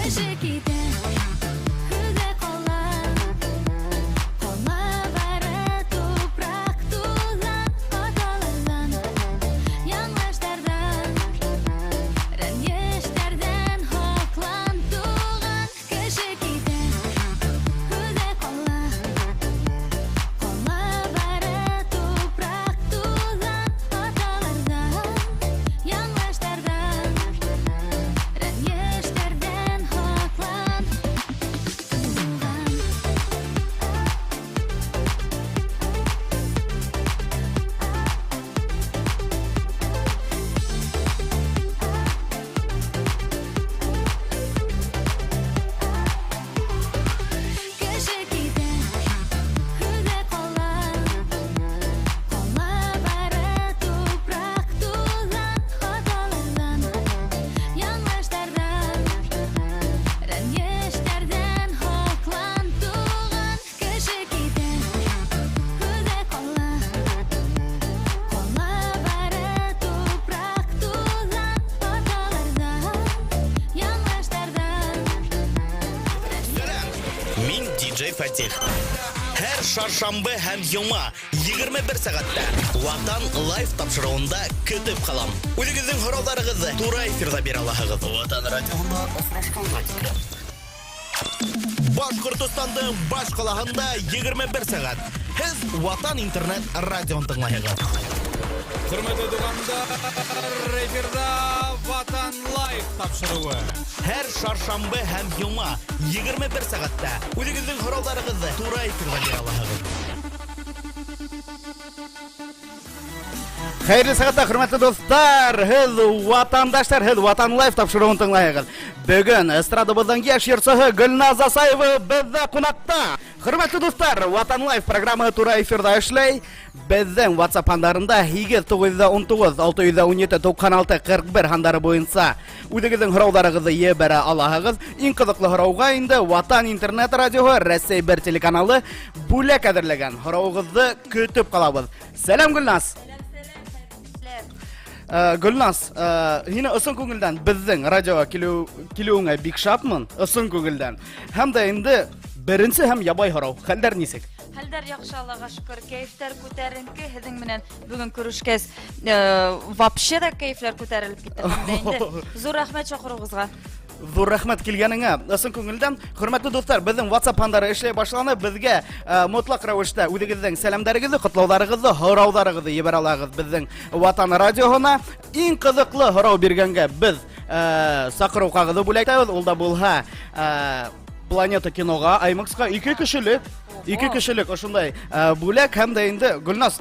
Кеше китә, һүҙе ҡала. Ҡала бары тупраҡ, туҙан, хаталарҙан, яңылыштарҙан, рәнйештәрҙән һаҡлан, туған. Кеше китә, һүҙе ҡала. Ҡала бары тупраҡ, туҙан, хаталарҙан, яңылыштарҙан, рәнйештәрҙән һаҡлан, туған. Кеше китә, һүҙе ҡала. Ҡала бары тупраҡ, туҙан, хаталарҙан, яңылыштарҙан, рәнйештәрҙән һаҡлан, туған. Кеше китә, һүҙе ҡала. Ҡала бары тупраҡ, туҙан, хаталарҙан, яңылыштарҙан. Мин диджей Фатих. Һәр шаршамбы һәм йома 21 сәғәттә Ватан Лайв тапшырыуында көтөп ҡалам. Үҙегеҙҙең һорауҙарығыҙҙы тура эфирҙа бирә алаһығыҙ. Ватан радиоһында осрашҡанға тиклем. Башҡортостандың баш ҡалаһында 21 сәғәт. Һеҙ Ватан интернет радиоһын тыңлайһығыҙ. Хөрмәтле туғандар, эфирҙа Ватан Лайв тапшырыуы. Һәр шаршамбы һәм йома 21 сәғәттә үҙегеҙҙең һорауҙарығыҙҙы тура эфирҙа бирә алаһығыҙ. Хәйерле сәғәттә, хөрмәтле дуҫтар, һеҙ ватандаштар, һеҙ Ватан Лайв тапшырыуын тыңлайһығыҙ. Бөгөн эстрадабыҙҙың йәш йырсыһы Гөлназ Асаева беҙҙә ҡунаҡта. Хөрмәтле дуҫтар, Ватан Лайв программаһы тура эфирҙа эшләй. Беҙҙең WhatsApp һандарында 8 919 617 96 41 һандары буйынса үҙегеҙҙең һорауҙарығыҙҙы ебәрә алаһығыҙ. Иң ҡыҙыҡлы һорауға инде Ватан интернет радиоһы Рәсәй бер телеканалы бүләк әҙерләгән. Һорауығыҙҙы көтөп ҡалабыҙ. Сәләм, Гөлназ. Гөлназ, һине ысын күңелдән беҙҙең радиоға килеүеңә бик шатмын, ысын күңелдән. Һәм дә инде беренсе һәм ябай һорау. Хәлдәр нисек? Хәлдәр яҡшы, Аллаға шөкөр, кәйефтәр күтәренке. Һеҙҙең менән бөгөн күрешкәс, вообще да кәйефләр күтәрелеп китте. Һәм дә инде ҙур рәхмәт саҡырыуығыҙға. Ҙур рәхмәт килгәнеңә. Ысын күңелдән. Хөрмәтле дуҫтар, беҙҙең WhatsApp һандары эшләй башланы. Беҙгә мотлаҡ рәүештә үҙегеҙҙең сәләмдәрегеҙҙе, ҡотлауҙарығыҙҙы, һорауҙарығыҙҙы ебәрә алаһығыҙ беҙҙең Ватан радиоһына. Иң ҡыҙыҡлы һорау биргәнгә беҙ саҡырыу ҡағыҙы бүләк итәбеҙ. Ул да булһа, Планета киноға, IMAX-ҡа ике кешелек ошондай бүләк. Һәм дә инде, Гөлназ,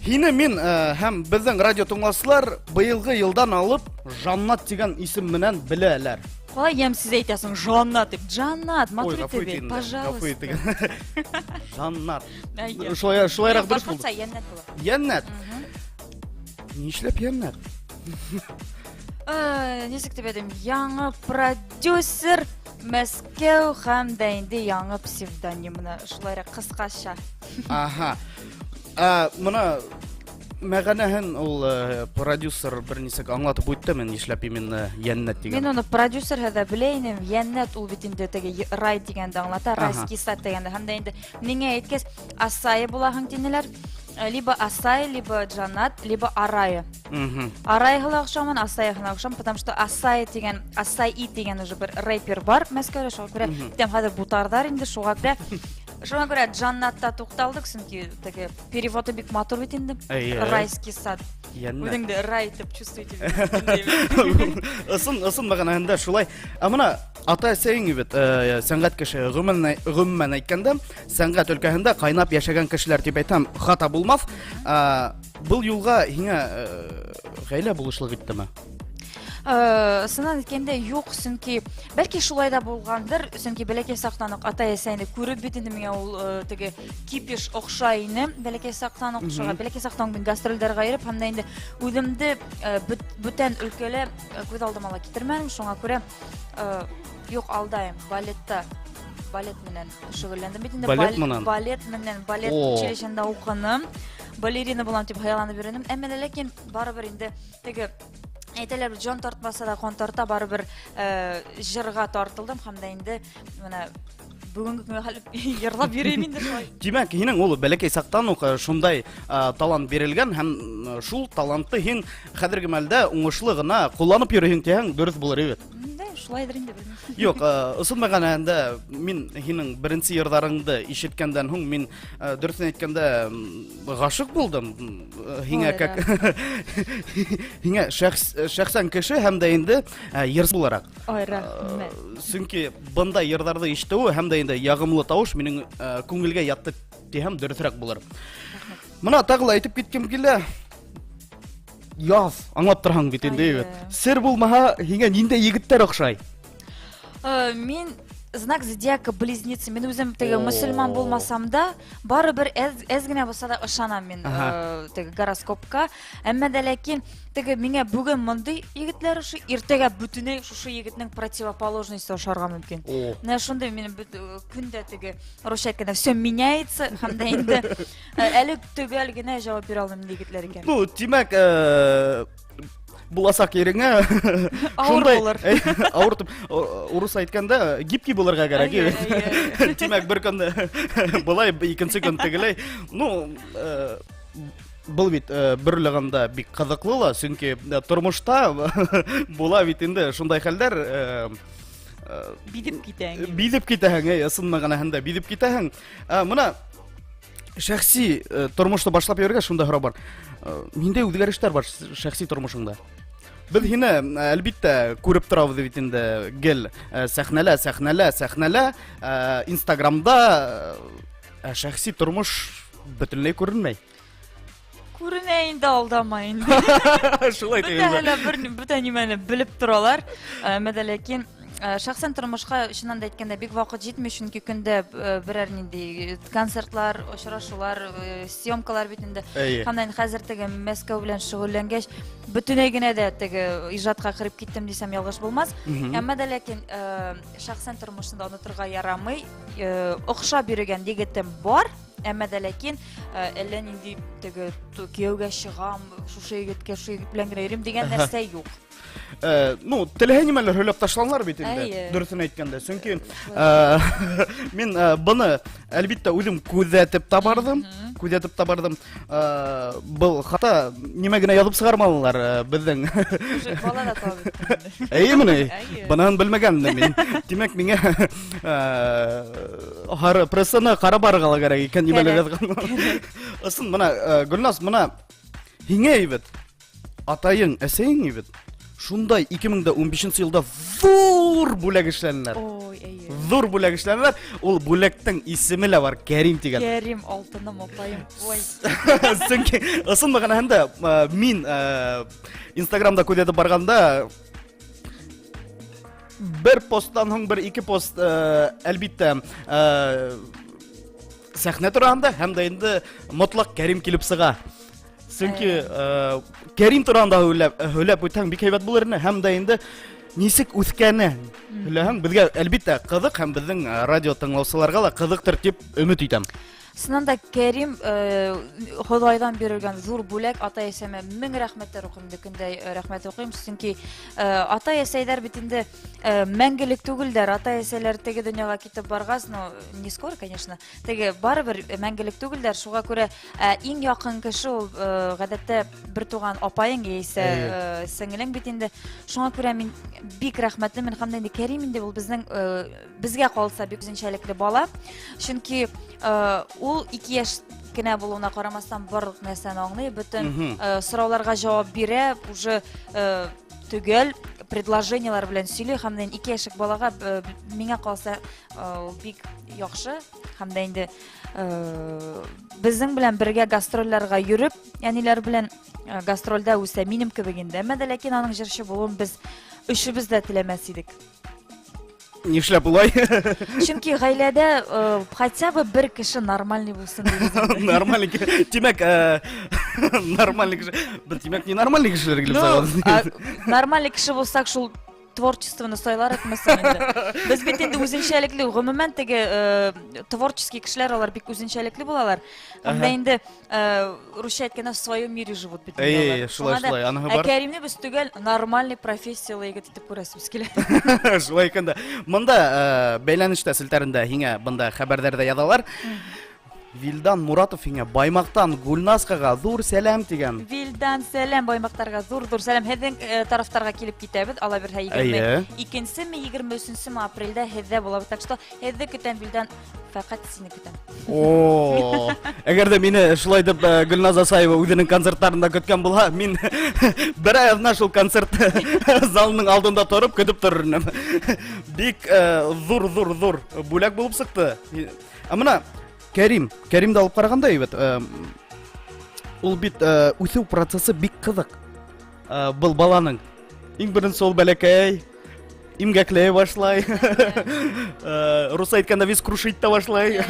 һине мин һәм беҙҙең радио тыңлаусылар быйылғы йылдан алып Жаннат тигән исем менән беләләр. Ҡалай йәмсеҙ әйтәсең Жаннат тип. Жаннат, Ой, матур ғәфү итеп әйт, ит инде, ғәфү пожалуйста. итегеҙ. Жаннат. Әйе. Шулайыраҡ дөрөҫ булды. Башҡортса йәннәт була. Йәннәт. Нишләп йәннәт? Нисек тип әйтим, яңы продюсер Мәскәү һәм дә инде яңы псевдоним, менә шулайыраҡ ҡыҫҡаса. Аһа. Бына мәғәнәһен ул продюсер бер нисек аңлатып үтте, мин нишләп именно Йәннәт тигән. Мин уны продюсер һәҙә белә инем. Йәннәт ул бит инде теге рай тигәнде аңлата, райский сад тигәнде. Һәм дә инде миңә әйткәс, Асая булаһың тинеләр. Либо Асай, либо Джанат, либо Арая. Арайға ла оҡшаман, Асайға ла оҡшаман, потому что Асай тигән, Асай тигән уже бер рэпер бар Мәскәүҙә, шуға күрә, тем хәҙер бутарҙар инде, шуға күрә. Шуға күрә Джаннатта туҡталдыҡ, сөнки теге переводы бик матур бит инде. Әйе. Райский сад. Йәннәт. Үҙеңде рай итеп чувствуете. Ысын мәғәнәһендә шулай. Ә бына ата-әсәйең бит, сәнғәт кеше, ғөмүмән әйткәндә, сәнғәт өлкәһендә ҡайнап йәшәгән кешеләр тип әйтһәм, хата булмаҫ. Был юлға һиңә ғаилә булышлыҡ иттеме? Сынан әйткәндә, юҡ, сөнки бәлки шулай да булғандыр, сөнки бәләкәй саҡтан уҡ атай-әсәйҙе күреп бит инде миңә ул теге кипиш оҡшай ине, бәләкәй саҡтан уҡ, шуға бәләкәй саҡтан мин гастролдәргә йөрөп, һәм дә инде үҙемде бүтән өлкәлә күҙ алдыма ла китермәнем, шуңа күрә юҡ, алдайым, балет менән шөғөлләндем бит инде. Балет менән? Балет менән, балет училищеһында уҡыным, балерина булам тип хыялланып йөрөнөм, әммә лә ләкин барыбер инде теге Әйтәләр бит, җан тартмаса да кан тарта, барыбер э, җырга тартылдым һәм дә инде менә бүгенге көнгә хәл йырлап йөрим инде шулай. Димәк, һинең ул бәләкәй сактан ук э, шундай э, талант бирелгән һәм э, шул талантты һин хәзерге мәлдә уңышлы гына кулланып йөрүһең тиһәң дөрес булыр иде. Да, шулайдыр инде белмим. Юк, ысын мәгънәһендә мин һинең беренче йырдарыңды ишеткәндән һуң мин дөресен әйткәндә гашык булдым. Һиңә как һиңә шәхс шәхсән кеше һәм дә инде йырчы буларак. Ой, рәхмәт. Чөнки бында йырдарҙы ишетеүе һәм дә инде ягымлы тавыш минең күңелгә ятты тиһәм дөрөҫөрәк булыр. Мына тағы ла әйтеп киткем килә. Яз, аңлап торһаң бит инде бит. Сер булмаһа, һиңә ниндәй егеттәр оҡшай? Э, мин знак зодиака близнецы. Мин үзем теге мөселман булмасам да, барыбер әз, әз генә булса да ышанам мин э, теге гороскопка. Әмма дә ләкин теге миңа бүген мондый егетләр ошый, иртәгә бөтенләй шушы егетнең противоположности ошарга мөмкин. Менә шундый минем э, көндә теге русча әйткәндә все меняется һәм дә инде Ә, әле төгәл генә җавап бирә алмыйм нинди егетләр икән. Ну, димәк, э, буласак иреңә Авыр булыр. Авыр дип, урыс әйткәндә, гибкий булырга кирәк. Димәк, бер көнне болай, икенче көн тегеләй. Ну, э, был бит э, бер уйлаганда бик кызыклы ла, чөнки тормышта була бит инде шундай хәлләр. Бидеп китәһең. Бидеп китәһең, әй, ысын мәгънәһендә бидеп китәһең. Мына шәхси э, тормышты башлап йөргәч шунда һорау бар. Э, ниндәй үзгәрешләр бар шәхси тормышыңда? Без һине э, әлбиттә күреп торабыз бит инде гел сәхнәлә, сәхнәлә, сәхнәлә, Инстаграмда шәхси тормыш бөтенләй күренмәй. Күренә инде алдама инде. Шулай Бөтә әле бер бөтә нимәне белеп торалар. Әмма дә ләкин э, шәхсән тормышка чыннан да әйткәндә бик вакыт җитми, чөнки көндә э, берәр нинди концертлар, очрашулар, э, съемкалар бит инде. Әйе. Һәм инде хәзер теге Мәскәү белән шөгыльләнгәч, бөтенләй генә дә теге иҗатка кереп киттем дисәм ялгыш булмас. Әмма дә ләкин шәхсән тормышны да онытырга ярамый. Охшап йөргән егетем бар. Әмма дә ләкин э, әллә нинди теге кияүгә чыгам, шушы егеткә, шушы егет белән генә йөрим дигән нәрсә юк. Э, ну, теләһә нимәләр һөйләп ташланлар бит инде, дөресен әйткәндә. Чөнки э, мин быны әлбиттә үзем күзәтеп та бардым, күзәтеп та бардым. Был хата нимә генә язып чыгармадылар безнең. Уже бала да таба бит. Әйе, менә. Бынан белмәгән мин. Димәк, миңа Һары прессаны карап барырга ла кәрәк икән, нимәләр язган. Ысын, мына, э, Гөлназ, мына һиңә әйбәт. Атайың, әсәйең әйбәт. Шундай 2015 елда зур бүләк эшләнеләр. Ой, әйе. Зур бүләк эшләнеләр. Ул бүләктең исеме лә бар, Кәрим дигән. Кәрим алтыным апаем. Ой. Чөнки ысын мәгънәһендә э, мин э, Инстаграмда күзәтеп барганда Бер посттан һуң бер ике пост, э, әлбиттә, э, сәхнә турында һәм дә инде мотлак Кәрим килеп сыга. Чөнки э, Кәрим турында һөйләп, һөйләп үтһәң бик әйбәт булыр ине һәм дә инде ничек үскәне һөйләһәң безгә әлбиттә кызык һәм безнең радио тыңлаучыларга да кызыктыр дип өмет итәм. Чыннан да Кәрим э, Ходайдан бирелгән зур бүләк ата-әсәмә мең рәхмәтләр укыйм инде көндә э, рәхмәт укыйм, чөнки э, ата-әсәйләр бит инде мәңгелек түгелдәр. Ата-әсәйләр теге дөньяга китеп баргач, ну, не скоро, конечно, теге барыбер мәңгелек түгелдәр. Шуңа күрә иң якын кеше ул гадәттә бертуган апаең яисә сеңелең бит инде. Шуңа күрә мин бик рәхмәтлемен һәм дә инде Кәрим инде ул безнең безгә калса бик үзенчәлекле бала. Чөнки э, ул 2 яшь кенә булуына карамастан барлык нәрсәне аңлый, бөтен э, сорауларга җавап бирә, уже э, төгәл предложениелар белән сөйли һәм дә 2 яшьлек балага миңа калса ул бик яхшы һәм дә инде безнең белән бергә гастрольләргә йөреп, әниләр белән гастрольдә үсә минем кебек инде. Әмма дә ләкин аның җырчы булуын без өчебез дә теләмәс идек. Нишләп улай? Чөнки гаиләдә э, хотя бы бер кеше нормальный булсын дибез инде. Нормальный кеше. Тимәк, э, нормальный кеше. Бер тимәк, не нормальный кешеләр килеп Ну, саган. а, нормальный кеше булсак, шул Творчествоны сайлар итмәсең инде. Без бит инде үзенчәлекле, гомумән теге творческий кешеләр алар бик үзенчәлекле булалар. Һәм дә инде русча әйткәндә в своем мире живут бит инде Әйе, алар. шулай, Шуңа да, шулай, аныһы ә бар. Кәримне без төгәл нормальный профессияле егет итеп күрәсебез килә. Шулай икән дә. Монда бәйләнештә селтәрендә һиңә бында хәбәрләр дә язалар. Вилдан Муратов һиңә Баймактан Гульнаскага зур сәлам дигән. Вилдан сәлам Баймактарга зур-зур сәлам. Һеҙҙең тарафтарға килеп китәбеҙ. Алла бирһә 22-ме, 23-ме апрелдә һеҙҙә булабыҙ. Так что һеҙҙе көтәм, Вилдан, фәҡәт сине көтәм. О, әгәр дә мине шулай дип Гөлназ Асаева үзенең концертларында көткән булһа, мин бер ай аҙна шул концерт залының алдында торып көтөп торор инем. Бик зур, зур, зур бүләк булып сыҡты. Ә менә Кәрим, Кәримде алып ҡарағанда бит, ул бит үҫеү процессы бик ҡыҙыҡ. Был баланың иң беренсе ул бәләкәй, имгәкләй башлай. Русча әйткәндә весь крушить та башлай.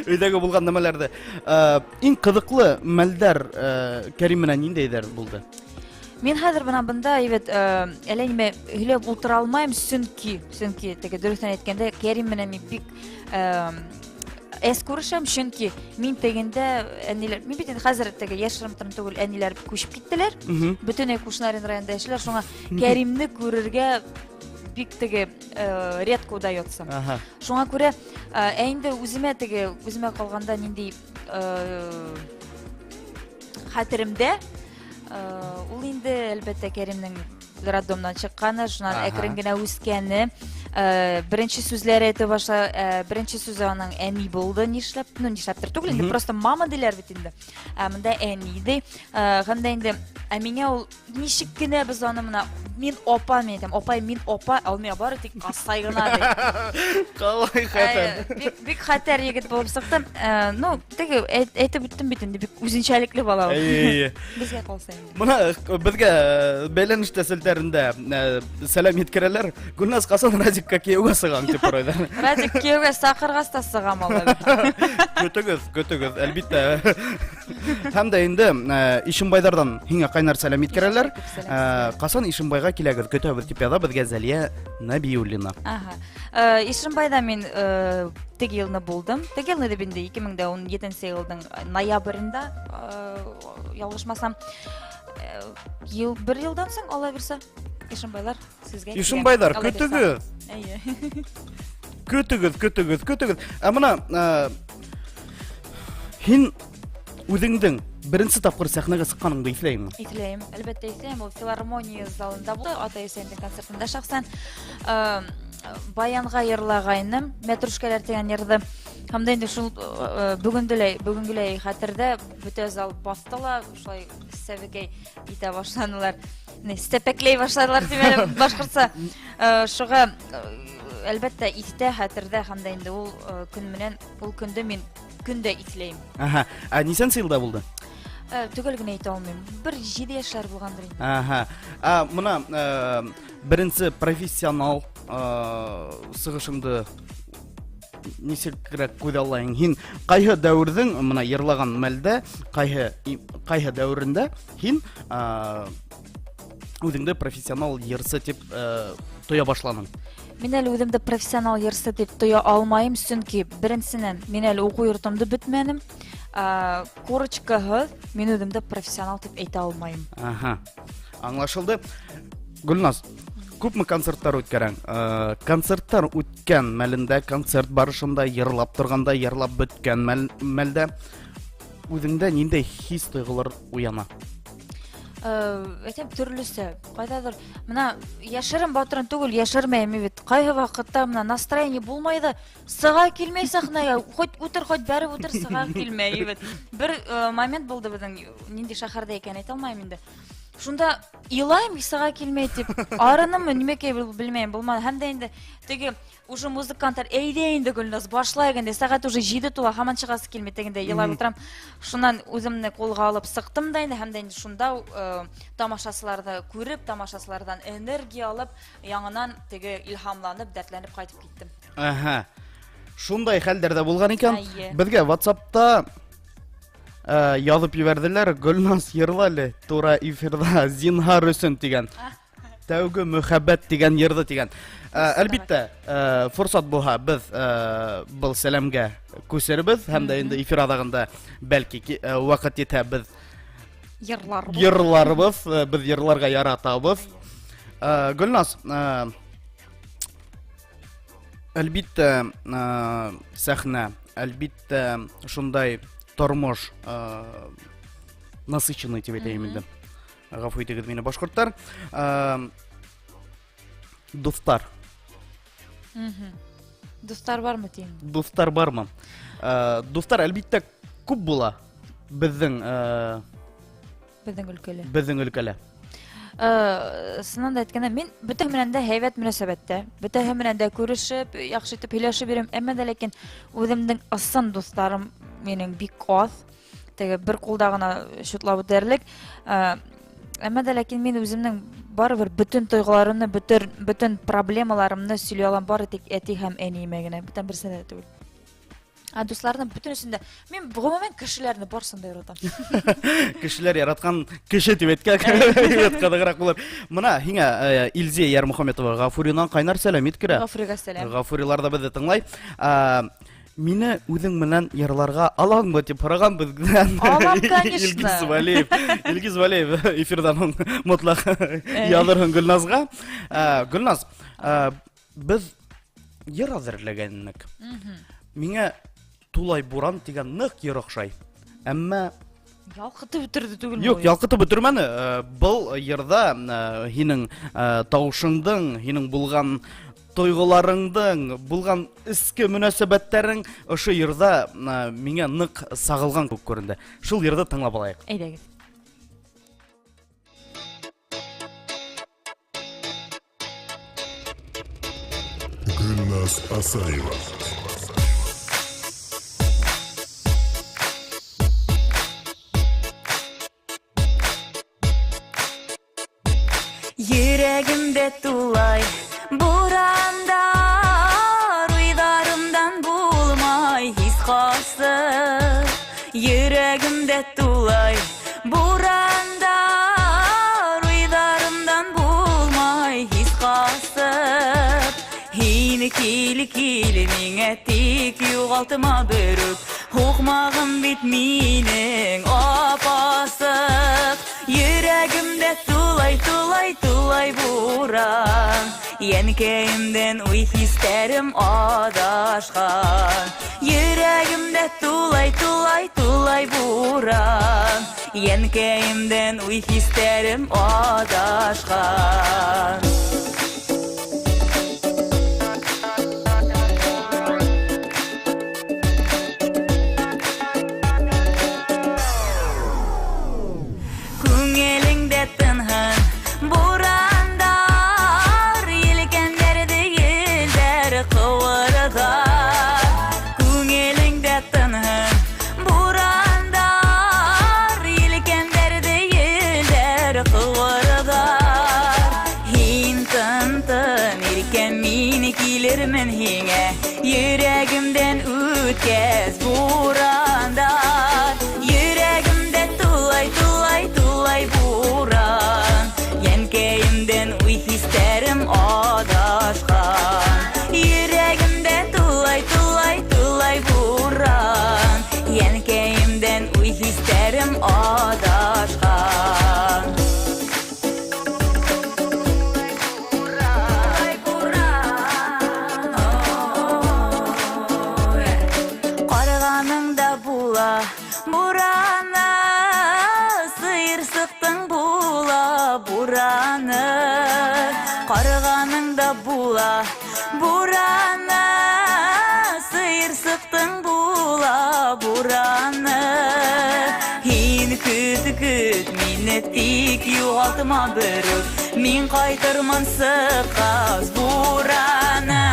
Өйҙәге булған нәмәләрҙе. Иң ҡыҙыҡлы мәлдәр Кәрим менән ниндәйҙәр булды? Мин хәҙер бына бында бит әллә нимә һөйләп ултыра алмайым, сөнки теге дөрөҫөн әйткәндә Кәрим менән мин бик әҙ күрешәм, чөнки мин тегендә әниләр, мин бит инде хәзер теге яшереп торам түгел, әниләр күчеп киттеләр. Бөтенләй Кушнарин районында яшиләр, шуңа Кәримне күрергә бик теге редко удается. Шуңа күрә, ә инде үземә теге, үземә калганда нинди хәтеремдә, ул инде әлбәттә Кәримнең роддомнан чыкканы, шуннан әкрен генә үскәне, беренче сүзләре әйтә башла, беренче сүзе аның әни булды, нишләп, ну нишләптер түгел инде, просто мама диләр бит инде. Ә монда әни ди. Һәм дә инде, ә миңа ул ничек кенә без аны менә мин апа, мин әйтәм, апай, мин апа, ә ул миңа бары тик Асай гына ди. Қалай хәтәр. Бик, бик хәтәр егет булып чыкты. Ну, теге әйтеп үттем бит инде, бик үзенчәлекле бала ул. Әйе. Безгә калса инде. Мына безгә бәйләнештә селтәрендә сәлам еткерәләр. Гөлназ касан Радикка кияүгә сыгам дип сорыйлар. Радик кияүгә сакыргач та сыгам алай. Көтегез, көтегез, әлбиттә. Һәм дә инде Ишембайдардан һиңә кайнар сәлам еткерәләр. Күп сәлам сезгә. Касан Ишембайга киләгез, көтәбез дип яза безгә Зәлия Нәбиуллина. Ага. Ишембайда мин теге елны булдым. Теге елны дип инде 2017 елның ноябрендә, ялгышмасам, ел бер елдан соң ала бирсә, Ишембайлар сезгә киләм. Ишембайлар, Алла бирсә. көтегез. Әйе. Көтегез, көтегез, көтегез. Ә менә һин үзеңдең беренче тапкыр сәхнәгә сыкканыңды иҫләйеңме? Иҫләйем, әлбәттә иҫләйем. Ул филармония залында булды, Атай Хөсәйендең концертында шәхсән. Баянға йырлагайным, Мәтрүшкәләр дигән йырҙы. Һәм дә инде шул бөгөнгөләй хәтерҙә бөтә зал баҫты ла, шулай сәбәкәй итә башланылар. Не, сәпәкләй башладылар тим әле башҡортса. Шуға, әлбәттә, иҫтә, хәтерҙә һәм дә инде ул көн менән ул көндө мин көн дә иҫләйем. Аһа. Ә нисәнсе йылда булды? Төгәл генә әйтә алмыйм. Бер 7 яшьләр булғандыр инде. Аһа. Ә мына беренсе профессионал сығышыңды нисегерәк күҙ аллайың? Һин ҡайһы дәүерҙең мына йырлаған мәлдә, ҡайһы дәүерендә һин үҙеңде профессионал йырсы тип тоя башланың? Мин әле үҙемде профессионал йырсы тип тоя алмайым, сөнки беренсенән мин әле уҡыу йортомдо бөтмәнем. Корочкаһыҙ мин үҙемде профессионал тип әйтә алмайым. Аһа. Аңлашылды. Гөлназ, күпме концерттар үткәрәң? Концерттар үткән мәлендә, концерт барышында, йырлап торғанда, йырлап бөткән мәлдә үҙеңдә ниндәй хис тойғолар уяна? Әйтәм, төрлөсә. Ҡайҙалыр, мына йәшерен батырын түгел, йәшермәйем бит. Ҡайһы ваҡытта мына настроение булмай ҙа, сыға килмәй сәхнәгә, хоть үтер, хоть бәреп үтер, сыға килмәй бит. Бер момент булды беҙҙең, ниндәй шәһәрҙә икәнен әйтә алмайым инде. Шунда илайым, сыға килмәй тип. Арынымы, нимәкәй белмәйем, булманы. Һәм дә инде теге уже музыканттар, әйҙә инде Гөлназ, башлайыҡ инде, сәғәт уже 7 тула, һаман сығасы килмәй тегендә илап ултырам. Шунан үҙемде ҡулға алып сыҡтым да инде, һәм дә инде шунда тамашасыларҙы күреп, тамашасыларҙан энергия алып, яңынан теге илһамланып, дәртләнеп ҡайтып киттем. Аһа. Шундай хәлдәр дә булған икән. Әйе. Беҙгә WhatsAppта яҙып ебәрҙеләр, Гөлназ йырла әле тура эфирҙа зинһар өсөн тигән. Тәүге мөхәббәт дигән йырҙы тигән. Әлбиттә, форсат булһа, беҙ был сәләмгә күсербеҙ һәм дә инде эфир аҙағында бәлки ваҡыт етһә беҙ йырларбыҙ. Йырларбыҙ, беҙ йырларға яратабыҙ. Гөлназ, әлбиттә, сәхнә, әлбиттә, шундай тормош насыщенный тип әйтәйем инде. Ғәфү итегеҙ мине, башҡорттар. Дуҫтар. Дуҫтар бармы тием? Дуҫтар бармы? Дуҫтар әлбиттә күп була беҙҙең беҙҙең өлкәлә. Беҙҙең өлкәлә. Сынан да әйткәндә, мин бөтәһе менән дә һәйбәт мөнәсәбәттә, бөтәһе менән дә күрешеп, яҡшы итеп һөйләшеп йөрөм. Әммә дә ләкин үҙемдең ысын дуҫтарым минең бик аҙ. Теге бер ҡулда ғына шутлап үтәрлек. Әммә дә ләкин мин үҙемдең барыбер бөтөн тойғоларымны, бөтөн проблемаларымны сөйләй алам бары тик әти һәм әниемә генә, бүтән берсенә дә түгел. Ә дуҫларҙың бөтөнөсөндә мин ғөмүмән кешеләрҙе барысын да яратам. Кешеләр яратҡан кеше тип әйткән ҡыҙығыраҡ булыр. Мына һиңә Илзия Ярмөхәмәтова Ғафуринан ҡайнар сәләм иткерә. Ғафуриға сәләм. Ғафурилар ҙа беҙҙе тыңлай. Мине үҙең менән йырларға алаңмы тип һораған беҙҙән. Алам, конечно. Илгиз Вәлиев. Илгиз Вәлиев эфирҙан һуң мотлаҡ яҙырһың Гөлназға. Гөлназ, беҙ йыр әҙерләгәнек. Миңә Тулай буран тигән ныҡ йыр оҡшай. Әммә ялҡытып бөтөрҙө түгелме? Юҡ, ялҡытып бөтөрмәне. Был йырҙа һинең тауышыңдың, һинең булған тойғоларыңдың, булған эске мөнәсәбәттәрең ошо йырҙа миңә ныҡ сағылған кеүек күренде. Шул йырҙы тыңлап алайыҡ. Әйҙәгеҙ. Гөлназ Асаева. Йөрәгемдә тулай бурандар, уйҙарымдан булмай һис ҡасып. Йөрәгемдә тулай бурандар, уйҙарымдан булмай һис ҡасып. Һин кил, кил миңә, тик юғалтма берүк, һуҡмағым бит минең апасыҡ. Йөрәгемдә тулай, тулай, тулай буран, йәнкәйемдән уй хистәрем аҙашҡан. Йөрәгемдә тулай, тулай, тулай буран, йәнкәйемдән уй хистәрем аҙашҡан. Күңелеңдә тынһын бурандар, елкәндәрҙе елдәр ҡыуырға. Күңелеңдә тынһын бурандар, елкәндәрҙе елдәр ҡыуырға. Һин тын, тын, иркәм, мин килермен һиңә, йөрәгемдән үткәс бурандар. Йөрәгемдә тулай, тулай, тулай буран, йәнкәйемдән уй хистәрем аҙашҡан. Йөрәгемдә тулай, тулай, тулай буран, йәнкәйемдән уй хистәрем аҙашҡан. Ҡарғаның да була бураны, сыйырсыҡтың була бураны. Ҡарғаның да була бураны, сыйырсыҡтың була бураны. Һин көт, көт мине, тик юғалтма берүк, мин ҡайтырмын сыҡҡас бураны.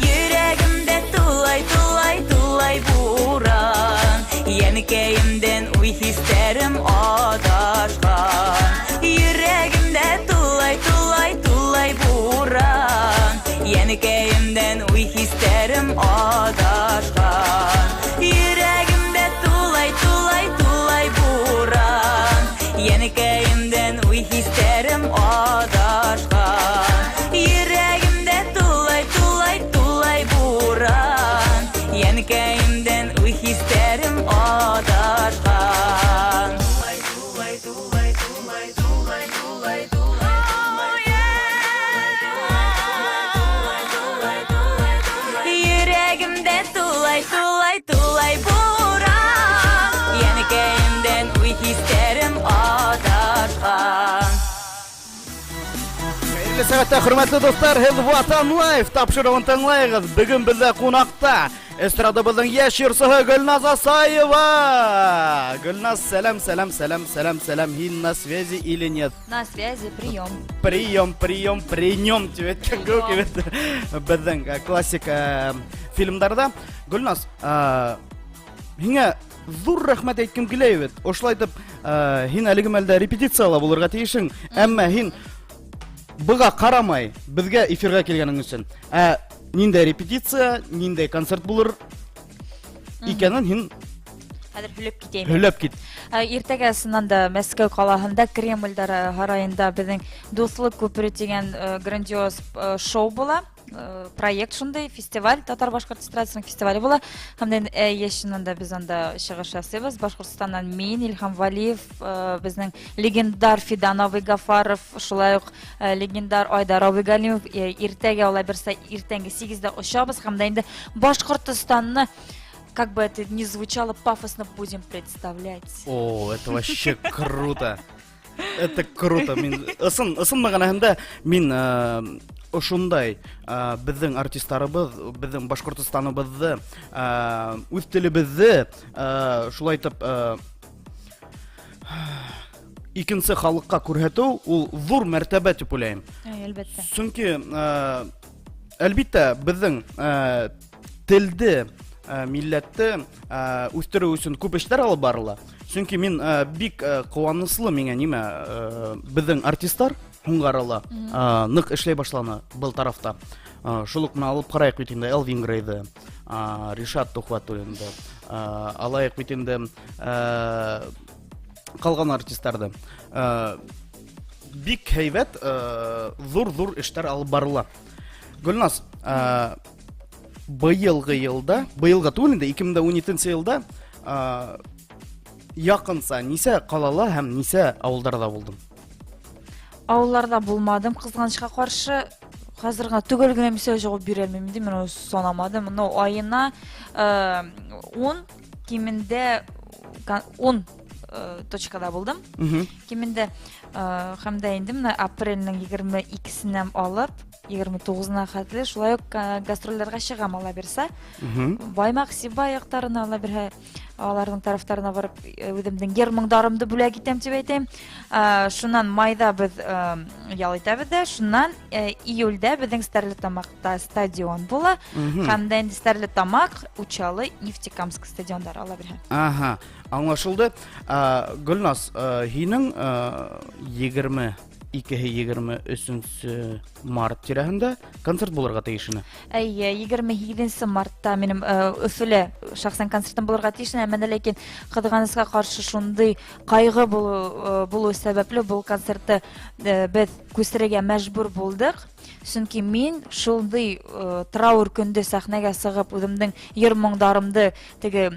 Йөрәгемдә тулай, тулай, тулай буран, йәнкәйемдән уй хистәрем аҙашҡан. Йөрәгемдә тулай, тулай, тулай буран, йәнкәйемдән уй хистәрем аҙашҡан. Йөрәгемдә тулай, тулай, тулай буран, йәнкәйемдән уй хистәрем аҙашҡан. Хәйерле сәғәттә, хөрмәтле дуҫтар, һеҙ Ватан Лайф тапшырыуын тыңлайығыҙ. Бөгөн беҙҙә ҡунаҡта эстрадабыҙҙың йәш йырсыһы Гөлназ Асаева. Гөлназ, сәләм, сәләм, сәләм, сәләм, сәләм. Һин на связи или нет? На связи, прием. Прием, прием, прием тип әйткән кеүек бит. Беҙҙең э, классик э, фильмдарҙа. Гөлназ, э, һиңә ҙур рәхмәт әйткем килә бит. Ошолай итеп, һин әлеге мәлдә репетицияла булырға тейешең, әммә һин быға ҡарамай беҙгә эфирға килгәнең өсөн. Ә ниндәй репетиция, ниндәй концерт булыр икәнен һин Хәҙер һөйләп китәйем. Һөйләп кит. Иртәгә чыннан да Мәскәү ҡалаһында Кремльдар һарайында беҙҙең Дуҫлыҡ күпере тигән грандиоз шоу була. Э, проект шундай фестиваль татар башкорт эстрадасының фестивале була һәм дә әйе чыннан да без анда чыгыш ясыйбыз башкортстаннан мин илһам валиев э, безнең легендар фидан абый гафаров шулай ук э, легендар айдар абый галимов иртәгә алай берсе иртәнге сигездә очабыз һәм дә инде башкортостанны как бы это ни звучало пафосно будем представлять о это вообще круто Это круто. Мин ысын ысын мәғәнәһендә мин э, ошондай э, беҙҙең артисттарыбыҙ, беҙҙең Башҡортостаныбыҙҙы, э, үҙ телебеҙҙе шулай итеп икенсе халыҡҡа күрһәтеү ул ҙур мәртәбә тип уйлайым. Әлбәттә. Сөнки әлбиттә беҙҙең телде, милләтте үҫтереү өсөн күп эштәр алып барыла. Сөнки мин бик ҡыуаныслы миңә нимә беҙҙең артисттар һуңғы арала ныҡ эшләй башланы был тарафта. Шул уҡ менән алып ҡарайыҡ бит инде Элвин Грейҙы, Ришат Тухватуллинды, алайыҡ бит инде ҡалған артисттарҙы. Бик һәйбәт, ҙур-ҙур эштәр алып барыла. Гөлназ, быйылғы йылда, быйылғы түгел инде, 2017 йылда яҡынса нисә ҡалала һәм нисә ауылдарҙа булдың? Ауылларда булмадым, ҡыҙғанысҡа ҡаршы. Хәҙер генә төгәл генә мисал җавап бирә алмыйм инде, мин аны санамадым. Но аена 10 кимендә 10 точкада булдым. Кимендә һәм дә инде менә апрельнең 22-сеннән алып 29-на хәтле шулай ук гастрольләргә чыгам алла бирсә. Баймак, Сибай яктарына алла бирһә, аларның тарафтарына барып үземнең йыр моңдарымды бүләк итәм дип әйтәм. Шуннан майда без ял итәбез дә, шуннан июльдә безнең Стәрлетамакта стадион була. Һәм дә инде Стәрлетамак, Учалы, Нефтекамск стадиондары алла бирһә. Ага, аңлашылды. Гөлназ, һинең 20 икеһе 23 март тирәһендә концерт булырга тиеш ине. Әйе, 28 мартта минем э, Өфөлә шәхсән концертым булырга тиеш ине, әмма ләкин кызганыска каршы шундый кайгы булу, э, булу сәбәпле бу концертты э, без күчерергә мәҗбүр булдык. Чөнки мин шундый траур көндә сәхнәгә чыгып үземнең йыр моңдарымды теге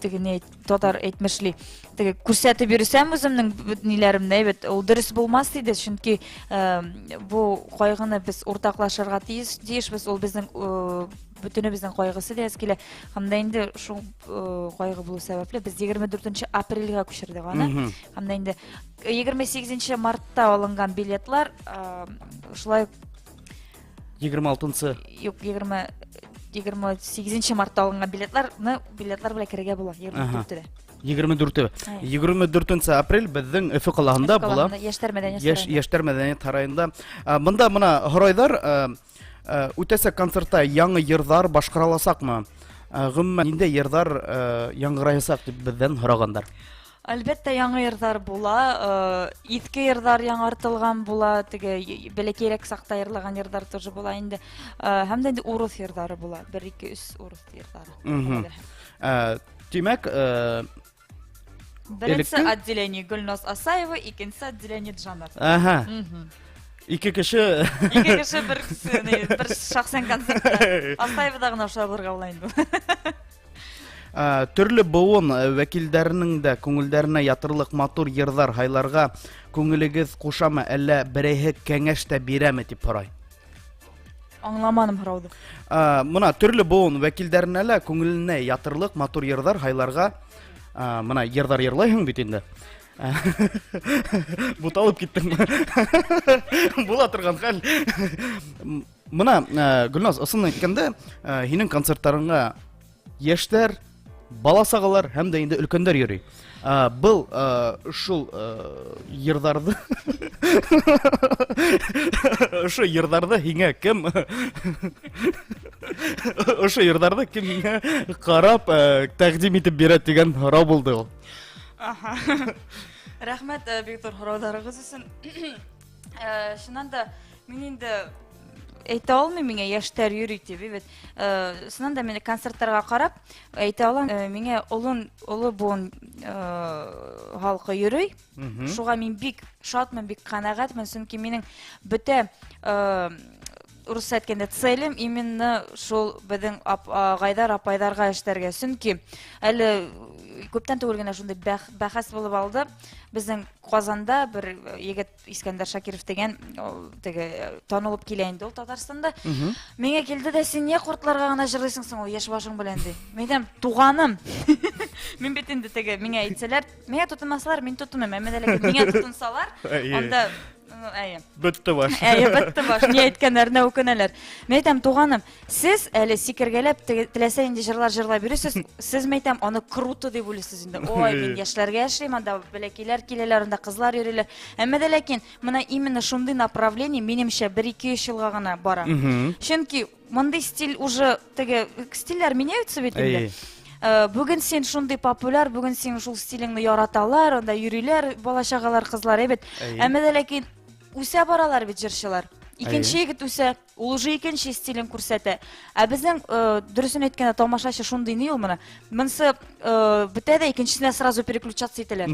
теге ни татар әйтмешли теге күрсәтеп йөрсәм үземнең ниләремне әйбәт ул дөрес булмас иде чөнки бу кайгыны без уртаклашырга тиеш тиешбез ул безнең бөтенебезнең кайгысы диясе килә һәм дә инде шул кайгы булу сәбәпле без 24 апрельгә күчердек аны һәм дә инде 28 мартта алынган билетлар шулай 26 юк 20 28 мартта алынган билетларны билетлар белән керергә була 24-тә. 24-те. 24 апрель безнең Өфө калаһында була. Яшьләр мәдәният сараенда. Яшьләр мәдәният сараенда. Монда менә һорайдар, үтәсәк концертта яңа йырдар башкара аласакмы? Гомумән, ниндәй йырдар яңгыраясак дип бездән һорагандар. Әлбәттә, яңа йырдар була, э, иске йырдар яңартылган була, теге бәләкәйрәк сакта йырлаган йырдар тоже була инде. Э, һәм дә инде урыс йырдары була. Бер, ике, өч урыс йырдары. Э, димәк, Беренче отделение Гөлназ Асаева, икенче отделение Джанар. Ага. Ике кеше. Ике кеше бер бер шәхсән концертта. Асаевада гына шулай булырга була инде. Ә, төрле буын э, вәкилдәренең дә күңелдәренә ятырлык матур йырҙар һайларға күңелегеҙ ҡушамы, әллә берәйһе кәңәш тә бирәме дип һорай. Аңламаным һорауҙы. Ә, мына төрле буын вәкилдәренә лә күңеленә ятырлык матур йырҙар һайларға, ә, мына йырҙар йырлайһың бит инде. Буталып киттеңме? Була торган хәл. Мына, э, Гөлназ, ысын әйткәндә, э, һинең концертларыңа яшьләр, бала сагалар һәм дә инде өлкәннәр йөри. Э, был шул йырҙарҙы ошо йырҙарҙы һиңә кем ошо йырҙарҙы кем һиңә ҡарап тәҡдим итеп бирә тигән һорау булды ул. Аха. Рәхмәт, э, бик зур һорауҙарығыҙ өсөн. Э, чыннан да, мин инде әйтә алмыйм миңә яшьтәр йөри дип, бит. Э, чыннан да мин концертларга карап әйтә алам, миңә олын олы буын халкы йөри. Шуга мин бик шатмын, бик канәгатьмен, чөнки минең бөтә урысча әйткәндә целем именно шул безнең агайдар апайдарга эшләргә чөнки әле күптән түгел генә шундый бәхәс булып алды безнең казанда бер егет искәндәр шакиров дигән теге танылып килә инде ул татарстанда миңа килде дә син нигә кортларга гына җырлыйсың соң ул яшь башың белән ди мин әйтәм туганым мин бит инде теге миңа әйтсәләр миңа тотынмасалар мин тотынмыйм әмма дә ләкин миңа тотынсалар анда Әйе. Бетте баш. Әйе, бетте баш. Ни әйткәннәренә үкенәләр. Мин әйтәм, туганым, сез әле сикергәләп теләсә нинди җырлар җырлап йөрисез, сез мин әйтәм, аны круто дип уйлыйсыз инде. Ой, мин яшьләргә эшлим, анда бәләкәйләр киләләр, анда кызлар йөриләр. Әмма дә ләкин менә именно шундый направление минемчә 1-2-3 елга гына бара. Чөнки Мондый стиль уже теге стильләр меняются бит инде. Э, бүген син шундый популяр, бүген син шул стилеңне яраталар, анда йөриләр бала чагалар, кызлар, әйбәт. Әмма дә ләкин үсә баралар бит җырчылар. Икенче егет үсә, ул уже икенче стилен күрсәтә. Ә безнең э, дөресен әйткәндә тамашачы шундый ни ул моны. Монысы э, бетә дә икенчесенә сразу переключаться итәләр.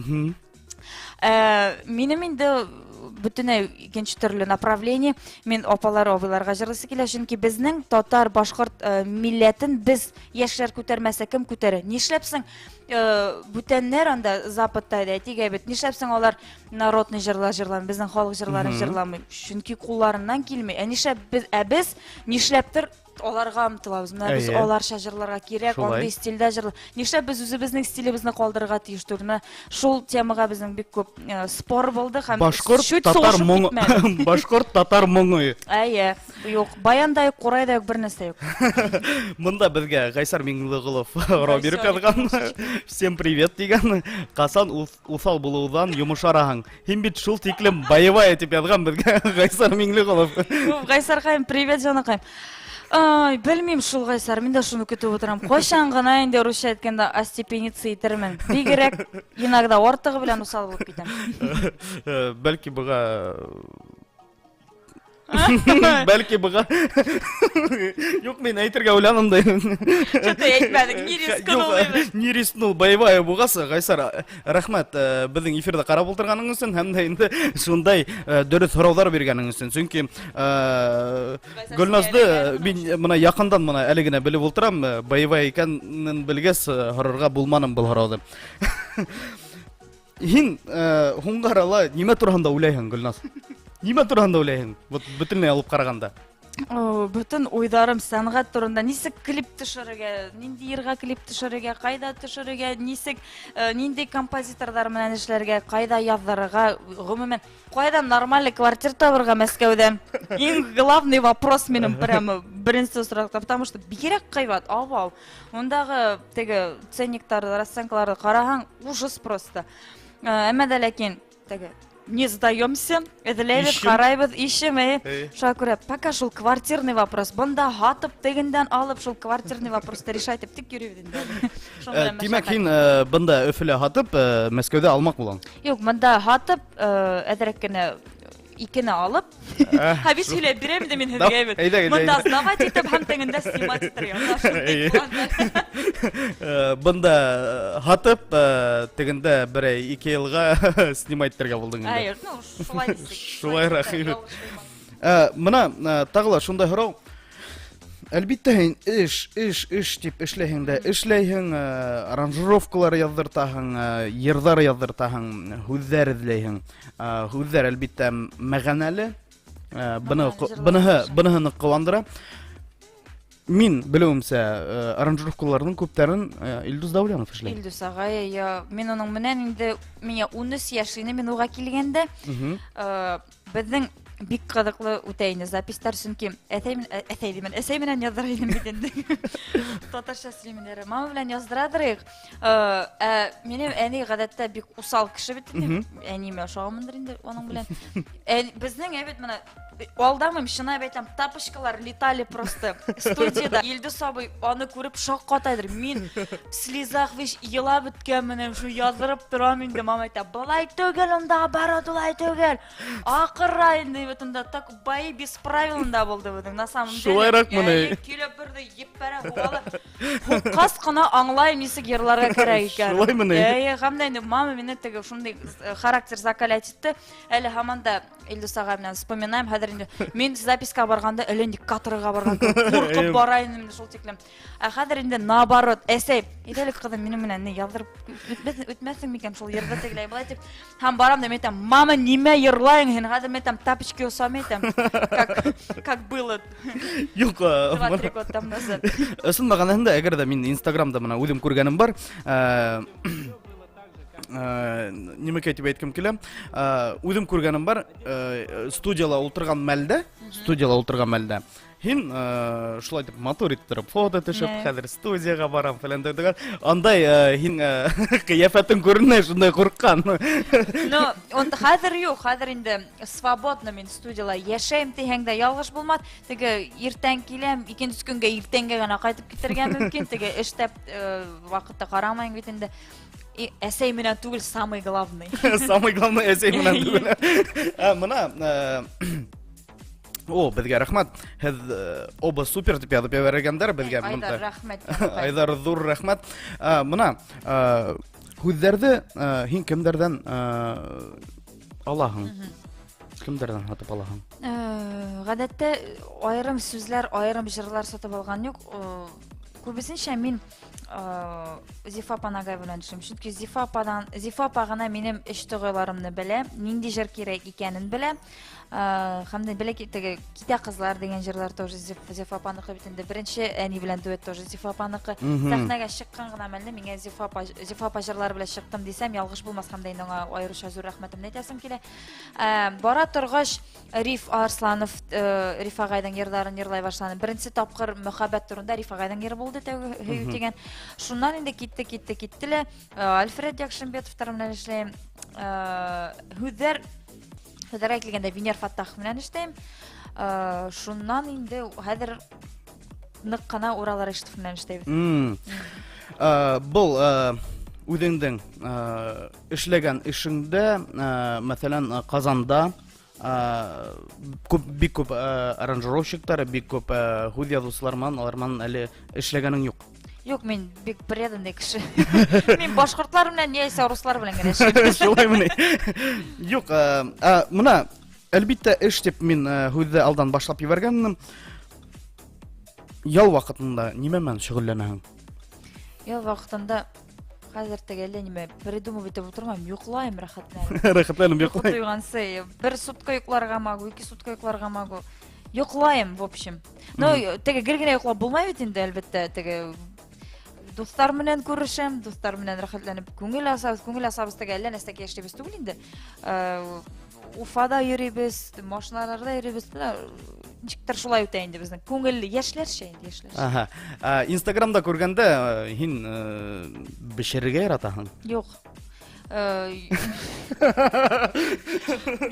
Ә, минем инде бөтенләй икенче төрле направление. Мин апалар, абыйларга җырлыйсы килә, чөнки безнең татар, башкорт э, милләтен без яшьләр күтәрмәсә, кем күтәрә? Нишләпсең э, бүтәннәр анда Западта да әйтик бит, нишләпсең алар народный җырлар җырламый, безнең халык җырларын җырламый? Чөнки кулларыннан килми. Ә нишләп без, ә без нишләптер аларга омтылабыз. Менә без аларча җырларга кирәк, андый стильдә җырлар. Нишләп без үзебезнең стилебезне калдырырга тиеш түгел? Менә шул темага безнең бик күп э, спор булды һәм башкорт татар моңы башкорт татар моңы. Әйе, юк, баян да юк, курай да юк, бер нәрсә юк. Монда безгә Гайсар Миңлеголов һорау биреп язган. Всем привет дигән. Касан усал булудан йомышараһың. Һин бит шул тиклем боевая дип язган безгә Гайсар Миңлеголов. Гайсаркаем, привет, җаныкаем. Ай, белмим шул Гайсар, мин дә шуны көтеп утырам. Кайчан гына инде русча әйткәндә остепениться итермен. Бигрәк иногда артыгы белән усал булып китәм. Э, бәлки буга Бәлки буга. Юк, мин әйтергә уйланым да. Что-то әйтмәдең, не рискнул. Не рискнул, боевая бугасы. Гайсар, рәхмәт э, безнең эфирда карап утырганың өчен һәм дә инде шундай э, дөрес сораулар биргәнең өчен. Чөнки э, Гөлназды мин менә якындан менә әле генә белеп утырам, боевая икәнен белгәч, һорарга булманым был һорауны. Һин э, һуңғы арала нимә тураһында уйлайһың, Гөлназ? Нимә тураһында уйлайһың? Вот бөтенләй алып караганда. О, бөтен уйларым сәнгать турында. Нисек клип төшерергә, нинди йырга клип төшерергә, кайда төшерергә, нисек, э, нинди композиторлар белән эшләргә, кайда яздырырга, гомумән, кайдан нормальный квартир табырга Мәскәүдә? Иң главный вопрос минем прямо беренче соракта, потому что бигрәк кыйбат, абау. Мондагы теге ценникларды, расценкаларды караһаң, ужас просто. Э, әмма дә ләкин теге не сдаемся, эзләйбез, карайбыз, ищем, э. Шуңа күрә пока шул квартирный вопрос. Бында һатып, тегендән алып, шул квартирный вопросты решать итеп тик йөрибез инде. Э, димәк, һин э, бында Өфөлә һатып, Мәскәүдә алмак булаң. Юк, монда һатып, әзрәк кенә икене алып, Хабис сөйләп бирәм инде мин һеҙгә бит. Монда сдавать итеп һәм тегендә снимать итергә. Э, бында э, һатып, э, тегендә берәй ике елга снимать итергә булдың инде. Әйе, ну шулай дисек. Шулайрак. Мына тагы ла шундай һорау. Әлбиттә, һин эш, эш, эш дип эшләйһең дә эшләйһең, аранжировкалар яздыртаһың, йырҙар яздыртаһың, һүҙҙәр эҙләйһең. Һүҙҙәр әлбиттә мәғәнәле. Быны быныһы быныһы ныҡ ҡыуандыра. Мин белеүемсә, аранжировкаларның күптәрен Илдус Дәүләнов эшләй. Илдус агай, я, мин уның менән инде миңа 13 яшь ине, мин уга килгәндә, беҙҙең бик ҡыҙыҡлы үтә ине записьтар, чөнки әтәй әтәй димен, әсәй менән яҙҙыра инем бит инде. Татарча сөйләйм инде. Мама белән яздырадыр. Ә минем әни гадәттә бик усал кеше бит инде. Әниемә ошаганмындыр инде аның белән. Безнең әбит менә алдамыйм, чынлап әйтәм, тапочкалар летали просто студияда. Илдус абый аны күреп шаккатадыр. Мин в слезах вещь елап беткәнмен, шу яздырып торам инде. Мама әйтә, болай түгел, анда оборот улай түгел. Акыра инде бит анда так бои без правил анда булды безнең на самом деле. Шулайракмыни? Килеп берде еппәрә һуала. Кас кына аңлайм ничек йырларга кирәк икән. Шулаймыни? Әйе, һәм дә инде мама мине теге шундый характер закалять итте. Әле һаман да Илдус агай белән вспоминаем. Хәзер инде мин записька барганда әллә нинди каторга барган кебек куркып бара идем инде шул тиклем. Ә хәзер инде наоборот, әсәй, әйдә әле кызым минем белән ни яздырып үтмәсең микән шул йырды тегеләй болай дип. Һәм барам да мин әйтәм, мама, нимә йырлайың син? Хәзер мин әйтәм, тапочки ясам әйтәм. Как было. Юк, 2-3 год там назад. Ысын мәгънәһендә, әгәр дә мин Инстаграмда менә үзем күргәнем бар, нимәкәй дип әйткем килә. Үзем күргәнем бар, студияла утырган мәлдә, студияла утырган мәлдә һин шулай итеп матур иттереп фото төшеп, хәзер студияга барам фәлән дигән. Андай һин кыяфәтең күренә, шундай курыккан. Ну, он хәзер юк, хәзер инде свободно мин студияла яшәйм дигән дә ялгыш булмас. Теге иртән киләм, икенче көнгә иртәнгә генә кайтып китәргә мөмкин. Теге эштә вакытта карамыйм бит инде. И әсәй менән түгел, самый главный. Самый главный әсәй менән түгел. Ә, мына, о, беҙгә рәхмәт. Һеҙ оба супер дип яҙып ебәргәндәр беҙгә. Айдар, рәхмәт. Айдар, ҙур рәхмәт. Мына, һүҙҙәрҙе һин кемдәрҙән алаһың? Кемдәрҙән һатып алаһың? Ғәҙәттә айырым сүзләр, айырым җырлар сатып алған юк. Күбесенчә мин Зифа апа Нагаева белән эшлим. Чөнки Зифа ападан, Зифа апа гына минем эш төгайларымны белә, нинди җыр кирәк икәнен белә. Һәм дә белә теге Китә кызлар дигән җырлар тоже Зифа апаныкы бит инде. Беренче әни белән дуэт тоже Зифа апаныкы. Сәхнәгә чыккан гына мәлне миңа Зифа апа, Зифа апа җырлары белән чыктым дисәм, ялгыш булмас һәм дә инде аңа аеруча зур рәхмәтемне әйтәсем килә. Бара торгач, Риф Арсланов э, Риф агайның йырларын йырлай башлады. Беренче тапкыр мөхәббәт турында Риф агайның йыры булды тәүге һөю дигән. Шуннан инде китте, китте, китте лә. Э, Альфред Якшимбетовтар белән эшләйм. Э, Һүҙҙәр һүҙҙәргә килгәндә Венер Фаттахов белән эшләйм. Э, Шуннан инде хәзер нык кына Урал Рәшитов белән эшләйбез. Э, Был э, үҙеңдең э, эшләгән эшеңдә, э, мәҫәлән, Казанда күп бик күп аранжировщиктар, бик күп һүҙ яҙыусылар менән алар менән әле эшләгәнең юк. Юк, мин бик преданный кеше. Мин башкортлар белән яисә руслар белән генә эшлим. Шулаймыни? Юк, мына әлбиттә эш дип мин һүҙҙе алдан башлап ебәргәнмен. Ял ваҡытында нимә менән шөғөлләнәһең? Ял ваҡытында хәзер теге әллә нимә придумывать итеп утырмайм, йоклайм рәхәтләнеп. Рәхәтләнеп йоклайм. Туйгансы, бер сутка йокларга могу, ике сутка йокларга могу. Йоклайм, в общем. Но теге гел генә йоклап булмай бит инде, әлбәттә, теге дуслар белән күрешәм, дуслар белән рәхәтләнеп күңел асабыз, күңел асабыз теге әллә нәрсә яшибез түгел инде. Э, Уфада йөрибез, машиналарда йөрибез. Менә ничектер шулай үтә инде безнең күңелле яшьләрчә инде яшьләрчә. Ага. Инстаграмда күргәндә һин бешерергә яратаһың? Юк.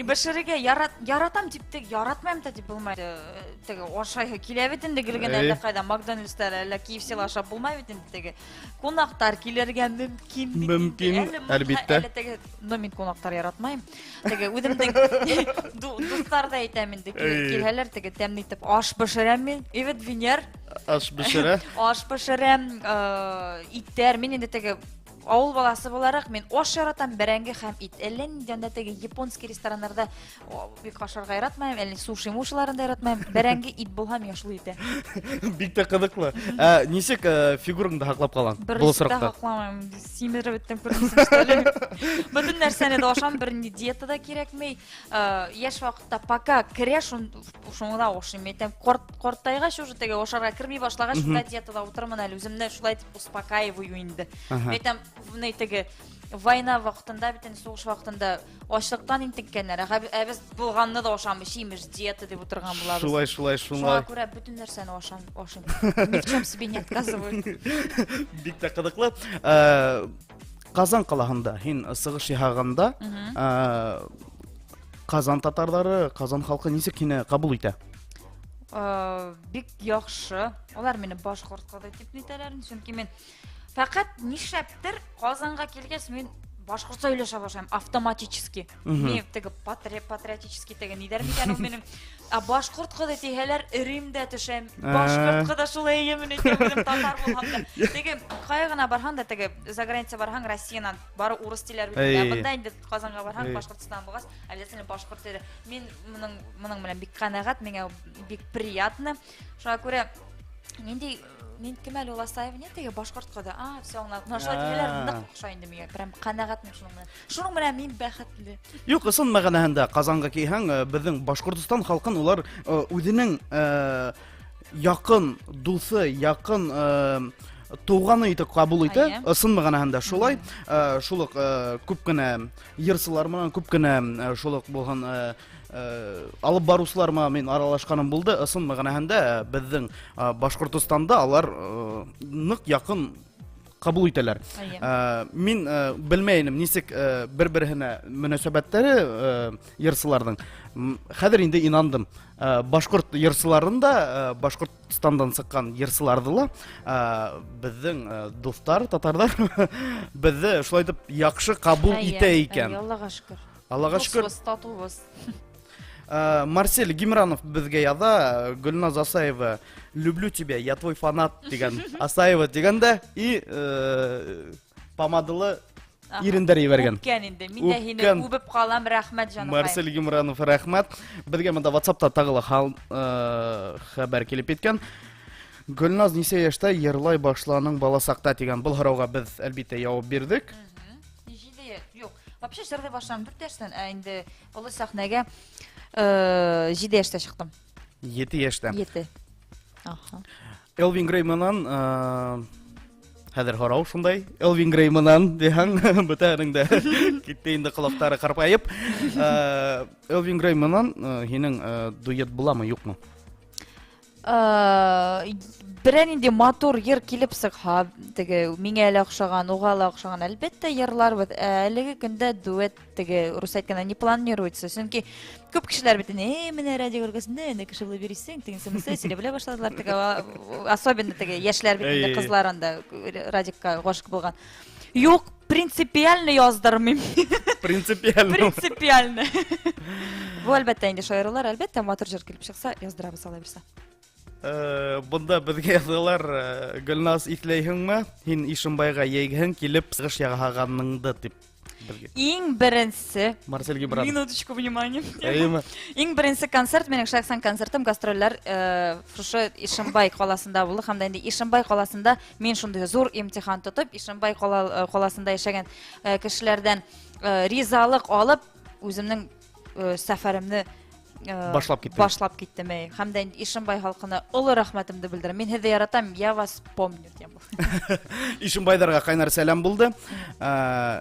Бешерергә яратам дип тек яратмыйм да дип булмай. Теге ашай килә бит инде гел генә әллә кайда Макдональдста әллә KFC ашап булмай бит инде теге. Кунактар килергә мөмкин бит. Мөмкин, әлбиттә. Әле теге, но мин кунактар яратмайм. Теге үземнең дуслар да әйтәм инде, килһәләр теге тәмле итеп аш пешерәм мин. И вот Венер. Аш пешерә. Аш пешерәм, иттәр. Мин инде теге Авыл баласы буларак мин аш яратам, бәрәңге һәм ит. Әллә нинди анда теге японский рестораннарда бик ашарга яратмыйм, әллә суши-мушиларын да яратмыйм. Бәрәңге ит булһа миңа шул итә. Бик тә кызыклы. Ә, ничек э, фигураңды һаклап калаң? Бер дә һакламыйм. Симереп беттем күрмисең что ли? Бөтен нәрсәне дә ашам, бернинди диета да кирәкми. Э, яшь вакытта пока керә, шуны да ашыйм. Әйтәм, картайгач уже теге ашарга керми башлагач, шунда диетада утырмын әле. Үземне шулай итеп успокаиваю инде. Әйтәм, ни теге война вакытында бит инде сугыш вакытында ачлыктан интеккәннәр. Ә без булганны да ашамыйбыз, имеш, диета дип утырган булабыз. Шулай, шулай, шулай. Шуңа күрә бөтен нәрсәне ашам, ашыйм. Ни в чем себе не отказываю. Бик тә кызыклы. Э, Казан калаһында һин сыгыш яһаганда, э, Казан татарлары, Казан халкы ничек һине кабул итә? Э, бик яхшы. Алар мине башкорт кызы дип нитәләр, чөнки мин фәкать нишләптер Казанга килгәч мин башкортча сөйләшә башлыйм автоматически. Мин теге патриотический теге нидәр микән ул минем. Ә башкорт кызы диһәләр, эрим дә төшәм. Башкорт кызы шулай әйемен әйтәм, үзем татар булһам да. Теге кая гына барһаң да, теге за граница барһаң, Россиянан бары урыс диләр бит. Ә монда инде Казанга барһаң, Башкортстан булгач, обязательно башкорт теле. Мин моның моның белән бик канәгать, миңа бик приятно. Шуңа күрә нинди мин кем әле ул Асаев не теге башкорт кызы. А, все аңладым. Менә шулай диләр, нык охшай инде миңа. Прям канәгатьмен шуның белән. Шуның белән мин бәхетле. Юк, ысын мәгънәһендә Казанга килһәң, э, безнең Башкортостан халкын улар э, үзенең э, якын дусы, якын туганы итеп кабул итә. Ысын мәгънәһендә шулай. Шул ук күп кенә йырчылар менән, күп кенә шул ук булган алып баручылар менән мин аралашканым булды. Ысын мәгънәһендә безнең Башкортостанда алар нык якын кабул итәләр. Мин белмәйем, ничек бер-берһенә мөнәсәбәтләре йырчыларның. Хәзер инде инандым. Башкорт йырчыларын да, Башкортстандан чыккан йырчыларды ла безнең дуслар, татарлар безне шулай итеп яхшы кабул итә икән. Аллага шөкер. Аллага шөкер. Дусбыз, татубыз. Марсель Гимранов безгә яза, Гөлназ Асаева, люблю тебя, я твой фанат дигән. Асаева дигән дә и помадалы ирендер ебәргән. Үпкән инде. Мин дә һине үбеп калам, рәхмәт җаныкай. Марсель Гимранов, рәхмәт. Безгә монда WhatsAppта тагы ла хал хәбәр килеп киткән. Гөлназ ничә яшьтә йырлай башланың баласакта дигән был һорауга без әлбиттә җавап бирдек. Җиде, юк. Вообще җырлый башладым 4 яшьтән, ә инде олы сәхнәгә 7 яшьтә чыктым. 7 яшьтә. 7. Аха. Элвин Грей менән хәзер һорау шундай. Элвин Грей менән дигән бөтәнең дә китте инде колаклары карпаеп. Элвин Грей менән һинең дуэт буламы, юкмы? Берәр нинди матур йыр килеп чыкса, теге миңа лә охшаган, уга ла охшаган, әлбәттә, йырларбыз. Ә әлеге көндә дуэт теге рус әйткәндә не планируется. Чөнки күп кешеләр бит инде, "Э, менә радио күргәсендә инде кеше булып йөрисең", тегенсе монысы сөйләп белә башладылар. Теге особенно теге яшьләр бит инде кызлар анда Радикка гашык булган. Юк, принципиально яздырмыйм. Принципиально. Принципиально. Бу әлбәттә инде шаярулар, әлбәттә матур җыр килеп чыкса, яздырабыз алай булса. Э, бында безгә язалар, э, Гөлназ итләйһеңме? Һин Ишембайга йәйгеһең килеп чыгыш яһаганыңды дип. Бергә. Иң беренче Марсель Гибранов. Минуточку внимания. Әйеме? Иң беренче концерт минем шәхсән концертым гастрольләр э, шушы Ишембай каласында булды һәм дә инде Ишембай каласында мин шундый зур имтихан тотып Ишембай кала, э, каласында яшәгән э, кешеләрдән э, ризалык алып үземнең э, сәфәремне э, Башлап киттең. Башлап киттем, әй. Һәм дә инде Ишембай халкына олы рәхмәтемне белдерәм. Мин һеҙҙе яратам, я вас помню, тием. Ишембайҙарға ҡайнар сәләм булды. Э,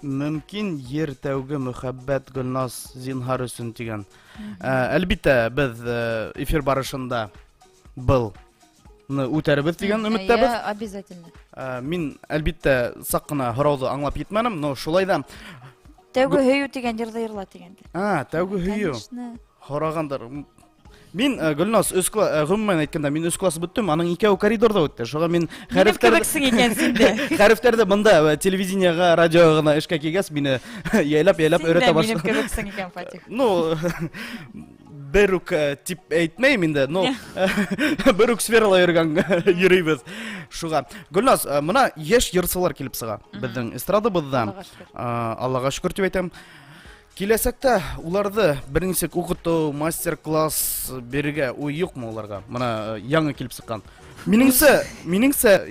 мөмкин ер тәүге мөхәббәт Гөлназ зинһар өсөн дигән. Э, әлбиттә, беҙ э, эфир барышында был үтәрбеҙ дигән өмөттәбеҙ. Әйе, обязательно. Э, мин әлбиттә саҡ ҡына һорауҙы аңлап етмәнем, но шулай да Тәүге һөйөү дигән йырҙы йырла тигәндер. А, тәүге һөйөү. Конечно. Һорағандар. Мин э, Гөлназ өс класс, э, гомумән әйткәндә, мин өс класс бөттем, аның икәү коридорда үтте. Шуңа мин Минем хәрефтәрдә кебексең икән син дә. Хәрефтәрдә монда э, телевидениега, радиога гына эшкә килгәч, мине яйлап-яйлап Син дә өйрәтә минем башлады. кебексең икән, Фатих. Ну, бер үк дип әйтмәйм инде, но бер үк сферала йөргән йөрибез. Шуға. Гөлназ, мына йәш йырсылар килеп сыға беҙҙең эстрадабыҙҙа. Аллаға шөкөр. Аллаға шөкөр тип әйтәм. Киләсәктә уларҙы бер нисек уҡытыу, мастер-класс бирергә уй юҡмы уларға? Мына яңы килеп сыҡҡан. Минеңсә,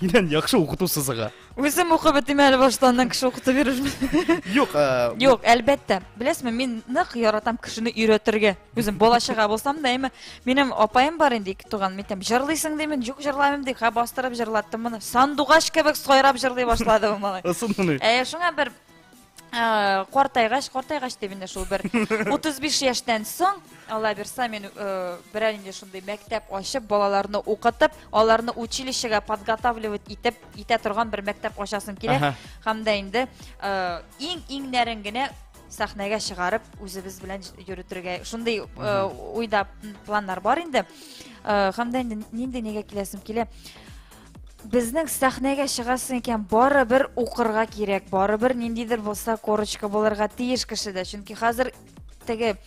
һинән яҡшы уҡытыусы сыға. Үзем уҡып бөтәм әле башта, аннан кеше уҡытып йөрөрмөн. Юҡ, Юҡ, әлбәттә. Беләсезме, мин ныҡ яратам кешене өйрәтергә. Үзем бала-чага булсам да, әмма минем апаем бар инде, ике туган. Мин әйтәм, җырлыйсың димен, юк, җырламыйм ди. Ха, бастырып җырлаттым моны. Сандугач кебек сайрап җырлый башлады бу малай. Ысынмыни? Ә шуңа бер картайгач, картайгач дип инде шул бер 35 яшьтән соң, Алла бирса, мин берәр инде шундый мәктәп ачып, балаларны укытып, аларны училищега подготавливать итеп, итә торган бер мәктәп ачасым килә. Һәм дә инде иң-иңнәрен генә сәхнәгә чыгарып, үзебез белән йөртергә. Шундый уйда планнар бар инде. Һәм дә инде нинди нигә киләсем килә. Безнең сәхнәгә чыгасың икән, барыбер укырга кирәк, барыбер ниндидер булса корочка булырга тиеш кешедә. Чөнки хәзер теге,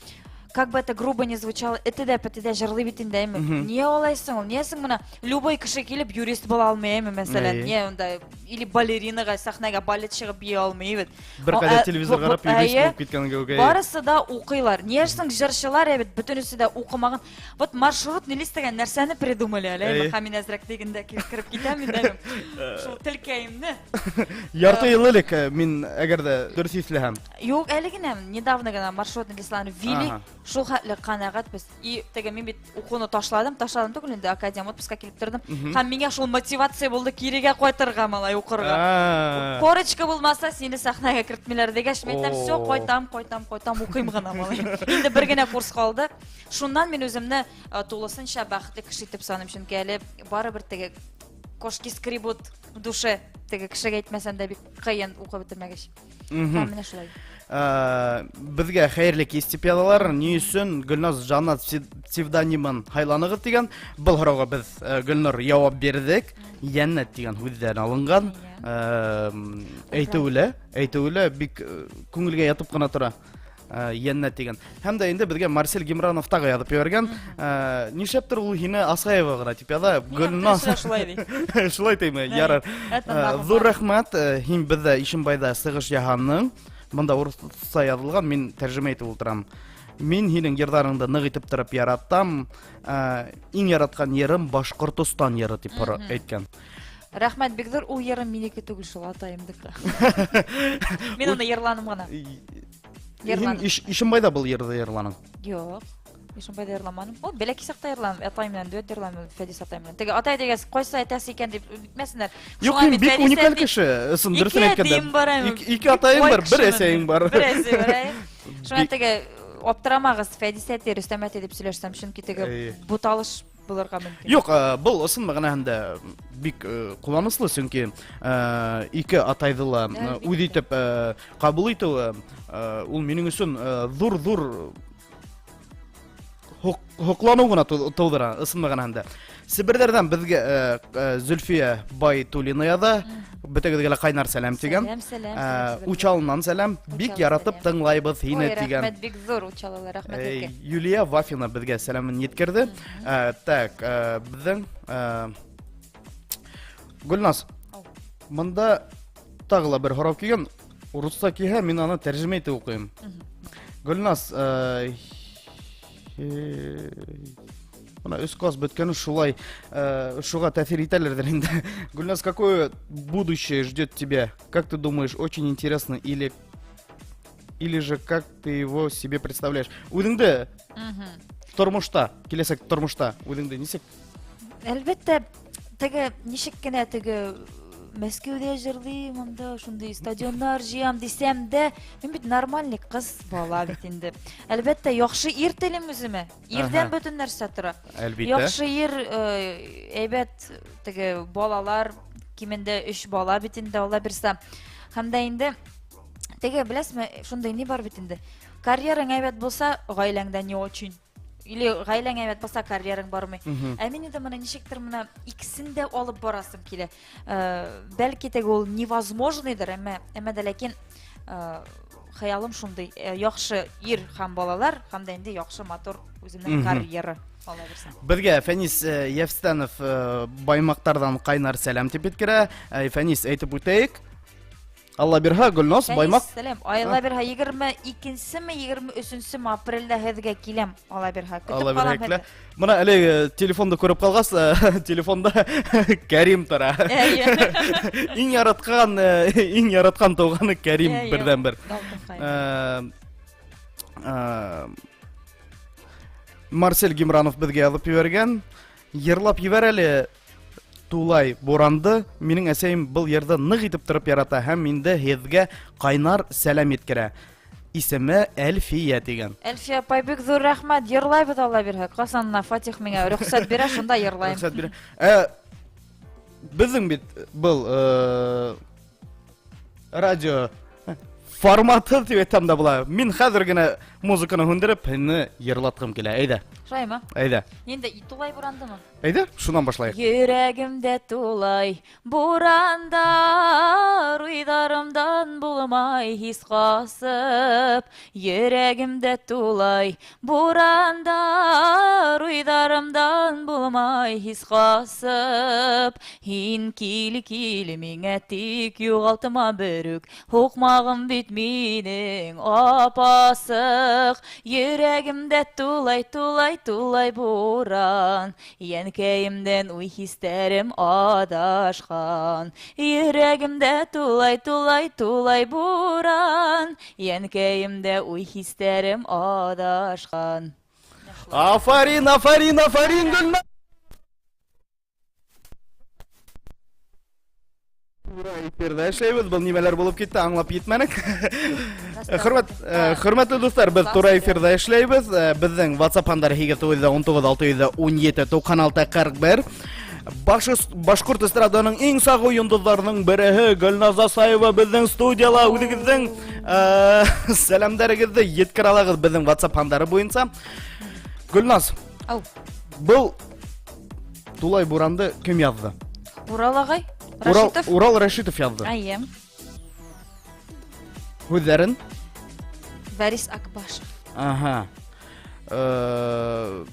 как бы это грубо не звучало, эте дә пете дә җырлый бит инде, әйме. Нигә алай соң ул? Нигә соң менә любой кеше килеп юрист була алмый, әйме, мәсәлән, нигә унда или балеринага сәхнәгә балет чыгып бии алмый бит. Бер кадәр телевизор карап юрист булып киткән кебек. Барысы да укыйлар. Нигә соң җырчылар бит бөтенесе дә укымаган. Вот маршрутный лист дигән нәрсәне придумали әле, әйме, һәм мин әзрәк дигәндә кереп китәм инде. Шул телкәемне. Ярты ел элек мин әгәр дә дөрес исләһәм. Юк, әле генә, недавно гына маршрутный листларны ввели. Шул хәтле канәгатьбез. И теге мин бит укуны ташладым, ташладым түгел инде, академ отпускка килеп тордым. Һәм миңа шул мотивация булды кирегә кайтырга, малай, укырга. Корочка булмаса, сине сәхнәгә кертмиләр дигәч, мин әйтәм, все, кайтам, кайтам, кайтам, укыйм гына, малай. Инде бер генә курс калды. Шуннан мин үземне тулысынча бәхетле кеше итеп саныйм, чөнки әле барыбер теге кошки скребут в душе, теге кешегә әйтмәсәм дә бик кыен укып бетермәгәч. Һәм менә шулай. Безгә хәерле кич дип язалар. Ни өчен Гөлназ Жаннат псевдонимын һайланыгыз дигән. Был һорауга без Гөлнур яуап бирдек. Йәннәт дигән һүздән алынган. Әйтүе лә бик күңелгә ятып кына тора. Йәннәт дигән. Һәм дә инде безгә Марсель Гимранов тагы язып җибәргән. Нишләптер ул һине Асаева гына дип яза. Гөлназ. Шулай ди. Шулай дими, ярар. Зур рәхмәт. Һин бездә Ишембайда сыгыш яһаның. Монда урысча язылган, мин тәрҗемә итеп утырам. Мин һинең йырларыңды нык итеп торып яратам. Иң яраткан йырым Башкортостан йыры дип әйткән. Рәхмәт бик зур, ул йырым минеке түгел шул, атаемдыкы. Мин аны йырланым гына. Йырланым. Ишембайда был йырды йырланың? Юк. Ишембайда йырламаным. Ул бәләкәй чакта йырладым. Атай белән дуэт йырладым, Фәдис атай белән. Теге атай дигәч, кайсы әтәсе икән дип үтмәсеннәр. Юк, мин бик уникаль кеше. Ысын дөресен әйткәндә. Ике атаем бар, бер әсәем бар. Бер әсәй бар. Шуңа теге аптырамагыз, Фәдис әти, Рөстәм әти дип сөйләшсәм, чөнки теге буталыш булырга мөмкин. Юк, был ысын мәгънәһендә бик куанычлы, чөнки ике атайды ла үз итеп кабул итүе, ул минем өчен зур-зур һоклану гына тудыра, ысын мәгънәһендә. Себерләрдән безгә Зөлфия Байтулина яза. Бөтегезгә лә кайнар сәлам дигән. Сәлам, сәлам, сәлам. Учалыннан сәлам. Бик яратып тыңлайбыз һине дигән. Рәхмәт, бик зур Учалылар, рәхмәт сезгә. Юлия Вафина безгә сәламен җиткерде. Так, безнең Гөлназ. Монда тагы ла бер һорау килгән. Урысча килһә, мин аны тәрҗемә итеп укыйм. Гөлназ, Мына өс класс беткәне шулай, шуға тәэҫир итәләрҙер инде. Гөлназ, какое будущее ждет тебя? Как ты думаешь, очень интересно или же как ты его себе представляешь? Үҙеңде тормошта, киләсәк тормошта үҙеңде нисек? Әлбәттә, теге ничек кенә теге Мәскәүдә җырлыйм, анда шундый стадионнар җыям дисәм дә, мин бит нормальный кыз бала бит инде. Әлбәттә, яхшы ир телим үземә. Ирдән бөтен нәрсә тора. Әлбиттә. Яхшы ир, әйбәт теге балалар, кимендә 3 бала бит инде, Алла бирсә. Һәм дә инде теге, беләсезме, шундый ни бар бит инде. Карьераң әйбәт булса, гаиләңдә не очень. Или гаиләң әйбәт булса, карьераң бармый. Ә мин инде моны ничектер менә икесен дә алып барасым килә. Бәлки теге ул невозможныйдыр, әмма дә ләкин хыялым шундый. Яхшы ир һәм балалар, һәм дә инде яхшы матур үземнең карьера. Алла бирсә. Беҙгә Фәнис э, Йәфстәнов э, Баймаҡтарҙан ҡайнар сәләм тип еткерә. Э, Фәнис, әйтеп үтәйек. Алла бирһә, Гөлназ, Баймаҡ. Сәләм. Алла бирһә, 22-ме, 23-ме апрельдә һеҙгә киләм. Алла бирһә. Көтөп Алла ҡалам бирһә, килә. һеҙҙе. Бына әле э, телефонды күреп ҡалғас, э, телефонда Кәрим тора. Әйе. Иң яратҡан, э, иң яратҡан туғаны Кәрим Әйе. берҙән-бер. Алтынҡай. Э, э, Марсель Гимранов беҙгә яҙып ебәргән. Йырлап ебәр әле Тулай буранды. Минең әсәйем был йырҙы ныҡ итеп тороп ярата һәм инде һеҙгә ҡайнар сәләм еткерә. Исеме Әлфиә тигән. Әлфиә апай, бик ҙур рәхмәт. Йырлайбыҙ Алла бирһә. Ҡасан Фатих миңә рөхсәт бирә, шунда йырлайым. Рөхсәт бирә. Ә, беҙҙең бит был э, радио форматы тип әйтһәм дә була. Мин хәҙер генә музыканы һүндереп, һине йырлатҡым килә. Әйҙә, Шулаймы? әйҙә. Ниндәй тулай бурандымы? Әйҙә, шунан башлайыҡ. Йөрәгемдә тулай бурандар, уйҙарымдан булмай һис ҡасып. Йөрәгемдә тулай бурандар, уйҙарымдан булмай һис ҡасып. Һин кил, кил миңә тик юғалтма берүк, һуҡмағым бит минең апасыҡ. Йөрәгемдә тулай, тулай, тулай буран, Йәнкәйемдән уй хистәрем адашҡан. Йөрәгемдә тулай, тулай, тулай буран, Йәнкәйемдә уй хистәрем адашҡан. Афарин, афарин, афарин, Гөлназ! Тура эфирҙа эшләйбеҙ. Был нимәләр булып китте, аңлап етмәнек. Хөрмәт, э, хөрмәтле дуҫтар, беҙ тура эфирҙа эшләйбеҙ. Э, Беҙҙең WhatsApp һандары 8 19 617 96 41. Башыс, башҡорт эстраданың иң сағыу йондоҙҙарының береһе Гөлназ Асаева беҙҙең студияла. Үҙегеҙҙең э, сәләмдәрегеҙҙе еткерә алағыҙ беҙҙең WhatsApp һандары буйынса. Гөлназ, Ау. был Тулай буранды кем яҙҙы? Урал ағай? Урал, Рашитов? Урал Рашитов яҙҙы. Әйе. Һүҙҙәрен? Борис Акбашев. Ага. Э,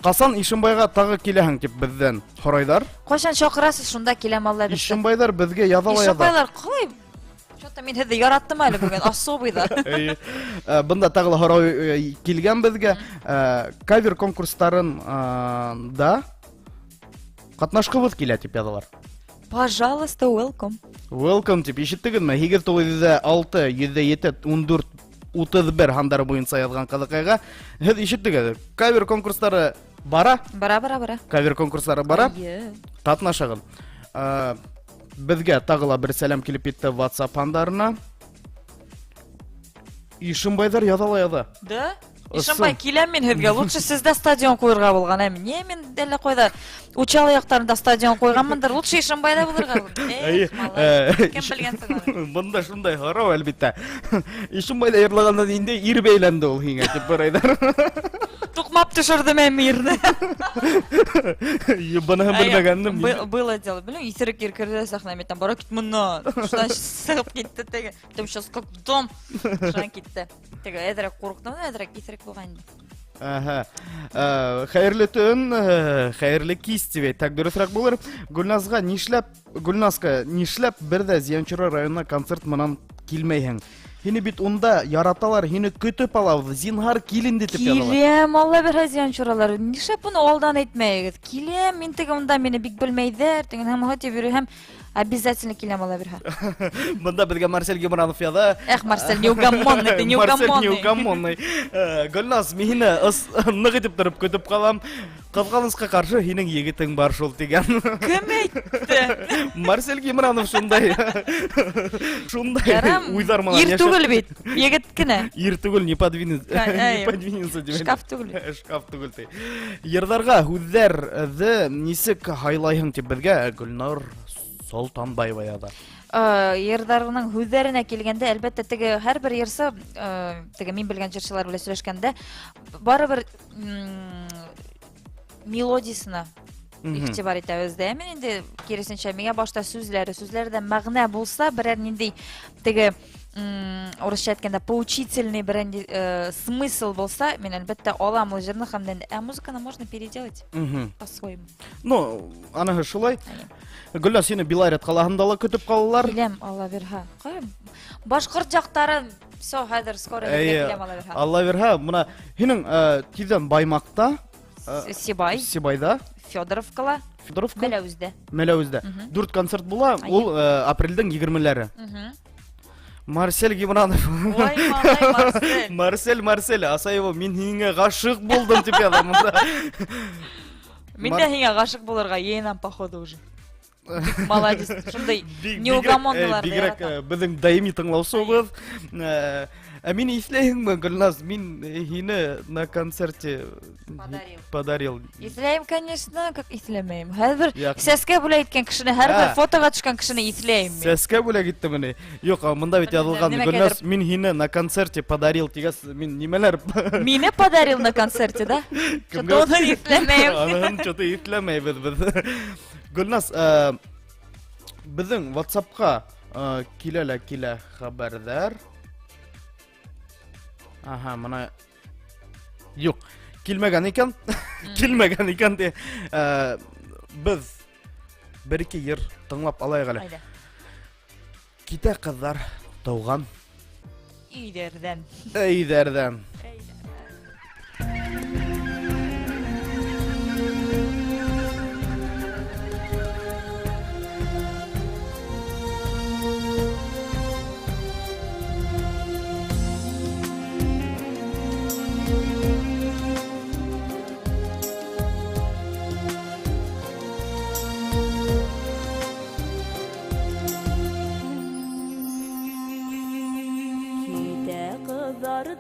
Ҡасан Ишембайға тағы киләһең тип беҙҙән һорайҙар. Ҡасан саҡырасыз, шунда киләм Алла бирһә. Ишембайҙар беҙгә яҙа ла яҙа. Ишембайлар ҡалай? Что-то мин һеҙҙе яраттым әле бөгөн, особый ҙа. Эйе. Э, Бында тағы ла һорау э, килгән беҙгә. Э, Кавер конкурстарын э, да ҡатнашҡыбыҙ килә тип яҙалар. Пожалуйста, welcome. Welcome тип ишеттегеҙме? 8 906 107 14 31 һандары буйынса яҙған ҡыҙыҡайға. Һеҙ ишеттегеҙ. Кавер конкурстары бара, Бара, бара, бара. кавер конкурстары бара. Эйе. Ҡатнашығыҙ. Э, Беҙгә тағы ла бер сәләм килеп етте WhatsApp һандарына. Ишембайҙар яҙа ла яҙа. Да? Ысын. Ишембай киләм мин һеҙгә. Лучше һеҙҙә стадион ҡуйырға булған. Ә не мин әллә ҡайҙа Учалы яҡтарында стадион ҡуйғанмындыр. Лучше Ишембайҙа булырға. Эйе, Эх, малай. э, Кем белгән һуң аны? Бында шундай һорау әлбиттә. Ишембайҙа йырлағандан инде ир бәйләнде ул һиңә тип һорайҙар. Туҡмап төшөрҙөм әм ирҙе. Быныһын белмәгәндем. Было дело. Беләм, иҫерек ир керҙе сәхнә мин бара кит моннан. Шунан сығып китте теге. Там сейчас как дом. Шунан китте. Теге әҙерәк ҡурҡтым, әҙерәк иҫерек булған инде. Аһа. Э, Хәйерле төн, э, хәйерле кис тип әйтһәк дөрөҫөрәк булыр. Гөлназға нишләп, Гөлназка нишләп бер ҙә Зиянчура районына концерт менән килмәйһең? Һине бит унда яраталар, һине көтөп алабыҙ. Зинһар кил инде тип яҙалар. Киләм, Алла бирһә Зиянчуралар. Нишләп быны алдан әйтмәйегеҙ? Киләм, мин теге унда мине бик белмәйҙәр, тигән һәм һатып йөрөй һәм обязательно киләм Алла бирһә. Бында беҙгә Марсель Гимранов яҙа. Эх, Марсель, неугомонный ты, Марсель неугомонный. неугомонный. Э, Гөлназ, мин һине ныҡ итеп тороп көтөп ҡалам. Ҡыҙғанысҡа ҡаршы һинең егетең бар шул тигән. Кем әйтте? Марсель Гимранов шундай. Шундай Ярам, уйҙар менән ир йәшәп. түгел бит, егет кенә. Ир түгел, не подвинется. Әй, Не подвинется тип. Шкаф түгел. Шкаф түгел ти. Йырҙарға һүҙҙәрҙе нисек һайлайһың тип беҙгә Гөлнар Солтанбаева яҙа. Э, Йырҙарының һүҙҙәренә килгәндә, әлбәттә, теге һәр бер йырсы, э, теге мин белгән йырсылар белән һөйләшкәндә, барыбер мелодиясына игътибар итәбеҙ ҙә. Мин инде киресенсә, миңә башта сүҙләре, сүҙләрҙә мәғәнә булса, берәр ниндәй теге Урысча әйткәндә, поучительный бер инде смысл булса, мин әлбәттә алам ул җырны һәм дә ә музыканы можно переделать по-своему. Ну, аныһы шулай. Гөлназ, сине Белорет ҡалаһында ла көтөп ҡалалар. Киләм, Алла бирһә. Ҡайым. Башҡорт яҡтары, все, хәҙер скоро киләм, Алла бирһә. Алла бирһә, бына һинең тиҙҙән Баймаҡта, Сибай. Сибайҙа. Федоровкала. Федоровка. Мәләүездә. Мәләүездә. 4 концерт була, ул апрелдең 20-ләре. Марсель Гимранов. Ой, малай, Марсель. Марсель, Марсель, Асаева, мин һиңә ғашиҡ булдым тип яҙам монда. Мин дә һиңә ғашиҡ булырға йыйынам, походу, уже. Бик молодец. Шундай неугомонныйларҙы Бигерәк, яратам. беҙҙең даими тыңлаусыбыҙ. Ә мине иҫләйһеңме, Гөлназ? Мин һине на концерте Подарил. подарил. Иҫләйем, конечно, как иҫләмәйем. Һәр бер Яҡын. сәскә бүләк иткән кешене, һәр бер Ә. фотоға төшкән кешене иҫләйем мин. Сәскә бүләк иттеме ни? Юҡ, мында бит Нимә яҙылған, кәлер? Гөлназ, мин һине на концерте подарил тигәс, мин нимәләр? Мине подарил на концерте, да? Кемгә? Что-то уны иҫләмәйем. Аныһын что-то иҫләмәйбеҙ беҙ. Гөлназ, беҙҙең WhatsApp-ҡа, килә лә килә хәбәрҙәр. Аһа, мына юҡ, килмәгән икән. Килмәгән икән ти. Беҙ бер-ике йыр тыңлап алайыҡ әле. Әйҙә. Китә ҡыҙҙар тыуған Өйҙәрҙән. Өйҙәрҙән.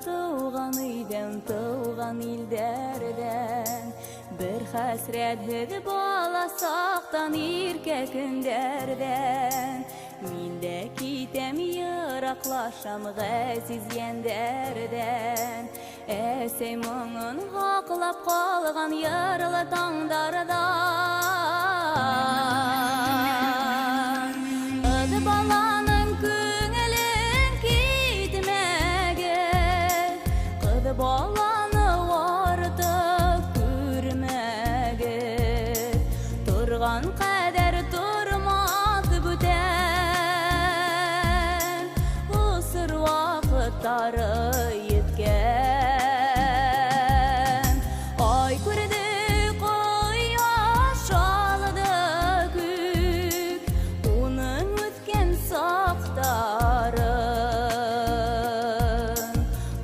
Тыуған өйҙән, тыуған илдәрҙән, бер хәсрәтһеҙ бала саҡтан, иркә көндәрҙән. Мин дә китәм, йыраҡлашам ғәзиз йәндәрҙән. Әсәй моңон һаҡлап ҡалған йырлы таңдарҙан. Ҡыҙ баланың күңелен китмәгеҙ, ҡыҙ баланы артыҡ күрмәгеҙ. Торған ҡәҙәр тормаҫ бүтән, осор ваҡыттары еткән. Ай күрҙе, ҡояш алды күк, уның үткән саҡтарын.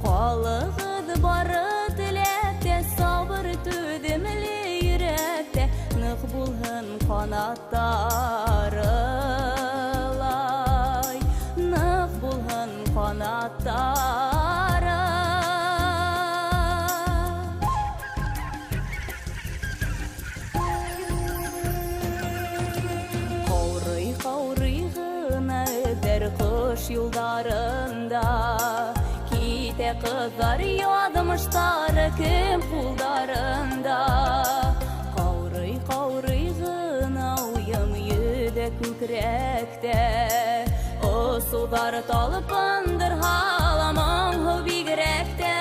Ҡалығыҙ бары теләктә, сабыр түҙемле йөрәктә, ныҡ булһын ҡанаттары лай, ныҡ булһын ҡанаттары. Ҡаурый, ҡаурый ғына эҙҙәр ҡош юлдарында, китә ҡыҙҙар яҙмыштары кем ҡулдарында. Ҡаурый, ҡаурый ғына уйым йөҙә күкрәктә, осоуҙар талпындырһа ла моңһоу бигерәк тә.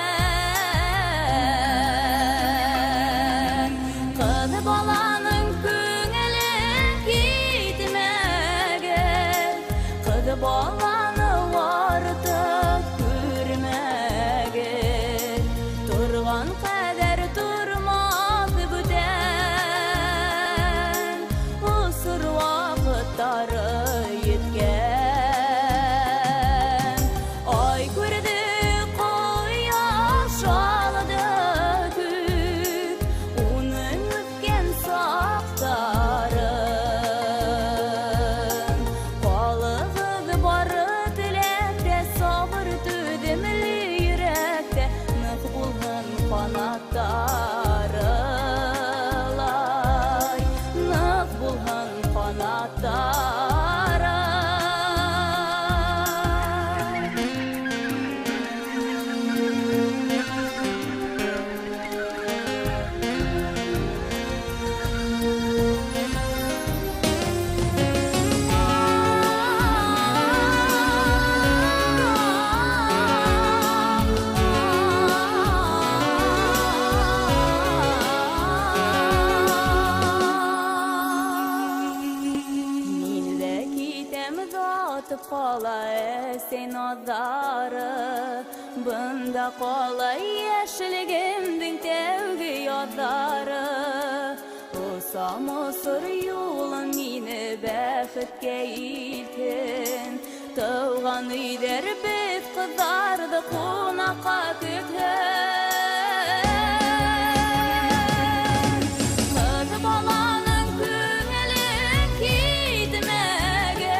Ҡыҙ баланың күңелен китмәгеҙ, ҡыҙ баланы артыҡ күрмәгеҙ. Торған ҡәҙәр тормаҫ бүтән, осор ваҡыттары еткән. Ай күрҙе, ҡояш алды күк, уның үткән саҡтарын. Ҡалығыҙ бары теләктә, сабыр түҙемле йөрәктә, ныҡ булһын ҡанаттары лай, ныҡ булһын ҡанаттары. ҡала әсәй наҙҙары, Бында ҡала йәшлегемдең тәүге яҙҙары. Осам осор юлың мине бәхеткә илтһен, Тыуған өйҙәр беҙ ҡыҙҙарҙы ҡунаҡҡа көтһөн. Ҡыҙ баланың күңелен китмәгеҙ,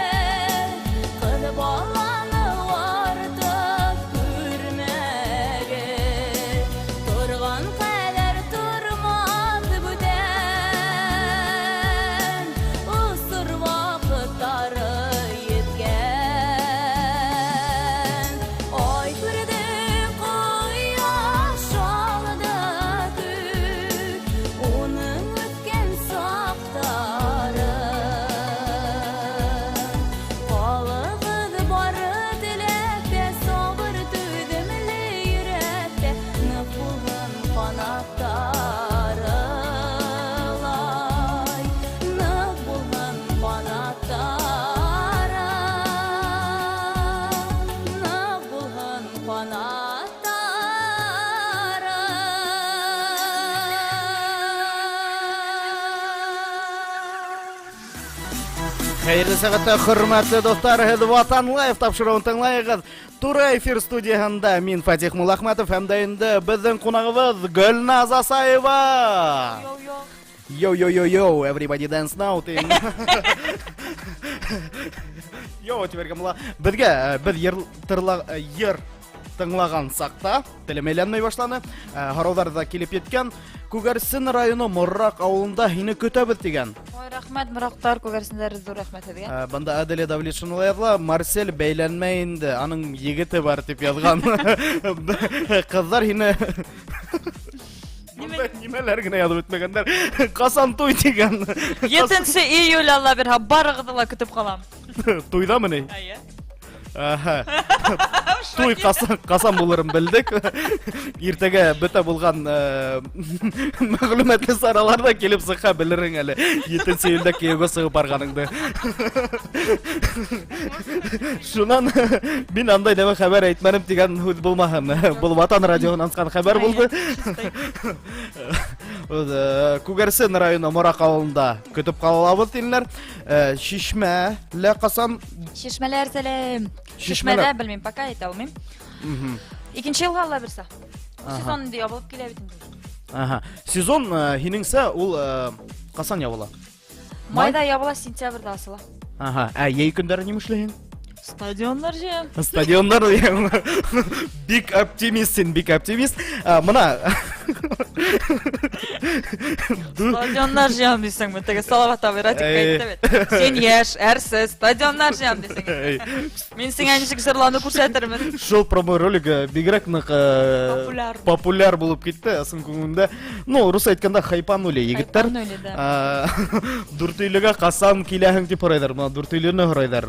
Ҡыҙ баланы артыҡ күрмәгеҙ. Торған ҡәҙәр тормаҫ бүтән, Осор ваҡыттары еткән. Ай күрҙе, ҡояш алды күк, Уның үткән саҡтары. Ҡалығыҙ бары теләктә, Сабыр түҙемле йөрәктә, Ныҡ булһын ҡанаттары лай, Ныҡ булһын ҡанаттары, Ныҡ булһын ҡанаттары. Хәйерле сәғәттә, хөрмәтле дуҫтар, һеҙ Ватан Лайф тапшырыуын тыңлайығыҙ. Тура эфир студияһында мин Фатих Муллахмәтов һәм дә инде беҙҙең ҡунағыбыҙ Гөлназ Асаева. Йоу-йоу. Йоу, йоу, йоу, йоу, everybody dance now тиң. Йоу, тип биргән була. Беҙгә, беҙ йыр тырла, йыр тыңлаған саҡта телем әйләнмәй башланы. Һорауҙар ҙа килеп еткән. Күгәрсен районы Мораҡ ауылында һине көтәбеҙ тигән. Ой, рәхмәт, Мораҡтар, күгәрсендәр, ҙур рәхмәт һеҙгә. Бында Аделя Давлетшина яҙыла, Марсель бәйләнмәй инде, аның егете бар тип яҙған. Ҡыҙҙар һине Нимә? Бында нимәләр генә яҙып бөтмәгәндәр. Ҡасан туй тигән. 7 июль, Алла бирһә, барығыҙҙы ла көтөп ҡалам. Туйҙамы ни? Әйе. Аһа. Туй ҡасан булырын белдек. Иртәгә бөтә булған мәғлүмәтле саралар ҙа килеп сыға, белерһең әле. 7 июлдә кейәүгә сығып барғаныңды. Шунан мин андай нәмә хәбәр әйтмәнем тигән һүҙ булмаһын. Был Ватан радиоһынан сыҡҡан хәбәр булды. Күгәрсен районы Мораҡ ауылында көтөп ҡалабыҙ тинеләр. Шишмә лә ҡасан? Шишмәләр сәләм. Шишмәләр. Шишмәлә белмәйем, пока әйтә алмыйм. Икенсе йылға Алла бирсә. Аһа. Сезон инде ябылып килә бит инде. Аһа. Сезон һинеңсә ул ҡасан ябыла? Майҙа ябыла, сентябрҙә асыла. Аһа. Ә йәй көндәре нимә эшләйһең? Стадиондар җыям. Стадиондар җыям. Бик оптимист син, бик оптимист. Мына. Стадиондар җыям дисеңме? Теге Салават абый Радикка әйтте бит. Син яшь, әрсез, стадиондар җыям дисең. Эй. Мин сиңа ничек җырлауны күрсәтермен. Шул промо ролик бигрәк нык Популяр. популяр булып китте, ысын күңелендә. Ну, рус әйткәндә хайпанули егетләр. Хайпанули, да. Дүртөйлөгә ҡасан киләһең дип һорайҙар. Мына Дүртөйлөнө һорайҙар.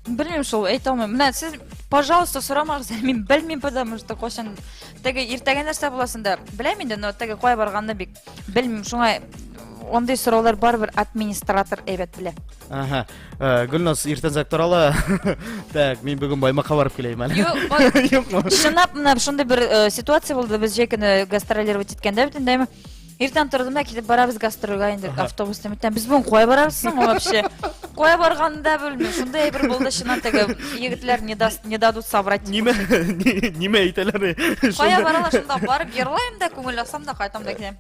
Белмим шул, әйтә алмыйм. Менә сез, пожалуйста, сорамағыҙ, мин белмим, потому что ҡасан теге иртәгә нәрсә буласын да беләм инде, но теге ҡая барғанды бик белмим. Шуңа ундай сораулар барыбер администратор әйбәт белә. Аһа. Гөлназ иртәнсәк тора ла. Так, мин бөгөн Баймаҡҡа барып киләйем әле. Юҡ, бak, Юҡмы? Чынлап менә шундай бер ситуация булды, без җәй көне гастролировать иткәндә бит инде, әйме. Иртән тордым да китеп барабыз гастрольгә инде автобуста. Мин әйтәм, без бүген кая барабыз соң вообще? Кая барганын да белмим. Шундай әйбер булды, чыннан теге егетләр не дадут соврать. Нимә, нимә әйтәләр? Кая Шунда баралар, шунда барып йырлайым да, күңел асам да, кайтам да китәм.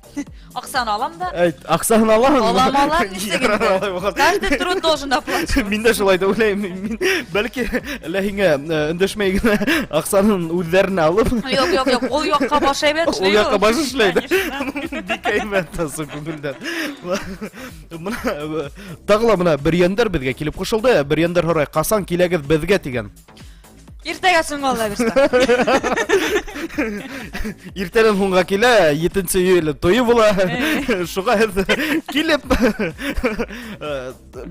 Аксаны алам да. Әйт, аксаны алам? Алам, алам, нисек инде? Ярар, алай булган. Каждый труд должен оплачиваться. Мин дә шулай дип уйлыйм. Мин бәлки ләһиңә өндәшмәй генә аксанын үзләренә алып. Юк, юк, юк, ул якка баш әйбәт Ул эшләй якка ул. баш эшләй. Конечно. Бик әйбәт тасу күңелдән. Мына тагы ла мына Бөрйәндәр беҙгә килеп ҡушылды. Бөрйәндәр һорай, ҡасан киләгеҙ беҙгә тигән. Иртәгә соң Алла бирсә. Иртәнән һуңға килә, 7 июль туйы була. Шуға һеҙ килеп,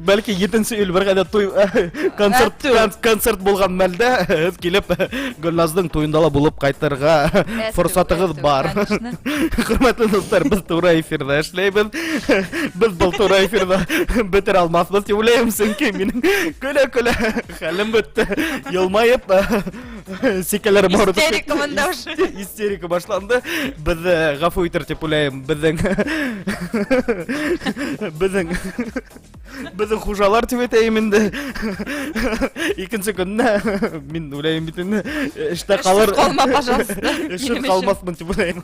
бәлки 7 июль бер ғәҙә туй концерт концерт булған мәлдә һеҙ килеп Гөлназның туйында ла булып ҡайтырға форсатығыҙ бар. Хөрмәтле дуҫтар, беҙ тура эфирҙа эшләйбеҙ. Беҙ был тура эфирҙа бөтөрә алмаҫбыҙ тип уйлайым, сөнки минең көлә-көлә хәлем бөттө. Йылмайып сикәләрем ауырып. Истерика монда уже. Истерика башланды. Беҙҙе ғәфү итер тип уйлайым. Беҙҙең беҙҙең беҙҙең хужалар тип әйтәйем инде. Икенсе көнне мин уйлайым бит инде эштә ҡалыр. Ҡалма, пожалуйста. Эшһеҙ ҡалмаҫмын тип уйлайым.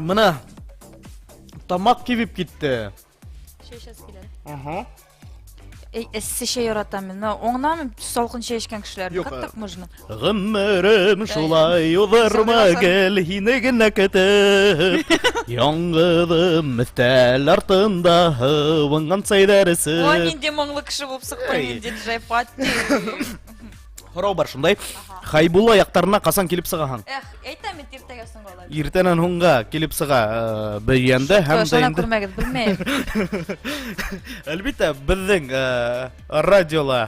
Мына тамаҡ кибеп китте. Чәй эчәсе килә. Ага. Эй, эссе чәй яратам мин. Но аңламыйм салкын чәй эчкән кешеләрне. Юк, Как э, так можно? Ғүмерем шулай уҙырмы гел һине генә көтөп. Яңғыҙым өҫтәл артында һыуынған сәйҙәр Ой, эсеп. нинди моңлы кеше булып чыктың Эй. инде, Джей Патти. Һорау бар шундай. Хайбулла яҡтарына ҡасан килеп сығаһың? Эх, әйтәм бит иртәгә соңға алай. Иртәнән һуңға килеп сыға э, Бөйәндә һәм дә Ышана инде күрмәгеҙ, белмәйем. Әлбиттә, беҙҙең э, радиола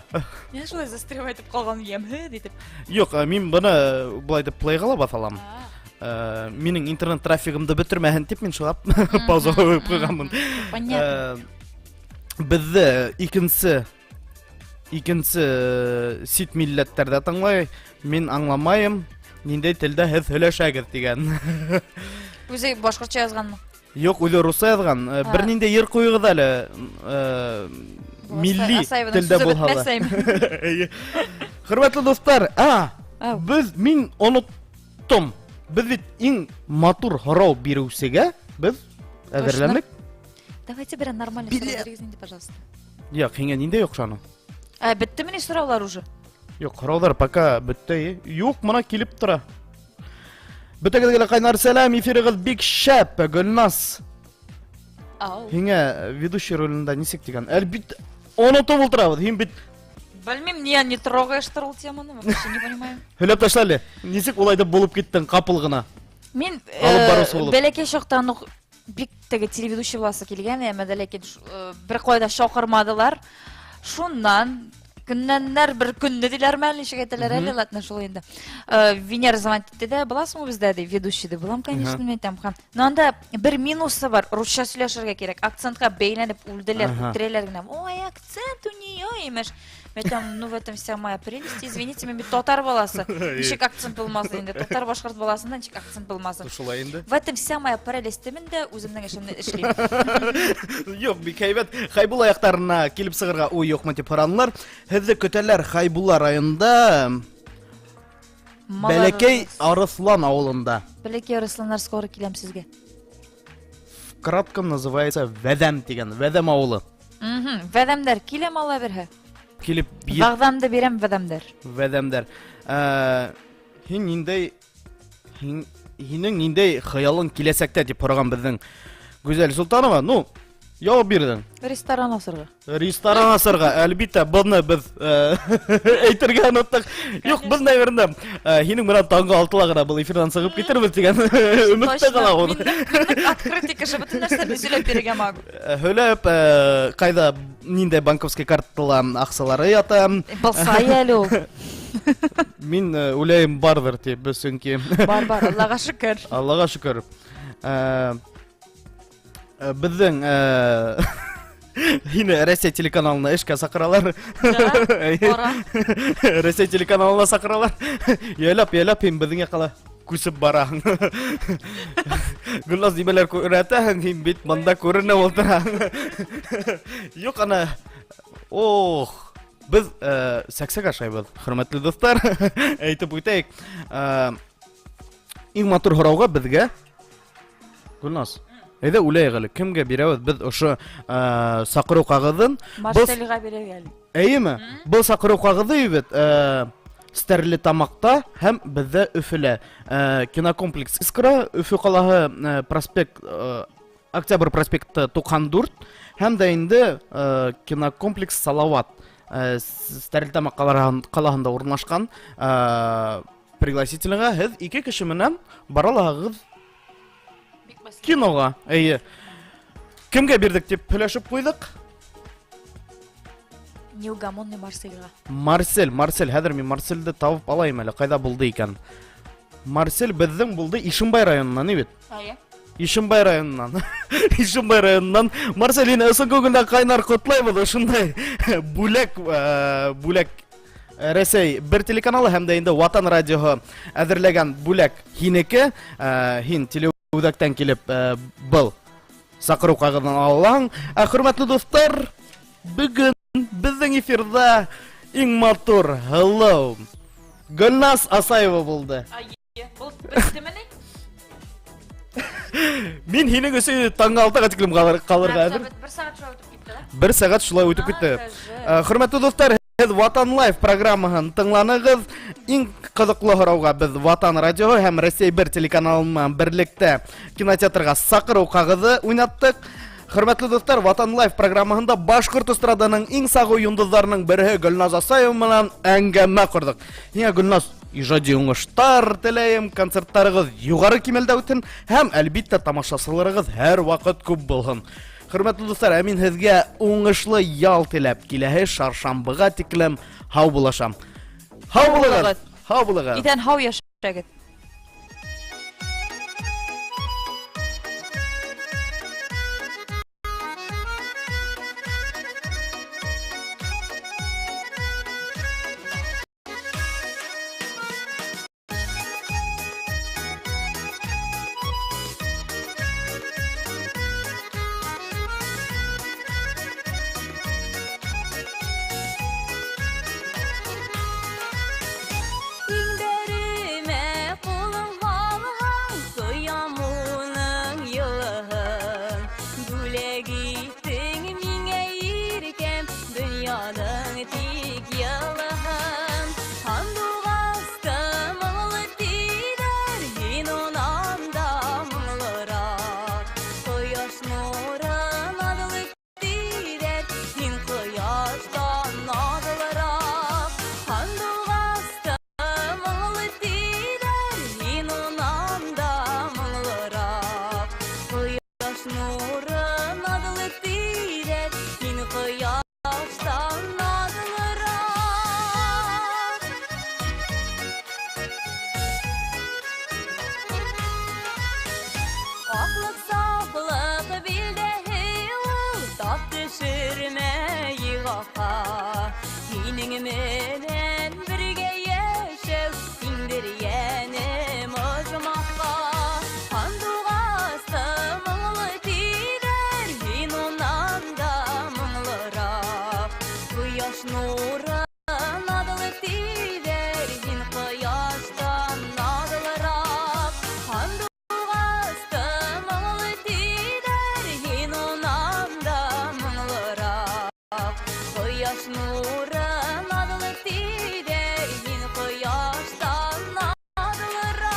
Мин шулай застревать итеп ҡалған йәмһеҙ итеп. Юҡ, э, мин быны былай итеп плейға ла баҫа алам. Э, Минең интернет трафигымды бөтөрмәһен тип мин шулап пауза ҡуйып ҡуйғанмын. Понятно. Э, Беҙҙе икенсе икенсе э, сит милләттәр ҙә тыңлай. Мин аңламайым, ниндәй телдә һеҙ һөйләшәгеҙ тигән. Үҙе башҡортса яҙғанмы? Юҡ, үҙе русса яҙған. Э, Бер ниндәй йыр ҡуйығыҙ әле. Э, Милли Асаеваның телдә сүзе булһа ла. бөтмәс әйме. Эйе. Хөрмәтле дуҫтар, а, Ау. беҙ мин оноттом. Беҙ бит иң матур һорау биреүсегә беҙ әҙерләнек. Давайте берәр нормальный Билет. сорау бирегеҙ инде, пожалуйста. Юҡ, һиңә ниндәй оҡшаны? Ә, бөттөмө ни сораулар уже? Юҡ, һорауҙар пока бөттө. Юҡ, мына килеп тора. Бөтәгеҙгә лә ҡайнар сәләм, эфирығыҙ бик шәп, Гөлназ. Ау. Һиңә ведущий ролендә нисек тигән? Әлбиттә, онотоп ултырабыҙ. Һин бит Белмәйем, ни не трогаешь ул теманы, вообще не понимаю. һөйләп ташла әле. Нисек улай итеп булып киттең ҡапыл ғына? Мин Алып барыусы булып. бәләкәй чактан ук бик теге телеведущий буласы килгән, әмма дә ләкин бер кайда чакырмадылар. Шуннан көннәннәр бер көнне диләрме әле, ничек әйтәләр әле, ладно, шул инде. Венера звонит итте дә, буласыңмы бездә ди, ведущий ди. Булам, конечно, мин әйтәм. Һәм но анда бер минусы бар, русча сөйләшергә кирәк. Акцентка бәйләнеп үлделәр, үтерәләр генә. Ой, акцент у нее, имеш. Мин әйтәм, ну в этом вся моя прелесть, извините, мин бит татар баласы. Ничек акцент булмасын инде, татар башҡорт баласында ничек акцент булмасын. Шулай инде. В этом вся моя прелесть мин дә үземнең эшемне эшлим. Юҡ, бик һәйбәт. Хайбулла яҡтарына килеп сығырға уй юҡмы тип һоранылар. Һеҙҙе көтәләр Хайбулла районында Бәләкәй Арыҫлан ауылында. Бәләкәй Арыҫланнар скоро киләм сезгә. В кратком называется Вәҙәм тигән, Вәҙәм ауылы. Вәҙәмдәр киләм ала бирһә. Килеп ет Вәғҙәмде бирәм вәҙәмдәр. Вәҙәмдәр. Э, Һин ниндәй һин, һинең ниндәй хыялың киләсәктә тип һораған беҙҙең Гүзәл Солтанова. Ну, яуап бирҙең. Ресторан асырға. Ресторан асырға, әлбиттә, быны беҙ э, әйтергә оноттоҡ. Юҡ, беҙ, наверное, э, һинең менән таңғы алтыла ғына был эфирҙан сығып китербеҙ тигән өмөттә ҡалабыҙ. Мин ныҡ открытый кеше, бөтөн нәрсәне һөйләп бирергә могу. Һөйләп, э, ҡайҙа ниндәй банковский картала аҡсалары ята. Булса әле ул. Мин э, уйлайым барҙыр тип, сөнки Бар, бар, Аллаға шөкөр. Аллаға шөкөр. Э, э, Беҙҙең э, һине Россия телеканалына эшкә саҡыралар. Да, бара. Россия телеканалына саҡыралар. Яйлап, яйлап һин беҙҙең яҡҡа күсеп бараһың. Гөлназ нимәләр күрәтәһең, һин бит бында күренеп ултыраһың. Юҡ, ана. Ох, беҙ э, сәксәк ашайбыҙ, хөрмәтле дуҫтар. Әйтеп үтәйек. Э, Иң матур һорауға беҙгә Гөлназ, әйҙә уйлайыҡ әле, кемгә бирәбеҙ беҙ ошо э, саҡырыу ҡағыҙын? Марселға бирәйек әле. Эйеме? Был саҡырыу ҡағыҙы бит э, Стәрлетамаҡта һәм беҙҙә Өфөлә. Э, кинокомплекс Искра, Өфө ҡалаһы э, проспект э, Октябрь проспекты 94 һәм дә инде э, кинокомплекс Салават э, Стәрлетамаҡ ҡалаһында урынлашҡан. Э, Пригласительныйға һеҙ ике кеше менән бара алаһығыҙ киноға. Эйе. Кемгә бирҙек тип һөйләшеп ҡуйҙыҡ? Неугомонный Марсельға. Марсель, Марсель, хәҙер мин Марсельде табып алайым әле, ҡайҙа булды икән? Марсель беҙҙең булды Ишембай районынан, бит? Әйе. Ишембай районынан. Ишембай районынан. Марсель, һине ысын күңелдән ҡайнар ҡотлайбыҙ. Ошондай бүләк, бүләк Рәсәй бер телеканалы һәм дә инде Ватан радиоһы әҙерләгән бүләк һинеке. Һин телеүҙәктән килеп был саҡырыу ҡағыҙын ала алаһың. Ә хөрмәтле дуҫтар, бөгөн беҙҙең эфирҙа иң матур, һылыу Гөлназ Асаева булды. Был бөттөмө ни? Мин һинең өсөн таңғы алтыға тиклем ҡалырға әҙер. Бер сәғәт шулай үтеп китте, да? Бер сәғәт шулай үтеп китте. Хөрмәтле дуҫтар, һеҙ Ватан Лайф программаһын тыңланығыҙ. Иң ҡыҙыҡлы һорауға беҙ Ватан радиоһы һәм Рәсәй бер телеканалы менән берлектә кинотеатрға саҡырыу ҡағыҙы уйнаттыҡ. Хөрмәтле дуҫтар, Ватан Лайф программаһында башҡорт эстраданың иң сағыу йондоҙҙарының береһе Гөлназ Асаева менән әңгәмә ҡорҙоҡ. Һиңә, Гөлназ, ижади уңыштар теләйем, концерттарығыҙ юғары кимәлдә үтһен һәм, әлбиттә, тамашасыларығыҙ һәр ваҡыт күп булһын. Хөрмәтле дуҫтар, ә мин һеҙгә уңышлы ял теләп, киләһе шаршамбыға тиклем һау булашам. Һау булығыҙ! Һау булығыҙ! Иҫән һау йәшәгеҙ. Иңдәремә ҡулың һалһаң, тоям уның йылыһын. Бүләк иттең миңә иркәм, донъяның тик йылыһын. Һандуғасты моңло тиҙәр, һин унан да моңлораҡ. Ҡояш нуры наҙлы тиҙәр, һин ҡояштан наҙлыраҡ. Һандуғасты моңло тиҙәр, һин унан да моңлораҡ. Ҡояш нуры наҙлы тиҙәр, һин ҡояштан наҙлыраҡ. Аҡлыҡ, сафлыҡ билдәһе ул, тап төшөрмә йығаҡҡа. Һинең менән бергә йәшәү иңдер йәнем ожмахҡа. Һандуғасты моңло тиҙәр, һин унан да моңлораҡ. Ҡояш нуры наҙлы тиҙәр, һин ҡояштан наҙлыраҡ. Һандуғасты моңло тиҙәр, һин унан да моңлораҡ. Ҡояш нуры наҙлы тиҙәр, һин ҡояштан наҙлыраҡ.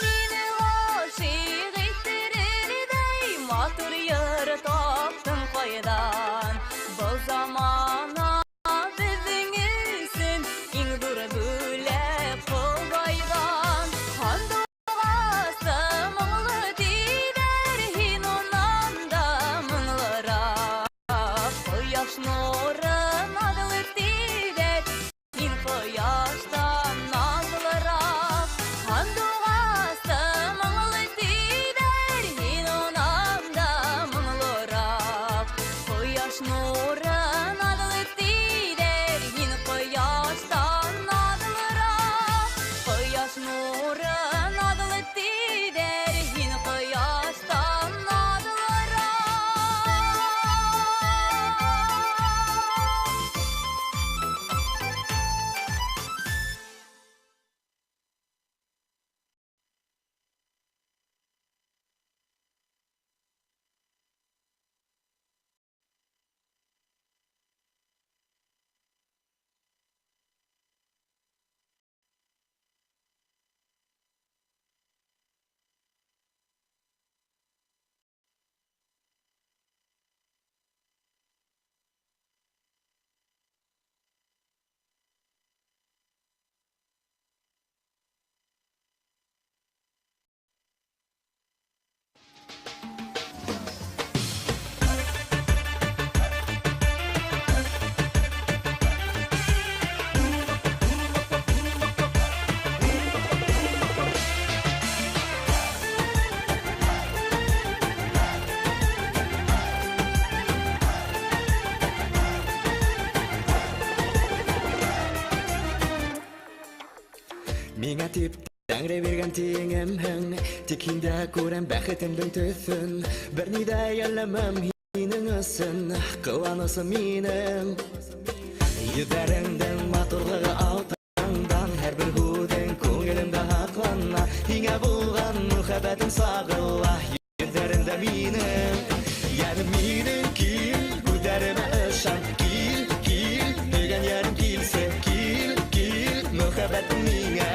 Мине ғашиҡ иттерерҙәй матур йыр таптың ҡайҙан? Был замана беҙҙең өсөн иң ҙур бүләк Хоҙайҙан. Һандуғасты моңло тиҙәр, һин унан да моңлораҡ. Ҡояш нуры наҙлы тиҙәр, һин ҡояштан наҙлыраҡ. Һандуғасты моңло тиҙәр, һин унан да моңлораҡ. Ҡояш нуры наҙлы тиҙәр, һин ҡояштан наҙлыраҡ. Ҡояш нуры наҙлы тиҙәр, һин ҡояштан наҙлыраҡ. Миңә тип Тәңре биргән тиңемһең, тик һиндә күрәм бәхетемдең төҫөн. Бер ни ҙә йәлләмәм һинең өсөн, ҡыуанысым минең. Йөҙҙәреңдең матурлығы алтындан, һәр бер һүҙең күңелемдә һаҡлана. Һиңә булған мөхәббәтем сағыла йөҙҙәреңдә минең. Йәнем минең, кил, күҙҙәремә ышан, кил, кил, һөйгән йәрем килсә, кил, кил, мөхәббәтем миңә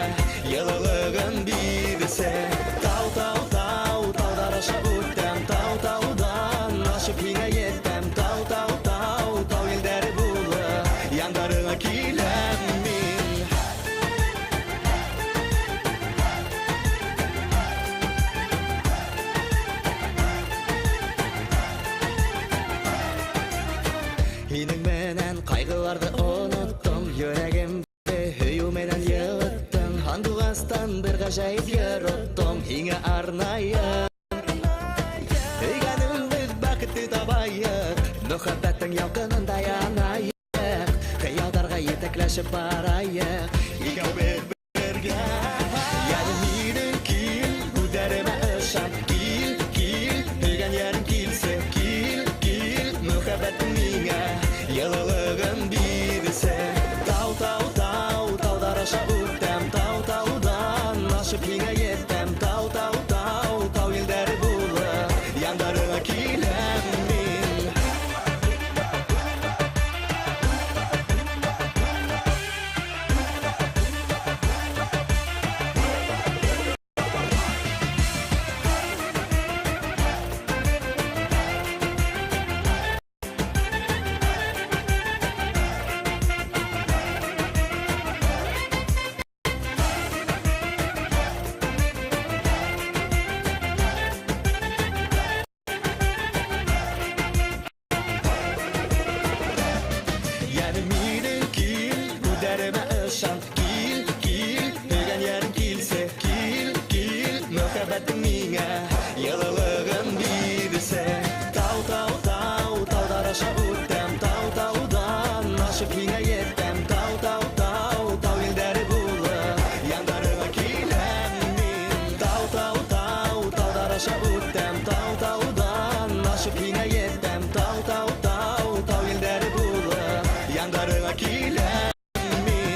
йылылығын бирсә. Тау, тау, тау, тауҙар аша үтәм, тау, тауҙан ашып һиңә етәм, тау, тау, тау, тау елдәре булып яндарыңа киләм мин. Һинең менән ҡайғыларҙы оноттом, йөрәгемде һөйөү менән йылыттың. Һандуғастан бер ғәжәйеп йыр оттом, һиңә арнайым. Һөйгәнем беҙ бәхетте табайыҡ, мөхәббәттең ялҡынында янайыҡ, хыялдарға етәкләшеп барайыҡ, икәү беҙ бергә. Йәнем минең, кил, күҙҙәремә ышан, кил, кил, һөйгән йәрем килсә, кил, кил, мөхәббәтең миңә йылылығын бирсә. Тау, тау, тау, тауҙар аша үтәм, тау, тауҙан ашып һиңә етәм, тау, тау, тау, тау елдәре булып яндарыңа киләм мин. Йәнем минең, кил, күҙҙәремә ышан, кил, кил, һөйгән йәрем килсә, кил, кил, мөхәббәтең миңә йылылығын бирсә. Тау, тау, тау, тауҙар аша үтәм, тау, тауҙан ашып һиңә етәм, тау, тау, тау, тау елдәре булып яндарыңа киләм мин. Тау, тау, тау, тауҙар аша үтәм, тау, тауҙан ашып һиңә етәм, тау, тау, тау, тау елдәре булып яндарыңа киләм мин.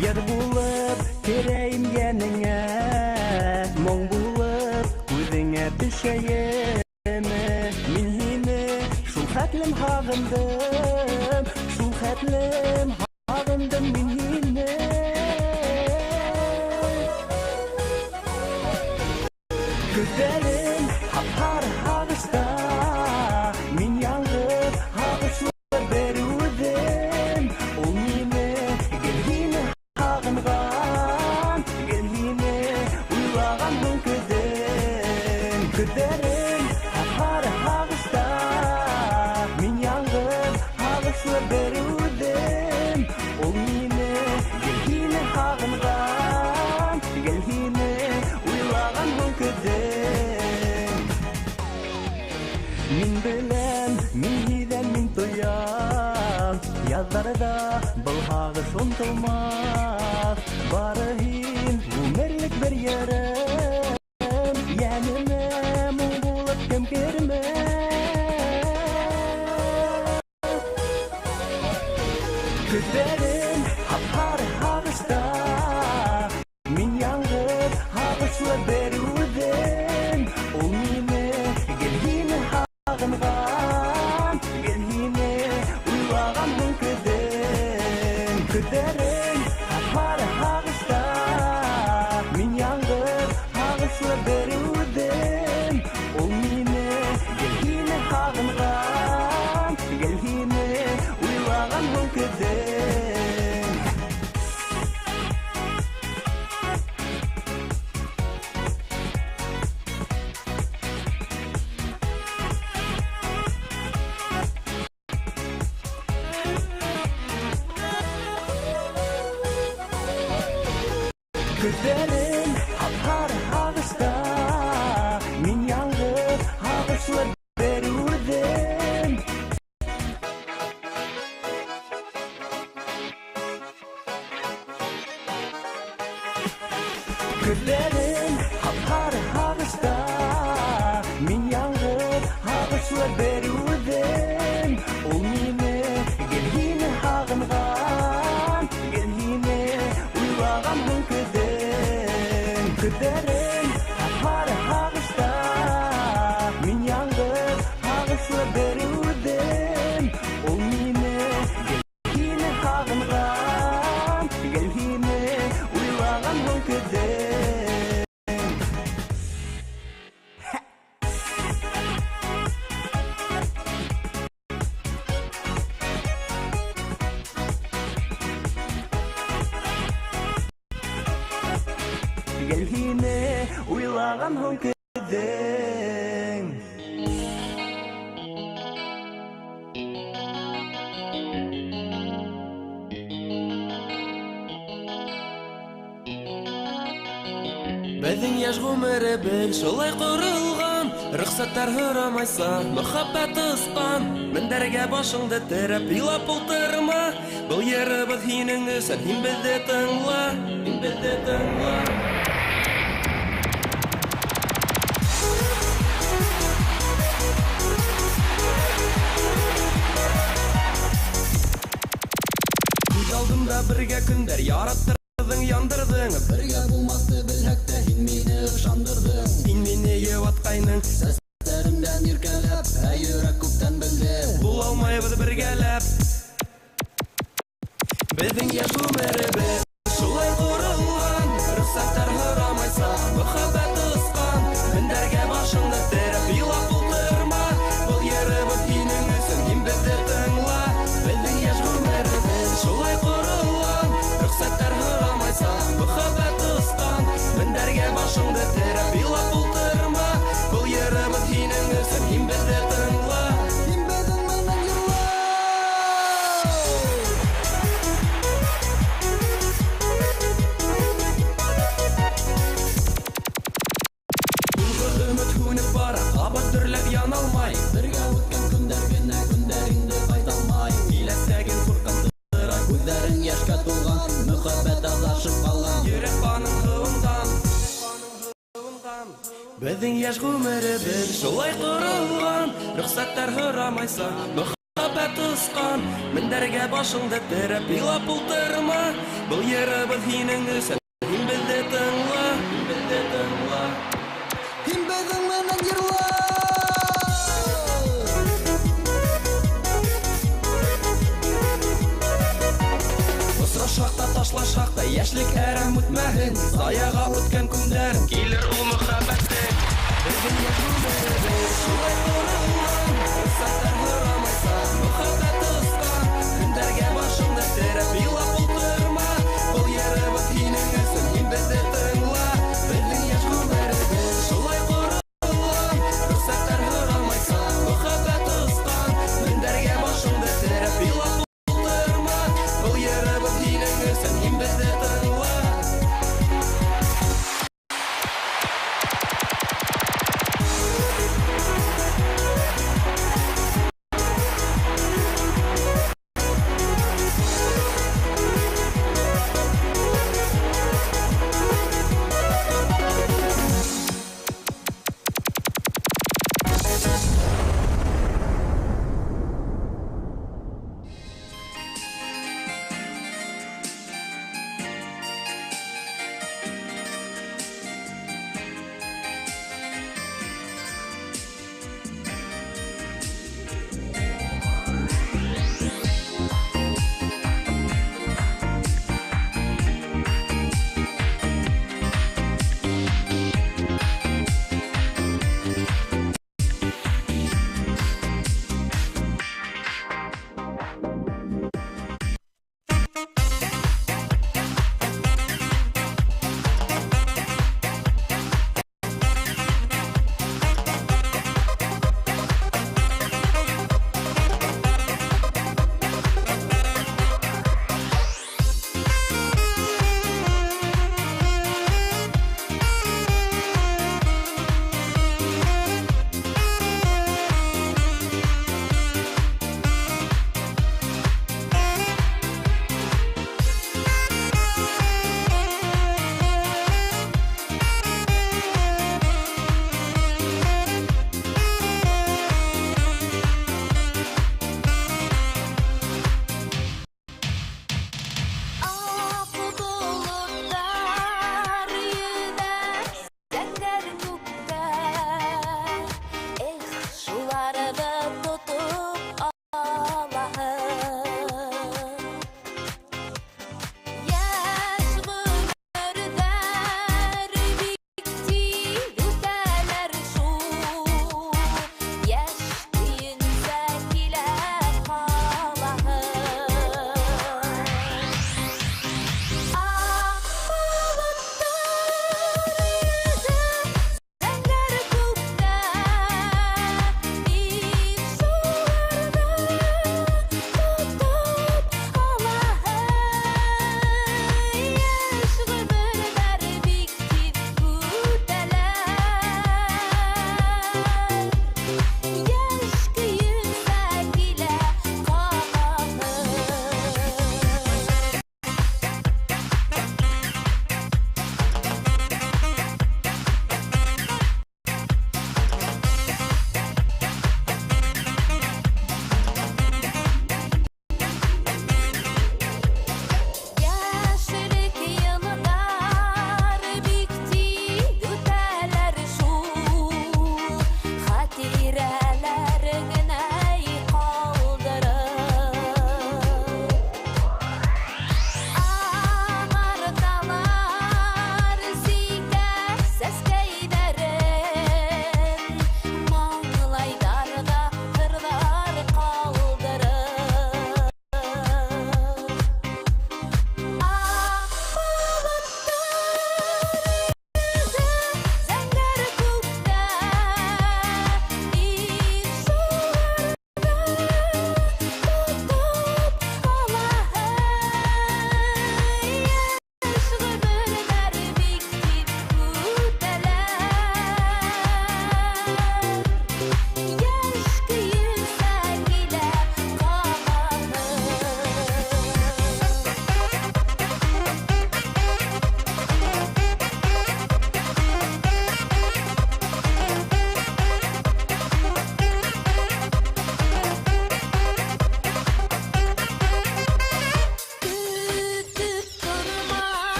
Йыр булып керәйем йәнеңә, моң булып күҙеңә төшәйем. Мин һине шул хәтлем һағындым, шул хәтлем һағындым мин һине. Күҙҙәрем һап-һары һағышта, мин яңғыҙ һағышлы бер үҙем. Ул мине гел һине һағынған, гел һине уйлаған был көҙөм. Күҙҙәрем һап-һары һағышта, мин яңғыҙ һағышлы бер үҙем. Ул мине гел һине һағынған, гел һине уйлаған был көҙөм. Мин беләм, мин һиҙәм, мин тоям, яҙҙарҙа был һағыш онотолмаҫ. Бары һин ғүмерлек бер йырым, йәнемә моң булып кем кермәҫ. Күҙҙәрем һап-һары һағышта, мин яңғыҙ һағышлы бер үҙем. Ул мине гел һине һағынған, гел һине уйлаған был көҙөм. Күҙҙәрем һап-һары һағышта, мин яңғыҙ һағышлы бер үҙем. Күҙҙәрем һап-һары һағышта, мин яңғыҙ һағышлы бер үҙем. Ул мине гел һине һағынған, гел һине уйлаған һуң көҙөн. Күҙҙәрем һап-һары һағышта, мин яңғыҙ һағышлы бер үҙем. Ул мине гел һине һағынған, гел һине уйлаған һуң көҙөн. Гел һине уйлаған һуң көҙөн. Беҙҙең йәш ғүмеребеҙ шулай ҡоролған, рөхсәттәр һорамайса, мөхәббәт осҡан. Мендәргә башыңды терәп илап ултырма, был йырыбыҙ һинең өсөн, һин беҙҙе тыңла, һин беҙҙе тыңла. Күҙ алдымда бергә көндәр яраттырҙың, яндырҙың. Бергә булмаҫты белһәк тә, һин мине ышандырҙың. Һин мине йыуатҡайның, сәстәремдән иркәләп, ә йөрәк күптән белде, була алмайбыҙ бергәләп. Беҙҙең йәш ғүмеребеҙ шулай ҡоролған, рөхсәттәр һорамайса, мөхәббәт осҡан. Мендәргә башыңды терәп илап ултырма, был йырыбыҙ һинең өсөн, һин беҙҙе тыңла. Беҙҙең йәш ғүмеребеҙ шулай ҡоролған, рөхсәттәр һорамайса, мөхәббәт осҡан. Мендәргә башыңды терәп илап ултырма, был йырыбыҙ һинең өсөн, һин беҙҙе тыңла. Һин беҙҙең менән йырла. Өмөт һүнеп бара, ҡабат дөрләп яналмай. Бергә үткән көндәр генә, көндәр инде ҡайталмай. Киләсәгең ҡурҡындыра, күҙҙәрең йәшкә тулған, мөхәббәт аҙашып ҡалған, йөрәк ҡаның һыуынған. Беҙҙең йәш ғүмеребеҙ шулай ҡоролған, рөхсәттәр һорамайса, мөхәббәт осҡан. Мендәргә башыңды терәп илап ултырма, был йырыбыҙ һинең өсөн, һин беҙҙе тыңла, һин беҙҙе тыңла. Һин беҙҙең менән йырла. Осрашһаҡ та, ташлашһаҡ та, йәшлек әрәм үтмәһен, заяға үткән көндәр килер ул мөхәббәттең. Беҙҙең йәш ғүмеребеҙ шулай ҡоролған, рөхсәттәр һорамайса, мөхәббәт осҡан. Көндәргә башыңды терәп илап ултырма, был йырыбыҙ һинең өсөн, һин беҙҙе тыңла. Беҙҙең йәш ғүмеребеҙ шулай ҡоролған, рөхсәттәр һорамайса, мөхәббәт осҡан. Мендәргә башыңды терәп илап ултырма, был йырыбыҙ һинең өсөн, һин беҙҙе тыңла.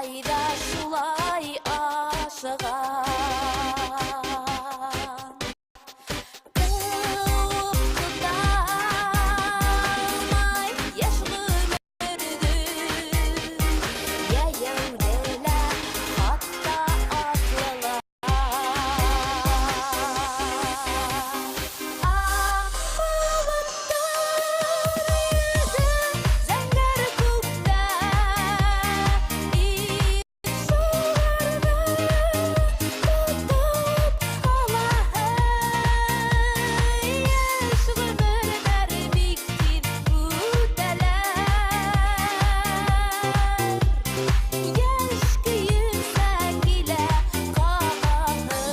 Ҡайҙа шулай ашыға? Ҡыуып тота алмай йәш ғүмерҙе, Йәйәүле лә, хатта атлы ла. Аҡ болоттар йөҙә зәңгәр күктә, Тик шуларҙы тотоп алаһы. Йәш ғүмерҙәр бик тиҙ үтәләр, Йәш көйөнсә килә ҡалаһы.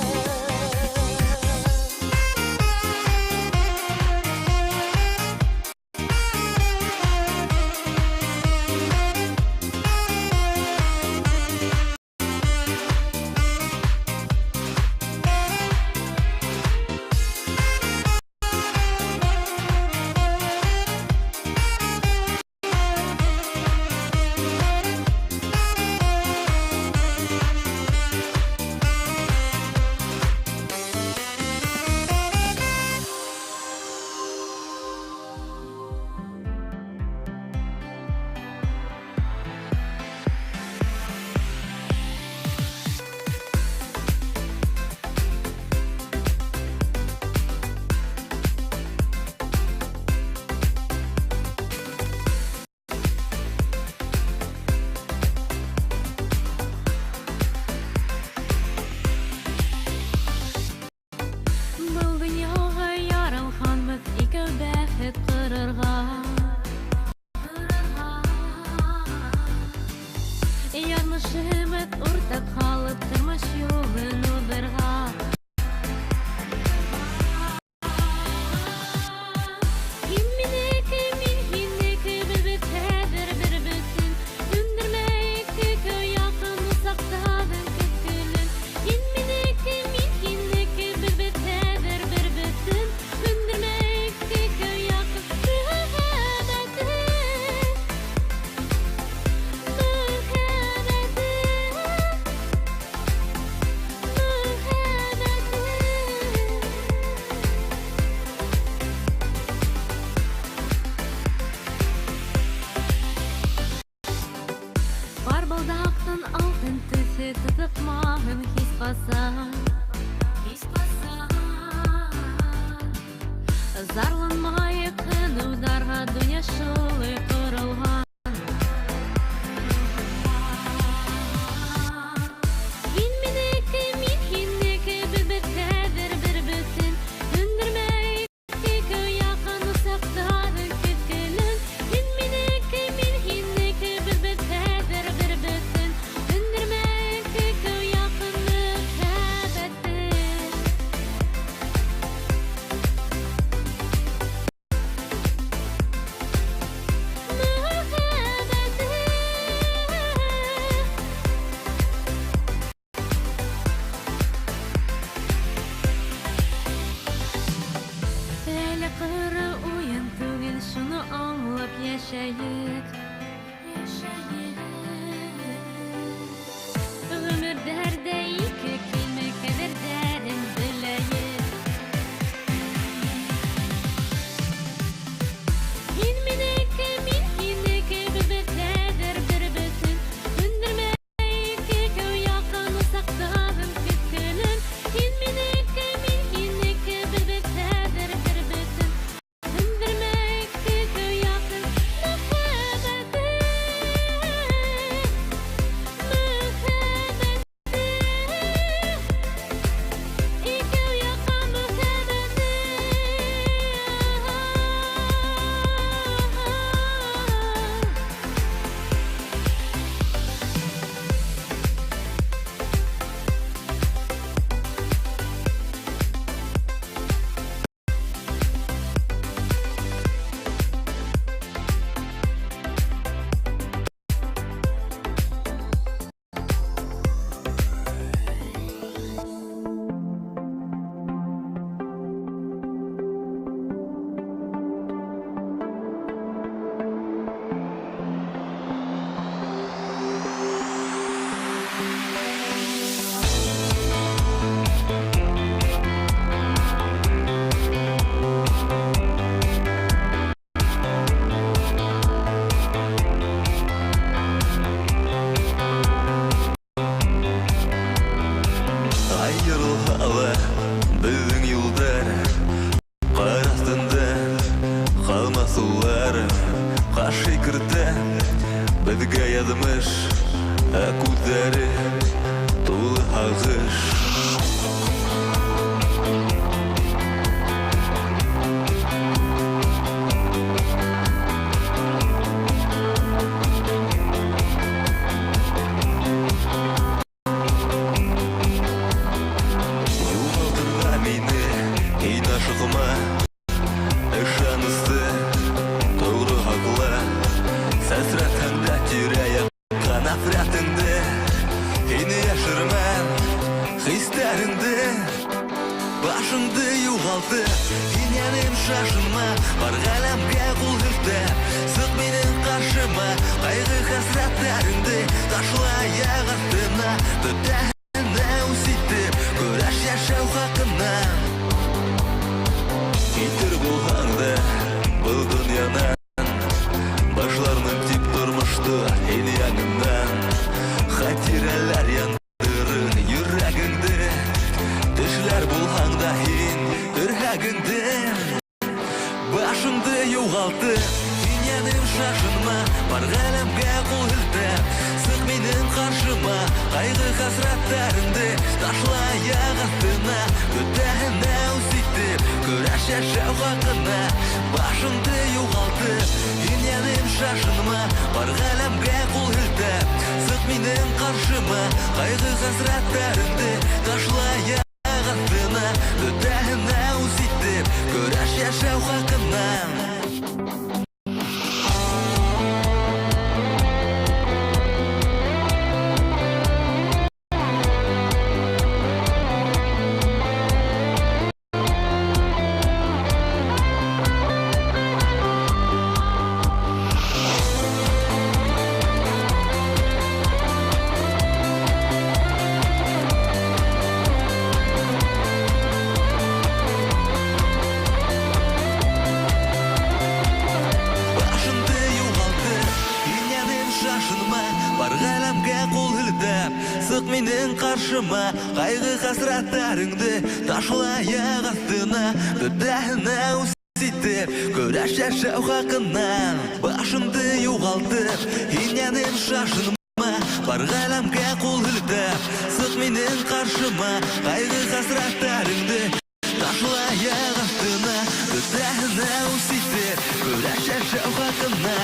Был донъяға яралғанбыҙ икәү бәхет ҡорорға. Яҙмышыбыҙ уртаҡ ҡалып тормош юлын уҙырға. Һин минеке, мин һинеке, беҙ бит хәҙер бер бөтөн. Һүндермәйек икәү яҡын усаҡтарҙың көткөлөн. Һин минеке, мин һинеке, беҙ бит хәҙер бер бөтөн. Һүндермәйек икәү яҡын мөхәббәте. Мөхәббәте. Мөхәббәте. Барбалдаҡтың алтын төҫө тотоҡмаһын һис ҡасан, һис ҡасан. Зарланмайыҡ һынауҙарға, донъя шулай ҡоролған. Һин минеке, мин һинеке, беҙ бит хәҙер бер бөтөн. Һүндермәйек икәү яҡын усаҡтарҙың көткөлөн. Һин минеке, мин һинеке, беҙ бит хәҙер бер бөтөн. Һүндермәйек икәү яҡын мөхәббәтте. Мөхәббәте. Ә күҙҙәре тулы һағыш. Юғалтырға мине һин ашыҡма, ышанысты тоғро һаҡла. Сәсрәтһәң дә тирә-яҡҡа нәфрәтеңде, һине йәшермәм хистәреңде. Башыңды юғалтып, һин йәнем шашынма, бар ғаләмгә ҡул һелтәп, сыҡ минең ҡаршыма. Ҡайғы-хәсрәттәреңде ташла аяҡ аҫтына, бөтәһенә үс итеп, көрәш йәшәү хаҡына. Китер булһаң да был донъянан, башлармын тип тормошто һин яңынан. Хатирәләр яндырыр йөрәгеңде, тешләр булһаң да һин өрһәгеңде. Башыңды юғалтып, һин йәнем шашынма, бар ғаләмгә ҡул һелтәп, сыҡ минең ҡаршыма. Ҡайғы-хәсрәттәреңде ташла аяҡ аҫтына, бөтәһенә үс итеп, көрәш йәшәү хаҡына. Башыңды юғалтып, һин йәнем шашынма, бар ғаләмгә ҡул һелтәп, сыҡ минең ҡаршыма. Ҡайғы-хәсрәттәреңде ташла аяҡ аҫтына, бөтәһенә үс итеп, көрәш йәшәү хаҡына. Башыңды юғалтып, һин йәнем шашынма, бар ғаләмгә ҡул һелтәп, сыҡ минең ҡаршыма. Ҡайғы-хәсрәттәреңде ташла аяҡ аҫтына, бөтәһенә үс итеп, көрәш йәшәү хаҡына. Башыңды юғалтып, һин йәнем шашынма, бар ғаләмгә ҡул һелтәп, сыҡ минең ҡаршыма. Ҡайғы-хәсрәттәреңде ташла аяҡ аҫтына, бөтәһенә үс итеп, көрәш йәшәү хаҡына.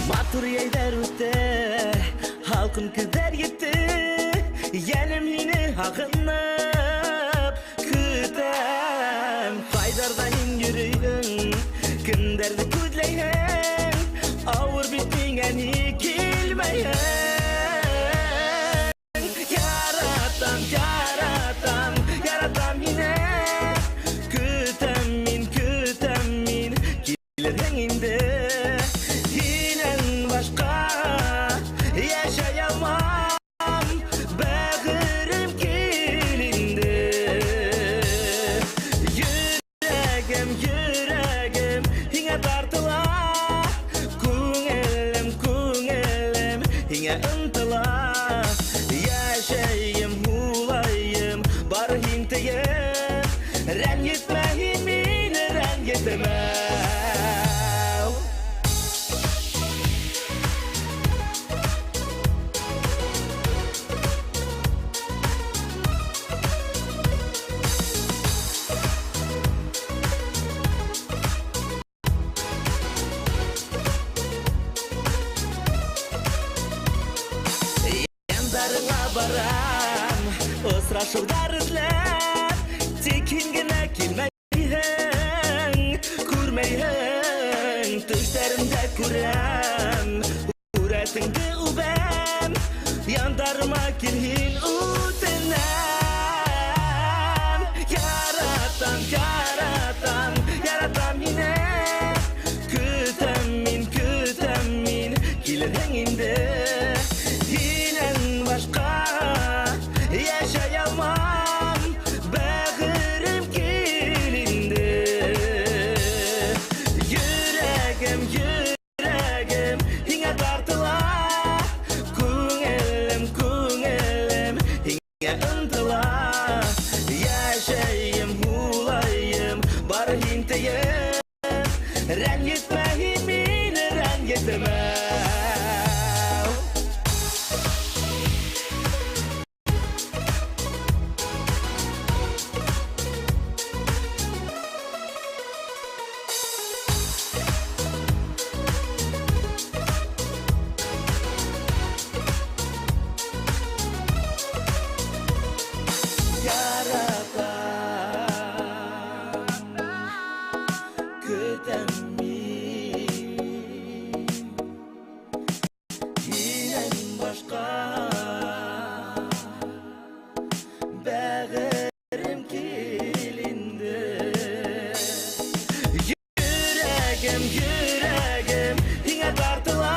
Матур йәйҙәр үтә, һалҡын көҙҙәр етте, йәнем һине һағынып көтәм. Ҡайҙарҙа һин йөрөйһөң, кемдәрҙе күҙләйһең, ауыр бит миңә ни килмәйһең. Яратам, яратам, яратам һине, көтәм мин, көтәм мин, килерһең инде. Һинән башҡа йәшәй алмам, бәғер Аңлашыуҙар эҙләп, тик һин генә килмәйһең, күрмәйһең. Төштәремдә күрәм, һүрәтеңде үбәм, яндарыма кил һин, үтенәм. Яратам, яратам, яратам һине. Көтәм мин, көтәм мин, килерһең инде. Һинән башҡа йәшәй алмам, бәғерем кил инде. Йөрәгем, йөрәгем һиңә тартыла, күңелем, күңелем һиңә ынтыла. Йәшәйем, һулайым, бары һин тейеп, рәнйетмә һин мине, рәнйетмә. Көтәм мин һинән башҡа, бәғерем кил инде. Йөрәгем, йөрәгем һиңә тартыла,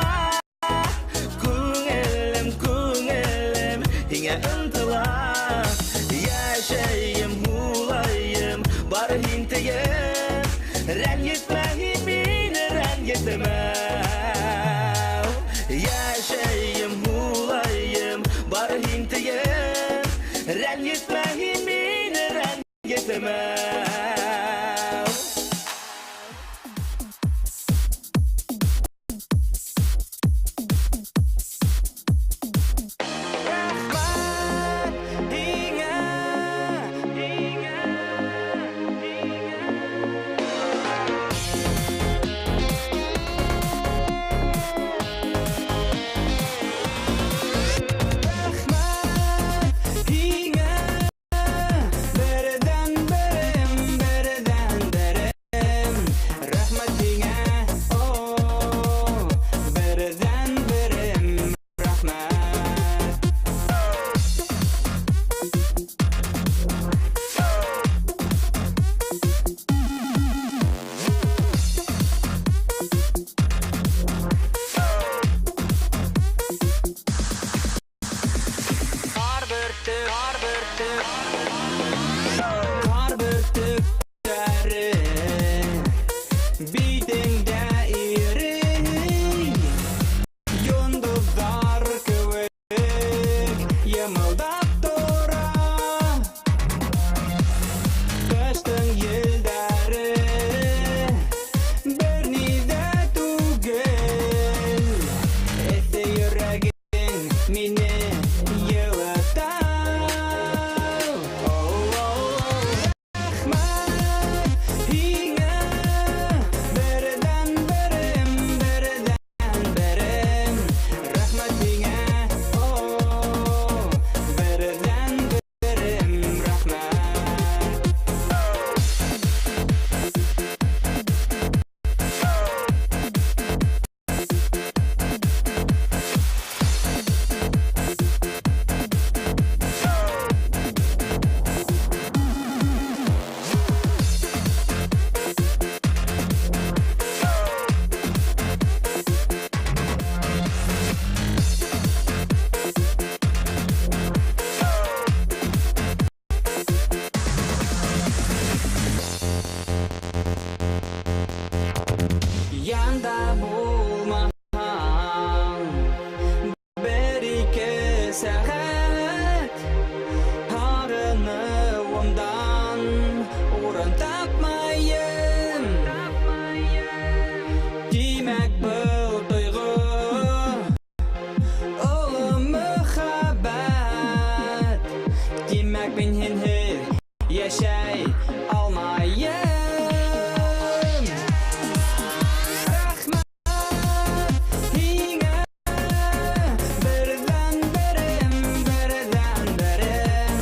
күңелем, күңелем һиңә ынтыла. Йәшәйем, һулайым, бары һин тейеп, рәнйетмә һин мине, рәнйетмә. Йәшәйем, һулайым, бары һин тейеп, рәнйетмә һин мине, рәнйетмә. Рәхмәт һиңә, һиңә, һиңә. Рәхмәт һиңә, берҙән-берем, берҙән-берем. Рәхмәт һиңә, о, берҙән-берем, рәхмәт. Ҡар бөртөк, ҡар бөртөк, ҡар бөртөктәре битеңдә ирей, йондоҙҙар кеүек йымылдап тора. Ҡыштың елдәре бер ни ҙә түгел, эҫе йөрәгең мине йылыта. Рәхмәт һиңә, берҙән-берем, берҙән-берем. Рәхмәт һиңә, о, берҙән-берем, рәхмәт. Янда булмаһаң бер-ике сәғәт, һағыныуымдан урын тапмайым. Тимәк, был тойғо оло мөхәббәт. Тимәк, мин һинһеҙ йәшәй алмайым. Рәхмәт һиңә, берҙән-берем, берҙән-берем.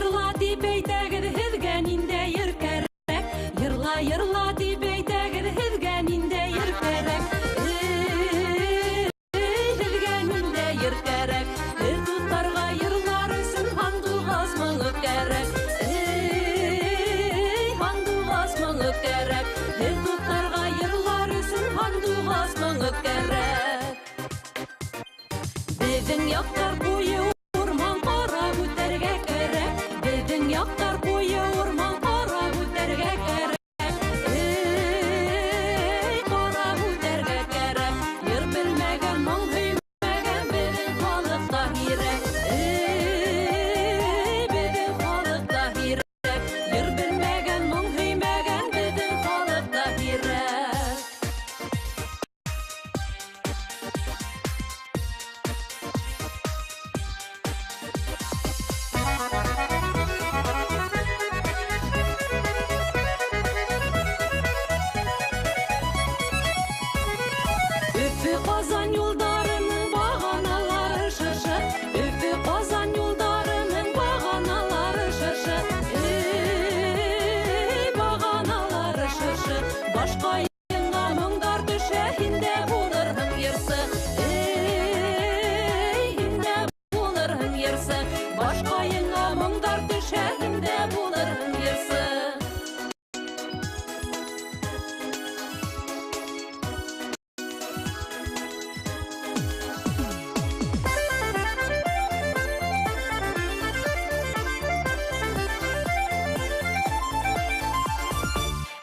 йырла дип әйтәгеҙ, һеҙгә ниндәй йыр кәрәк? Йырла, йырла дип әйтәгеҙ, һеҙгә ниндәй йыр кәрәк? Эй, һеҙгә ниндәй йыр кәрәк? Һеҙ дуҫтарға йырлар өсөн һандуғас моңо кәрәк. Эй, һандуғас моңо кәрәк. Һеҙ дуҫтарға йырлар өсөн һандуғас моңо кәрәк. Беҙҙең яҡтар ҡуйы урман ҡарап үтәргә кәрәк. Беҙҙең яҡтар ҡуйы урман ҡарап үтәргә кәрәк. Эй, ҡарап үтәргә кәрәк. Йыр белмәгән, моң һөймәгән беҙҙең халыҡта һирәк. Эй, беҙҙең халыҡта һирәк. Йыр белмәгән, моң һөймәгән беҙҙең халыҡта һирәк. Өфө Ҡазан юлдарының бағаналары шыршы. Өфө Ҡазан юлдарының бағаналары шыршы. Эй, бағаналары шыршы. Башҡайыңа моңдар төшә, һин дә булырһың йырсы. Эй, һин дә булырһың йырсы. Башҡайыңа моңдар төшә, һин дә булырһың йырсы.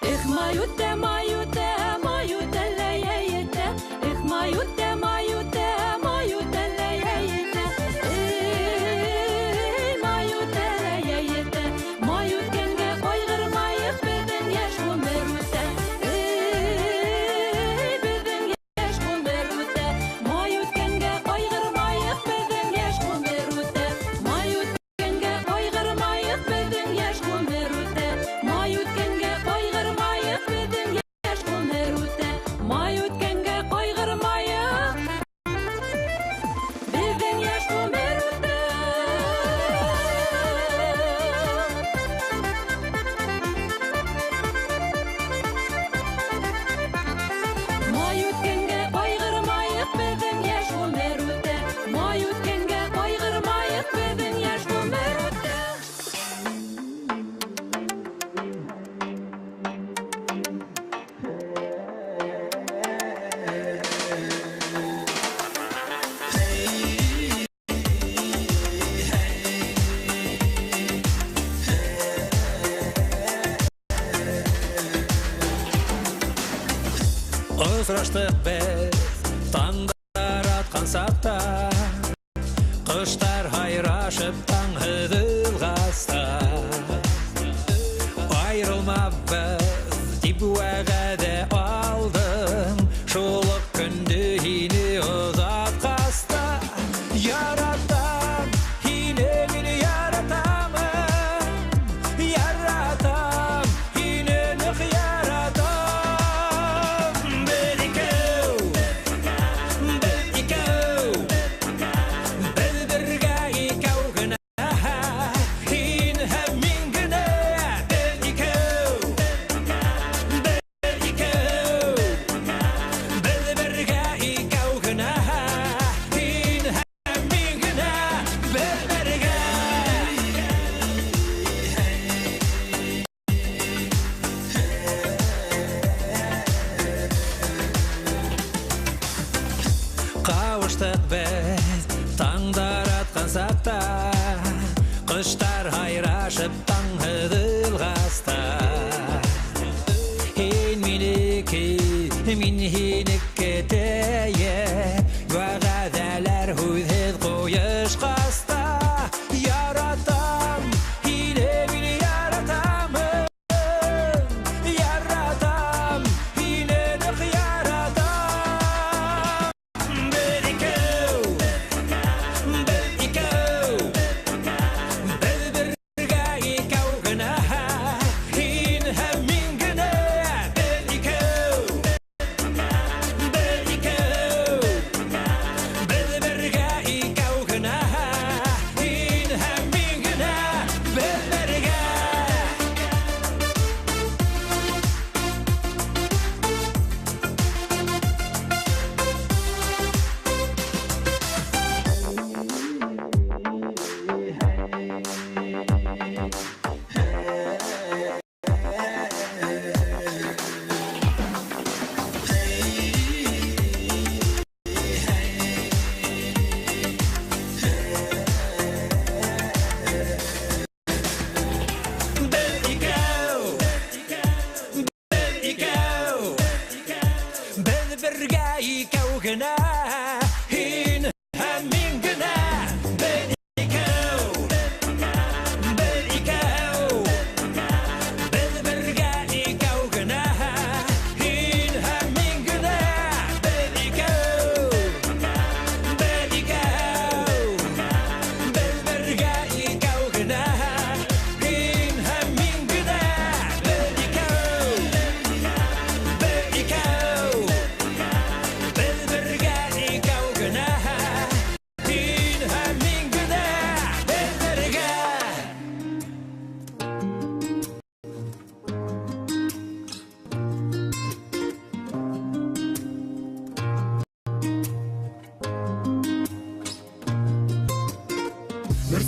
Эх, маюте, маюте, маюте, ләйәйете. Эх, маюте, маюте, маюте, ләйәйете. Эй, маюте, ләйәйете. Май үткәнгә ҡайғырмайыҡ, беҙҙең йәш ғүмер үтә. Эй, беҙҙең йәш ғүмер үтә. Май үткәнгә ҡайғырмайыҡ, беҙҙең йәш ғүмер үтә. Май үткәнгә ҡайғырмайыҡ, беҙҙең йәш ғүмер үтә. Май үткәнгә ҡайғырмайыҡ, беҙҙең йәш ғүмер үтә. Май үткәнгә ҡайғырмайыҡ, беҙҙең йәш ғүмер үтә. Май үткәнгә ҡайғырмайыҡ, беҙҙең йәш ғүмер үтә. Май үткәнгә ҡайғырмайыҡ, беҙҙең йәш ғүмер үтә. Осраштыҡ беҙ таңдар атҡан саҡта, ҡоштар һайрашып таң һыҙылғас та. Айырылмабыҙ тип вәғәҙә алдым, шул уҡ көндө һине оҙатҡас та. Яратам һине мин, яратамын, яратам һине ныҡ яратам. Беҙ икәү, беҙ икәү, беҙ бергә икәү генә, һин һәм мин генә. Беҙ икәү, беҙ икәү, беҙ бергә икәү генә, һин һәм мин генә, беҙ бергә. Ҡауыштыҡ беҙ таңдар атҡан саҡта, ҡоштар һайрашып таң һыҙылғас та. Һин минеке, мин һинеке тиеп, вәғәҙәләр һүҙһеҙ ҡуйышҡас та. Яратам һине мин, яратамын, яратам һине ныҡ яратам. Беҙ икәү, беҙ икәү, беҙ бергә икәү генә,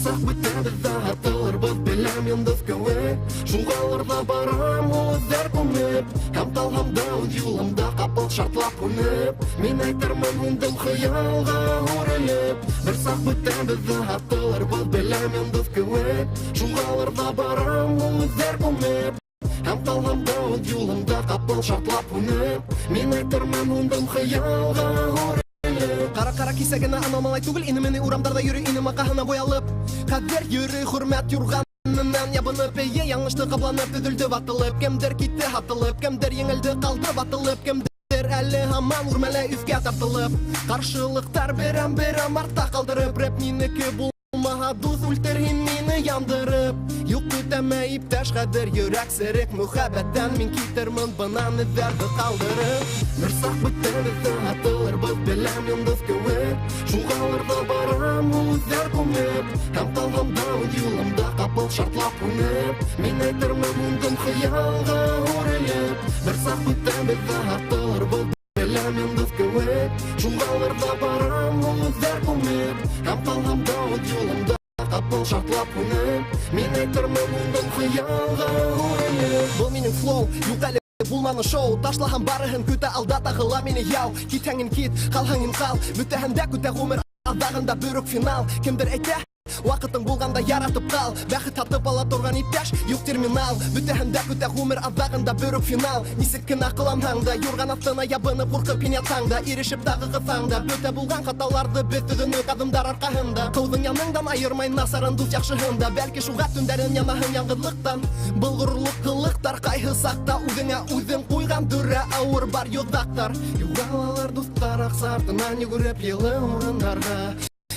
Бер саҡ бөтәбеҙ ҙә атылырбыҙ, беләм йондоҙ кеүек. Шуғалыр ҙа барам үҙҙәр күмеп, һәм ҡалһам да үҙ юлымда ҡапыл шартлап һүнеп. Мин әйтермен һүндем хыялға үрелеп. Бер саҡ бөтәбеҙ ҙә атылырбыҙ, беләм йондоҙ кеүек. Шуғалыр ҙа барам үҙҙәр күмеп, һәм ҡалһам да үҙ юлымда ҡапыл шартлап һүнеп. Мин әйтермен һүндем хыялға үрелеп. Ҡара-ҡара кисәгенә анау малай түгел, ине мине урамдарҙа йөрөй инем арҡаһына буялып. Хәҙер йөрөй хөрмәт юрғанынан ябынып, эйе яңылышты ҡапланып, өҙөлдө ватылып. Кемдер китте һатылып, кемдер еңелде ҡалды ватылып, кемдер әле һаман үрмәләй өҫкә тартылып. Ҡаршылыҡтар берәм-берәм артта ҡалдырып, рэп минеке булмаһа, дуҫ үлтер һин мине яндырып. Юҡ көтәмә иптәш, хәҙер йөрәк серек мөхәббәттән мин китермен бынан эҙҙәрҙе ҡалдырып. Бер саҡ бөтәбеҙ ҙә атылырбыҙ, беләм йондоҙ кеүек. Шуғалыр ҙа барам үҙҙәр күмеп, һәм ҡалһам да үҙ юлымда ҡапыл шартлап һүнеп. Мин әйтермен һүндем хыялға үрелеп. Бер саҡ бөтәбеҙ ҙә атылырбыҙ, беләм йондоҙ кеүек. Шуғалыр ҙа барам үҙҙәр күмеп, һәм ҡалһам да үҙ юлымда ҡапыл шартлап һүнеп. Мин әйтермен һүндем хыялға үрелеп. Был минең флоу, юҡ әле булманы шоу. Ташлаһам барыһын көтә алда тағыла мине яу. Китһәң ин кит, ҡалһаң ин ҡал. Бөтәһен дә көтә ғүмер аҙағында бер үк финал. Кемдер әйтә, ваҡытың булғанда яратып ҡал. Бәхет һатып ала торған иптәш, юҡ терминал. Бөтәһен дә көтә ғүмер аҙағында бер үк финал. Нисек кенә ҡыланһаң да, юрған аҫтына ябынып ҡурҡып һин ятһаң да, ирешеп тағы ҡыҫаң да, бөтә булған хаталарҙы беҙ төҙөнөк аҙымдар арҡаһында. Ҡыуҙың яныңдан айырмай насарын дуҫ яҡшыһын да, бәлки шуға төндәрен янаһың яңғыҙлыҡтан. Был ғорурлыҡ ҡылыҡтар ҡайһы саҡта үҙеңә үҙең ҡуйған дүрә ауыр бар йоҙаҡтар. Юғалалар дуҫтар аҡса артынан йүгереп йылы урындарға.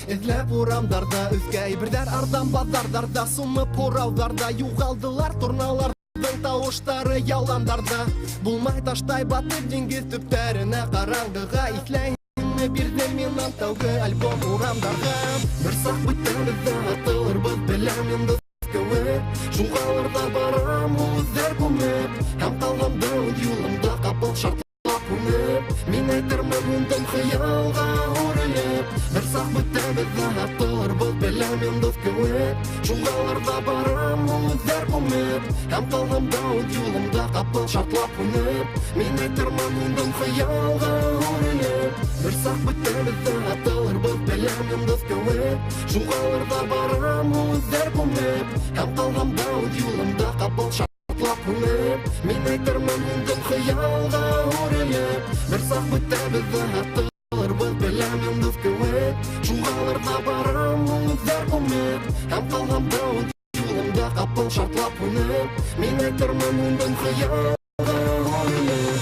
Эҙләп урамдарҙа өҫкә әйберҙәр арҙан баҙарҙарҙа сумып һорауҙарҙа юғалдылар торналарҙың тауыштары яландарҙа. Булмай таштай батып диңгеҙ төптәренә ҡараңғыға иҫләйһеңме бирҙем мин тәүге альбом урамдарға. Бер саҡ бөтәбеҙ ҙә атылырбыҙ, беләм йондоҙ кеүек. Шуғалыр ҙа барам үҙҙәр күмеп, һәм ҡалһам да үҙ юлымда ҡапыл шартлап һүнеп. Мин әйтермен һүндем хыялға үрелеп. Бер саҡ бөтәбеҙ ҙә атылырбыҙ, беләм йондоҙ кеүек. Шуғалыр ҙа барам үҙҙәр күмеп, һәм ҡалһам да үҙ юлымда ҡапыл шартлап һүнеп. Мин әйтермен һүндем хыялға үрелеп. Бер саҡ бөтәбеҙ ҙә атылырбыҙ, беләм йондоҙ кеүек. Шуғалыр ҙа барам үҙҙәр күмеп, һәм ҡалһам да үҙ юлымда ҡапыл шартлап һүнеп. Мин әйтермен һүндем хыялға үрелеп. Бер саҡ бөтәбеҙ ҙә атылырбыҙ, беләм йондоҙ кеүек. Шуғалыр ҙа барам үҙҙәр күмеп, һәм ҡалһам да үҙ юлымда ҡапыл шартлап һүнеп. Мин әйтермен һүндем хыялға үрелеп.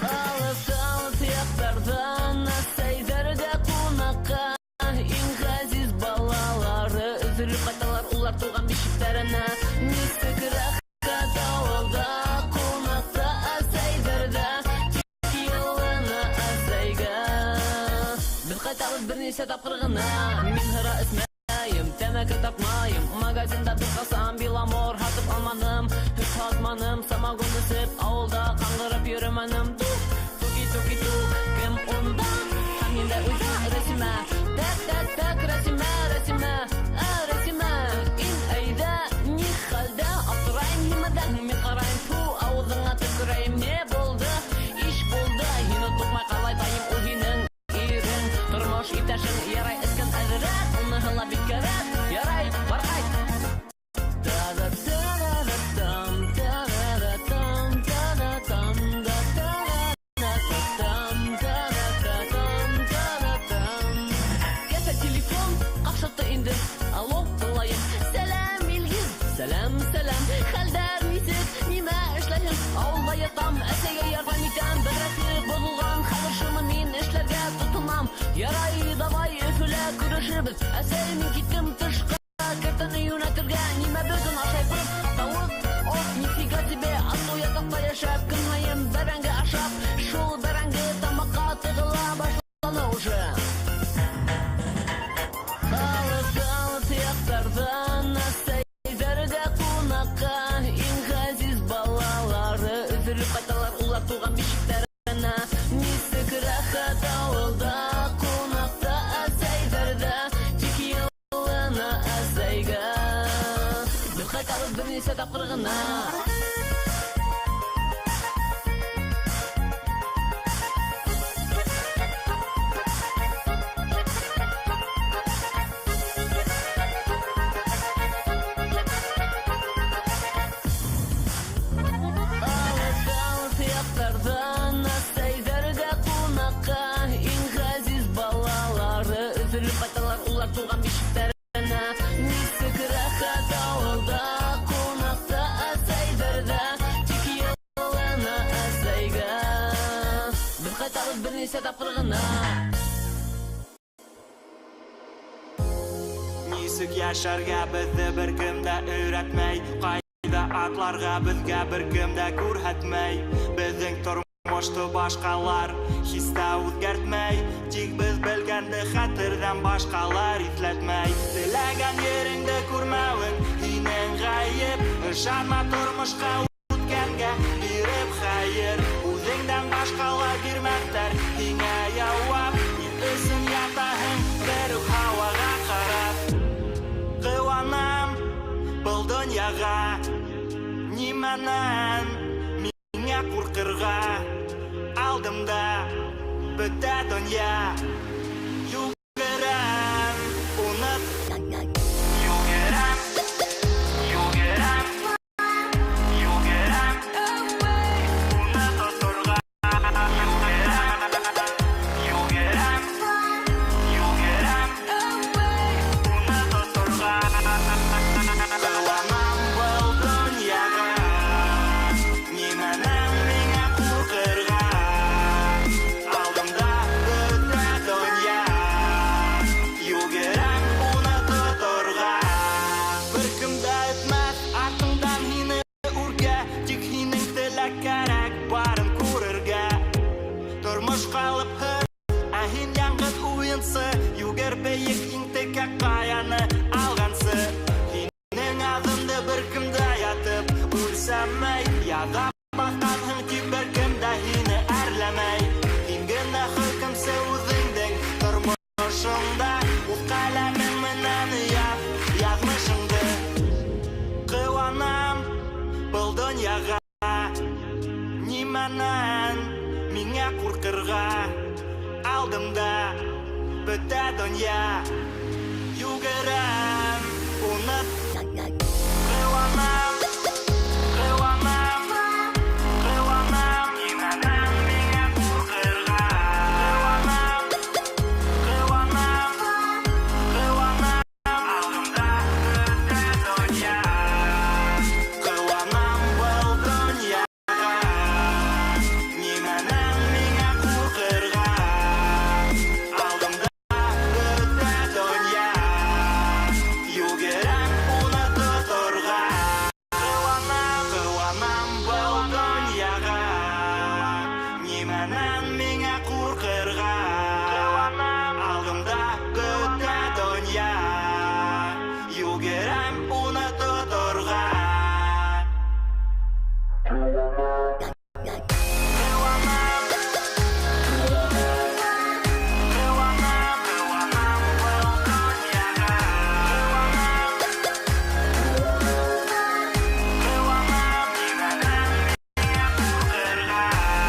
Алыс-алыс яҡтарҙан әсәйҙәргә ҡунаҡҡа иң ғәзиз балалары өҙөлөп ҡайталар улар тыуған бишектәренә. Нисек рәхәт ауылда ҡунаҡта әсәйҙәрҙә, тик йылына әсәйгә. Беҙ ҡайтабыҙ бер нисә тапҡыр ғына. Мин һыра эсмәйем, тәмәке тартмайым, магазинда бер ҡасан Беломор һатып алманым, һөт һатманым, самогон эсеп ауылда ҡаңғырып йөрөмәнем. Тук, туки, туки, тук, кем унда? Һәм ниндәй уйҙа? Рәсимә. Тәк, тәк, тәк, Рәсимә, Рәсимә, ә, Рәсимә. Ин әйҙә, ни хәлдә? Аптырайым нимәдән? Мин ҡарайым, фу, ауыҙыңа төкөрәйем. Не булды? Иш булды. Һине туҡмай ҡалайтайым, ул һинең ирең, тормош иптәшең. Ярай эскән әҙерәк, уныһы ла бик кәрәк. Ярай, бар ҡайт. Та-да-та-да-да-там, та-да-да-там, та-да-там, да-та-да-та-там, та-да-та-там, та-да-там. Кәсә телефон ҡапшатты инде. Алло, тыңлайым. Сәләм, Илгиз. Сәләм, сәләм. Хәлдәр нисек? Нимә эшләйһең? Ауылда ятам, әсәйгә ярҙам итәм. Бер рәте боҙолған, хәҙер шуны мин эшләргә тотонам. Ярай, давай, Өфөлә күрешербеҙ. Әсәй, мин киттем тышҡа. Кәртәне йүнәтергә. Нимә бөгөн ашайбыҙ? Тауыҡ, ot, нифига себе. Йәшәп, көн һайын бәрәңге ашап, шул бәрәңге тамаҡҡа тығыла башланы уже. Алыҫ-алыҫ яҡтарҙан әсәйҙәргә ҡунаҡҡа иң ғәзиз балалары өҙөлөп ҡайталар улар тыуған бишектәренә. Нисек рәхәт ауылда ҡунаҡта әсәйҙәрҙә, тик йылына әсәйгә беҙ ҡайтабыҙ бер нисә тапҡыр ғына. Алыҫ-алыҫ яҡтарҙан әсәйҙәргә ҡунаҡҡа иң ғәзиз балалары өҙөлөп ҡайталар улар тыуған бишектәренә. Нисек рәхәт ауылда ҡунаҡта әсәйҙәрҙә, тик йылына әсәйгә беҙ ҡайтабыҙ бер нисә тапҡыр ғына. Нисек йәшәргә беҙҙе бер кем дә өйрәтмәй, ҡайҙа атларға беҙгә бер кем дә күрһәтмәй. Беҙҙең тормошто башҡалар һис тә үҙгәртмәй, тик беҙ белгәнде хәтерҙән башҡалар иҫләтмәй. Теләгән ереңде күрмәүең һинең ғәйеп, ышанма тормошҡа үткәнгә биреп хәйер. Үҙеңдән башҡалар бирмәҫтәр һиңә яуап, ни өсөн ятаһың бер үк һауаға ҡарап. Ҡыуанам был донъяға, нимәнән миңә ҡурҡырға? Алдымда бөтә донъя, йүгерәм уны, йүгерәм, йүгерәм, йүгерәм уны тоторға. Йүгерәм, йүгерәм, йүгерәм уны тоторға. Ҡыуанам был донъяға, нимәнән миңә ҡурҡырға? Алдымда бөтә донъя, йүгерәм уны тоторға. Бер кем дә этмәҫ артыңдан һине үргә, тик һинең теләк кәрәк барын күрергә. Тормош ҡалыпһыҙ, ә һин яңғыҙ уйынсы, йүгер бейек иң текә ҡаяны алғансы. Һинең аҙымды бер кем дә ятып үлсәмәй, яҙа баҫҡанһың тип бер кем дә һине әрләмәй. Һин генә хөкөмсө үҙеңдең тормошоңда, үҙ ҡәләмең менән яҙ яҙмышыңды. Ҡыуанам был донъяға, нимәнән миңә ҡурҡырға? Алдымда бөтә донъя, йүгерәм уны. Ҡыуанам, ҡыуанам, ҡыуанам, нимәнән миңә ҡурҡырға? Ҡыуанам, ҡыуанам, ҡыуанам, алдымда бөтә донъя. Ҡыуанам был донъяға, нимәнән миңә ҡурҡырға? Алдымда бөтә донъя, йүгерәм уны тоторға. Ҡыуанам, ҡыуанам был донъяға, нимәнән миңә ҡурҡырға? Алдымда бөтә донъя, йүгерәм уны тоторға. Ҡыуанам, ҡыуанам, ҡыуанам был донъяға. Ҡыуанам, ҡыуанам, нимәнән миңә ҡурҡырға?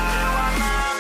Ҡыуанам,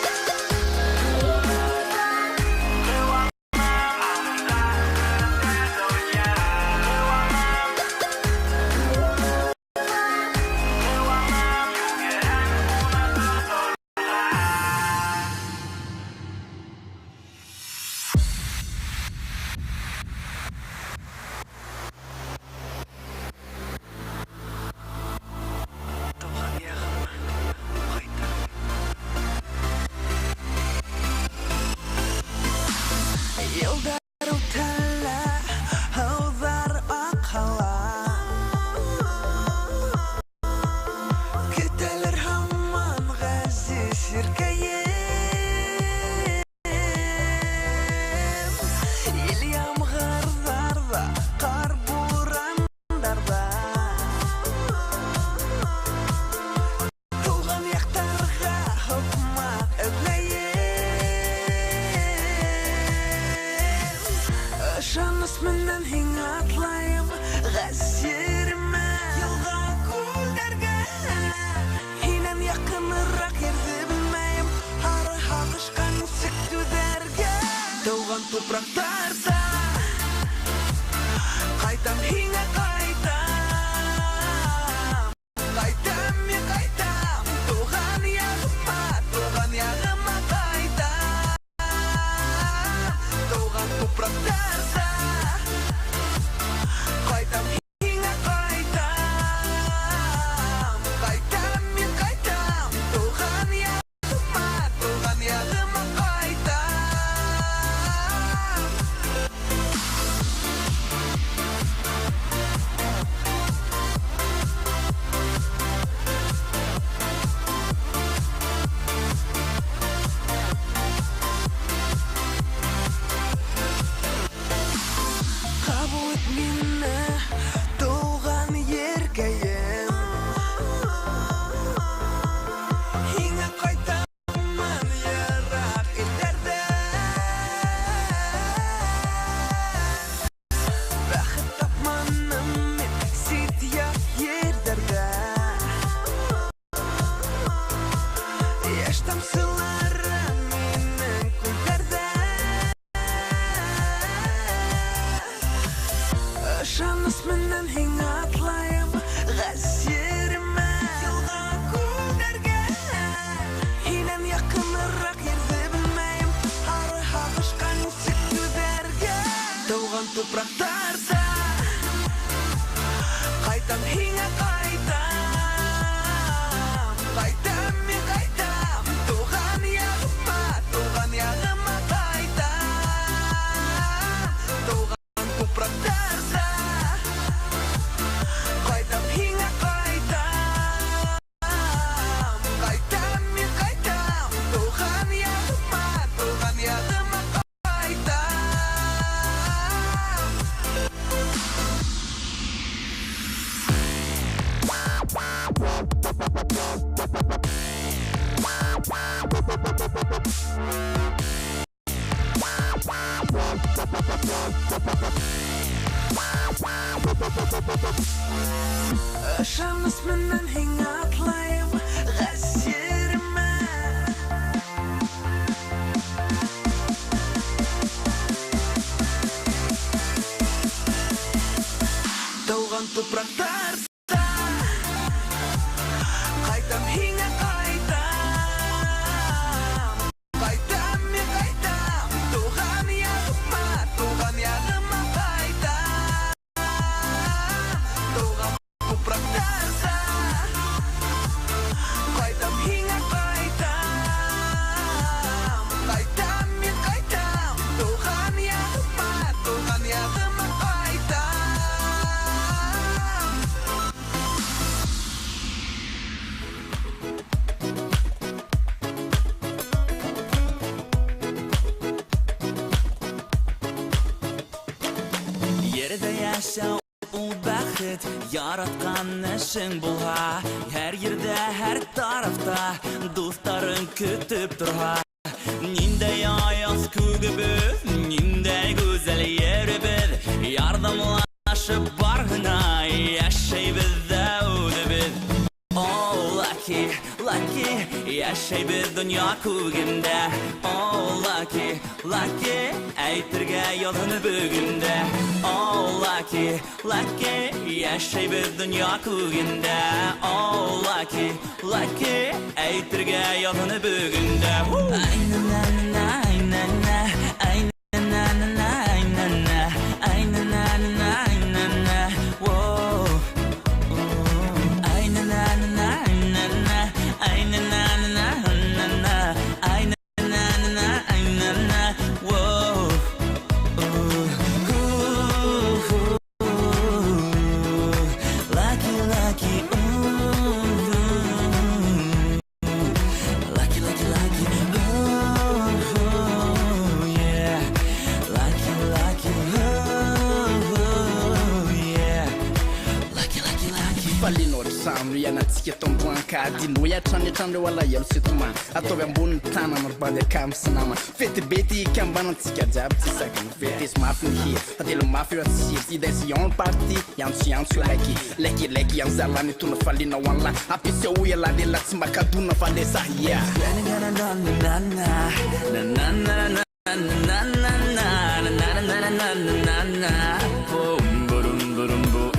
Тупраҡтарҙа Ҡайтам һиңә ҡайтам Ҡайтам мин ҡайтам Тыуған яғыма, тыуған яғыма ҡайтам Тыуған тупраҡтарҙа Ҡайтам һиңә ҡайтам Ҡайтам мин ҡайтам Тыуған яғыма, тыуған яғыма ҡайтам. Ҡабул ит мине, тыуған еркәйем. Һиңә ҡайтамын йыраҡ илдәрҙән. Бәхет тапманым мин сит-ят ерҙәрҙә. Йәш тамсылары минең күлдәрҙә. Ышаныс менән һиңә атлайым ғәзиремә. Йылға күлдәргә. Һинән яҡыныраҡ ерҙе белмәйем. Һары һағышҡа нисек түҙәргә? Тыуған тупраҡтарҙа Ҡайтам һиңә ҡайтам. Ҡайтам мин ҡайтам. Тыуған яғыма, тыуған яғыма ҡайтам. Тыуған тупраҡтарҙа Ҡайтам һиңә ҡайтам. Ҡайтам мин ҡайтам. Тыуған яғыма, тыуған яғыма ҡайтам. Ышаныс менән һиңә атлайым ғәзиремә. Тыуған тупраҡтарҙа Ҡайтам һиңә ҡайтам. Ҡайтам мин ҡайтам. Тыуған яғыма, тыуған яғыма ҡайтам. Тыуған тупраҡтарҙа Ҡайтам һиңә ҡайтам. Ҡайтам мин ҡайтам. Тыуған яғыма, тыуған яғыма ҡайтам. Ерҙә йәшәү ул бәхет, яратҡан эшең булһа, һәр ерҙә, һәр тарафта дуҫтарың көтөп торһа. Ниндәй аяҙ күгебеҙ, ниндәй гүзәл еребеҙ, ярҙамлашып барыһына йәшәйбеҙ ҙә үҙебеҙ. О, lucky, lucky, йәшәйбеҙ донъя күгендә. О, lucky, lucky, әйтергә яҙһын бөгөн дә. О, lucky, lucky, йәшәйбеҙ донъя күгендә. О, lucky, lucky, әйтергә яҙһын бөгөн дә. Ай, на, на, на, на, на, ай, на, на, на, на, на, ай, на, на, на, на, на, воу. Ай, на, на, на, на, на, ай, на, на, на, на, на, ай, на, на, на, на, на, воу. Lucky, lucky, ooh. Lucky, lucky, lucky, ooh, yeah. Lucky, lucky, ooh, yeah. Lucky, lucky, lucky. Falino trano ianantsika eto Amboankadinoy hatrany hatrany reo alahelo sy tomany ataovy ambony tanana ry bandy akamo sy namana fety be ty ikambanantsika jiaby tsy sakany fety izy mafy ny hira tantely mafy eo atsiry idaision party iantso iantso laiky laiky laiky anzalany tona falina ho an'lahy ampisehoy ialahy lehilahy tsy makadona fa le sahy yeah. Na na na na na na na na. на на на на на на на на на Бум бурум бурум бу.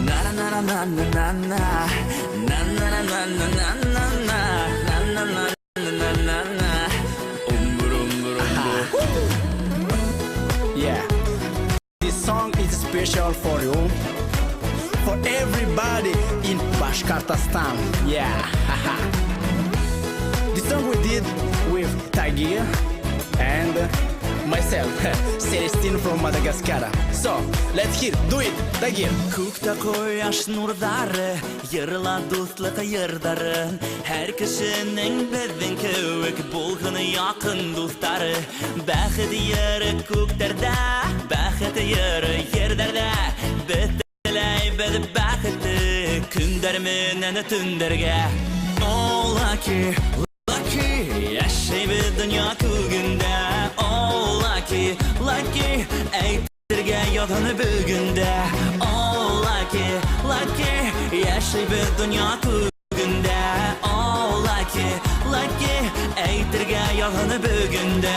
На на на на на на на на на на на на на на на на на на на на Ум бурум бурум бу. Yeah, this song is special for you, for everybody in Bashkortostan. Yeah, this song we did with Tagir and myself, Celestine from Madagascar. So let's hear, do it, Tagir. Күктә кояш нурҙары, йырла дуҫлыҡ йырҙарын. Һәр кешенең беҙҙең кеүек булһын яҡын дуҫтары. Бәхет йыры күктәрҙә, бәхет йыры ерҙәрҙә. Беҙ теләйбеҙ бәхетте көндәр менән төндәргә. Oh, lucky, lucky, йәшәйбеҙ донъя күгендә. Oh, lucky, lucky, әйтергә яҙһын бөгөн дә. Oh, lucky, lucky, йәшәйбеҙ донъя күгендә. Oh, lucky, lucky, әйтергә яҙһын бөгөн дә.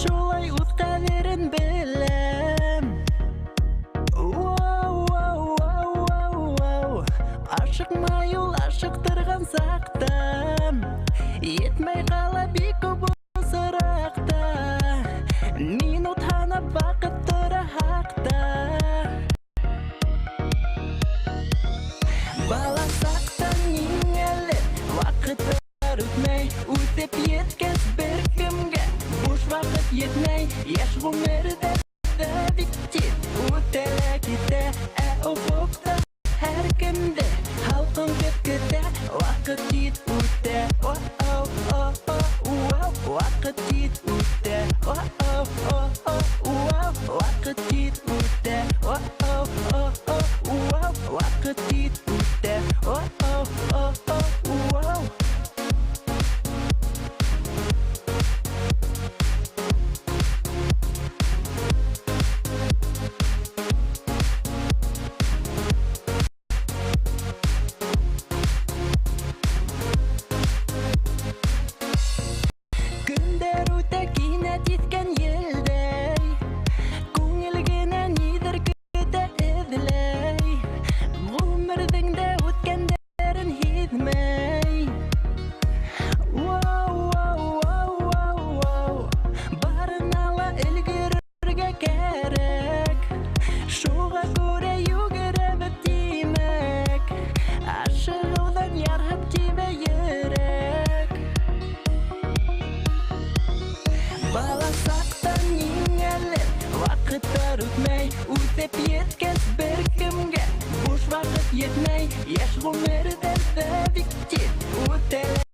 шулай үҙ ҡәҙерен беләм. Вау, вау, вау, вау, вау. Ашыҡмай ул ашыҡтырған саҡта, етмәй ҡала бик күп осраҡта. Минут һанап ваҡыт тора хаҡта. Бала саҡтан ниңәлер ваҡыттар үтмәй, үҫеп еткәс бер кемгә буш ваҡыт етмәй. Йәш ғүмерҙә дә бик тиҙ үтә лә китә, ә офоҡта һәр кемде һалҡын көт көтә. Ваҡыт тиҙ үтә, о-о, о-о, уау. Ваҡыт тиҙ үтә, о-о, о-о, уау. Ваҡыт тиҙ үтә, о-о, о-о, уау. Ваҡыт тиҙ үтә, о-о, о-о, уау. Көндәр үтә кинәт иҫкән елдәй, күңел генә ниҙер көтә эҙләй. Ғүмерҙең дә үткәндәрен һиҙмәй. Вау, вау, вау, вау, вау. Барына ла өлгөрөргә кәрәк, шуға күрә йүгерәбеҙ тимәк. Ашығыуҙан ярһып тибә йөрәк. Бала саҡтан ниңәлер ваҡыттар үтмәй, үҫеп еткәс бер кемгә буш ваҡыт етмәй. Йәш ғүмерҙәр ҙә бик тиҙ үтә лә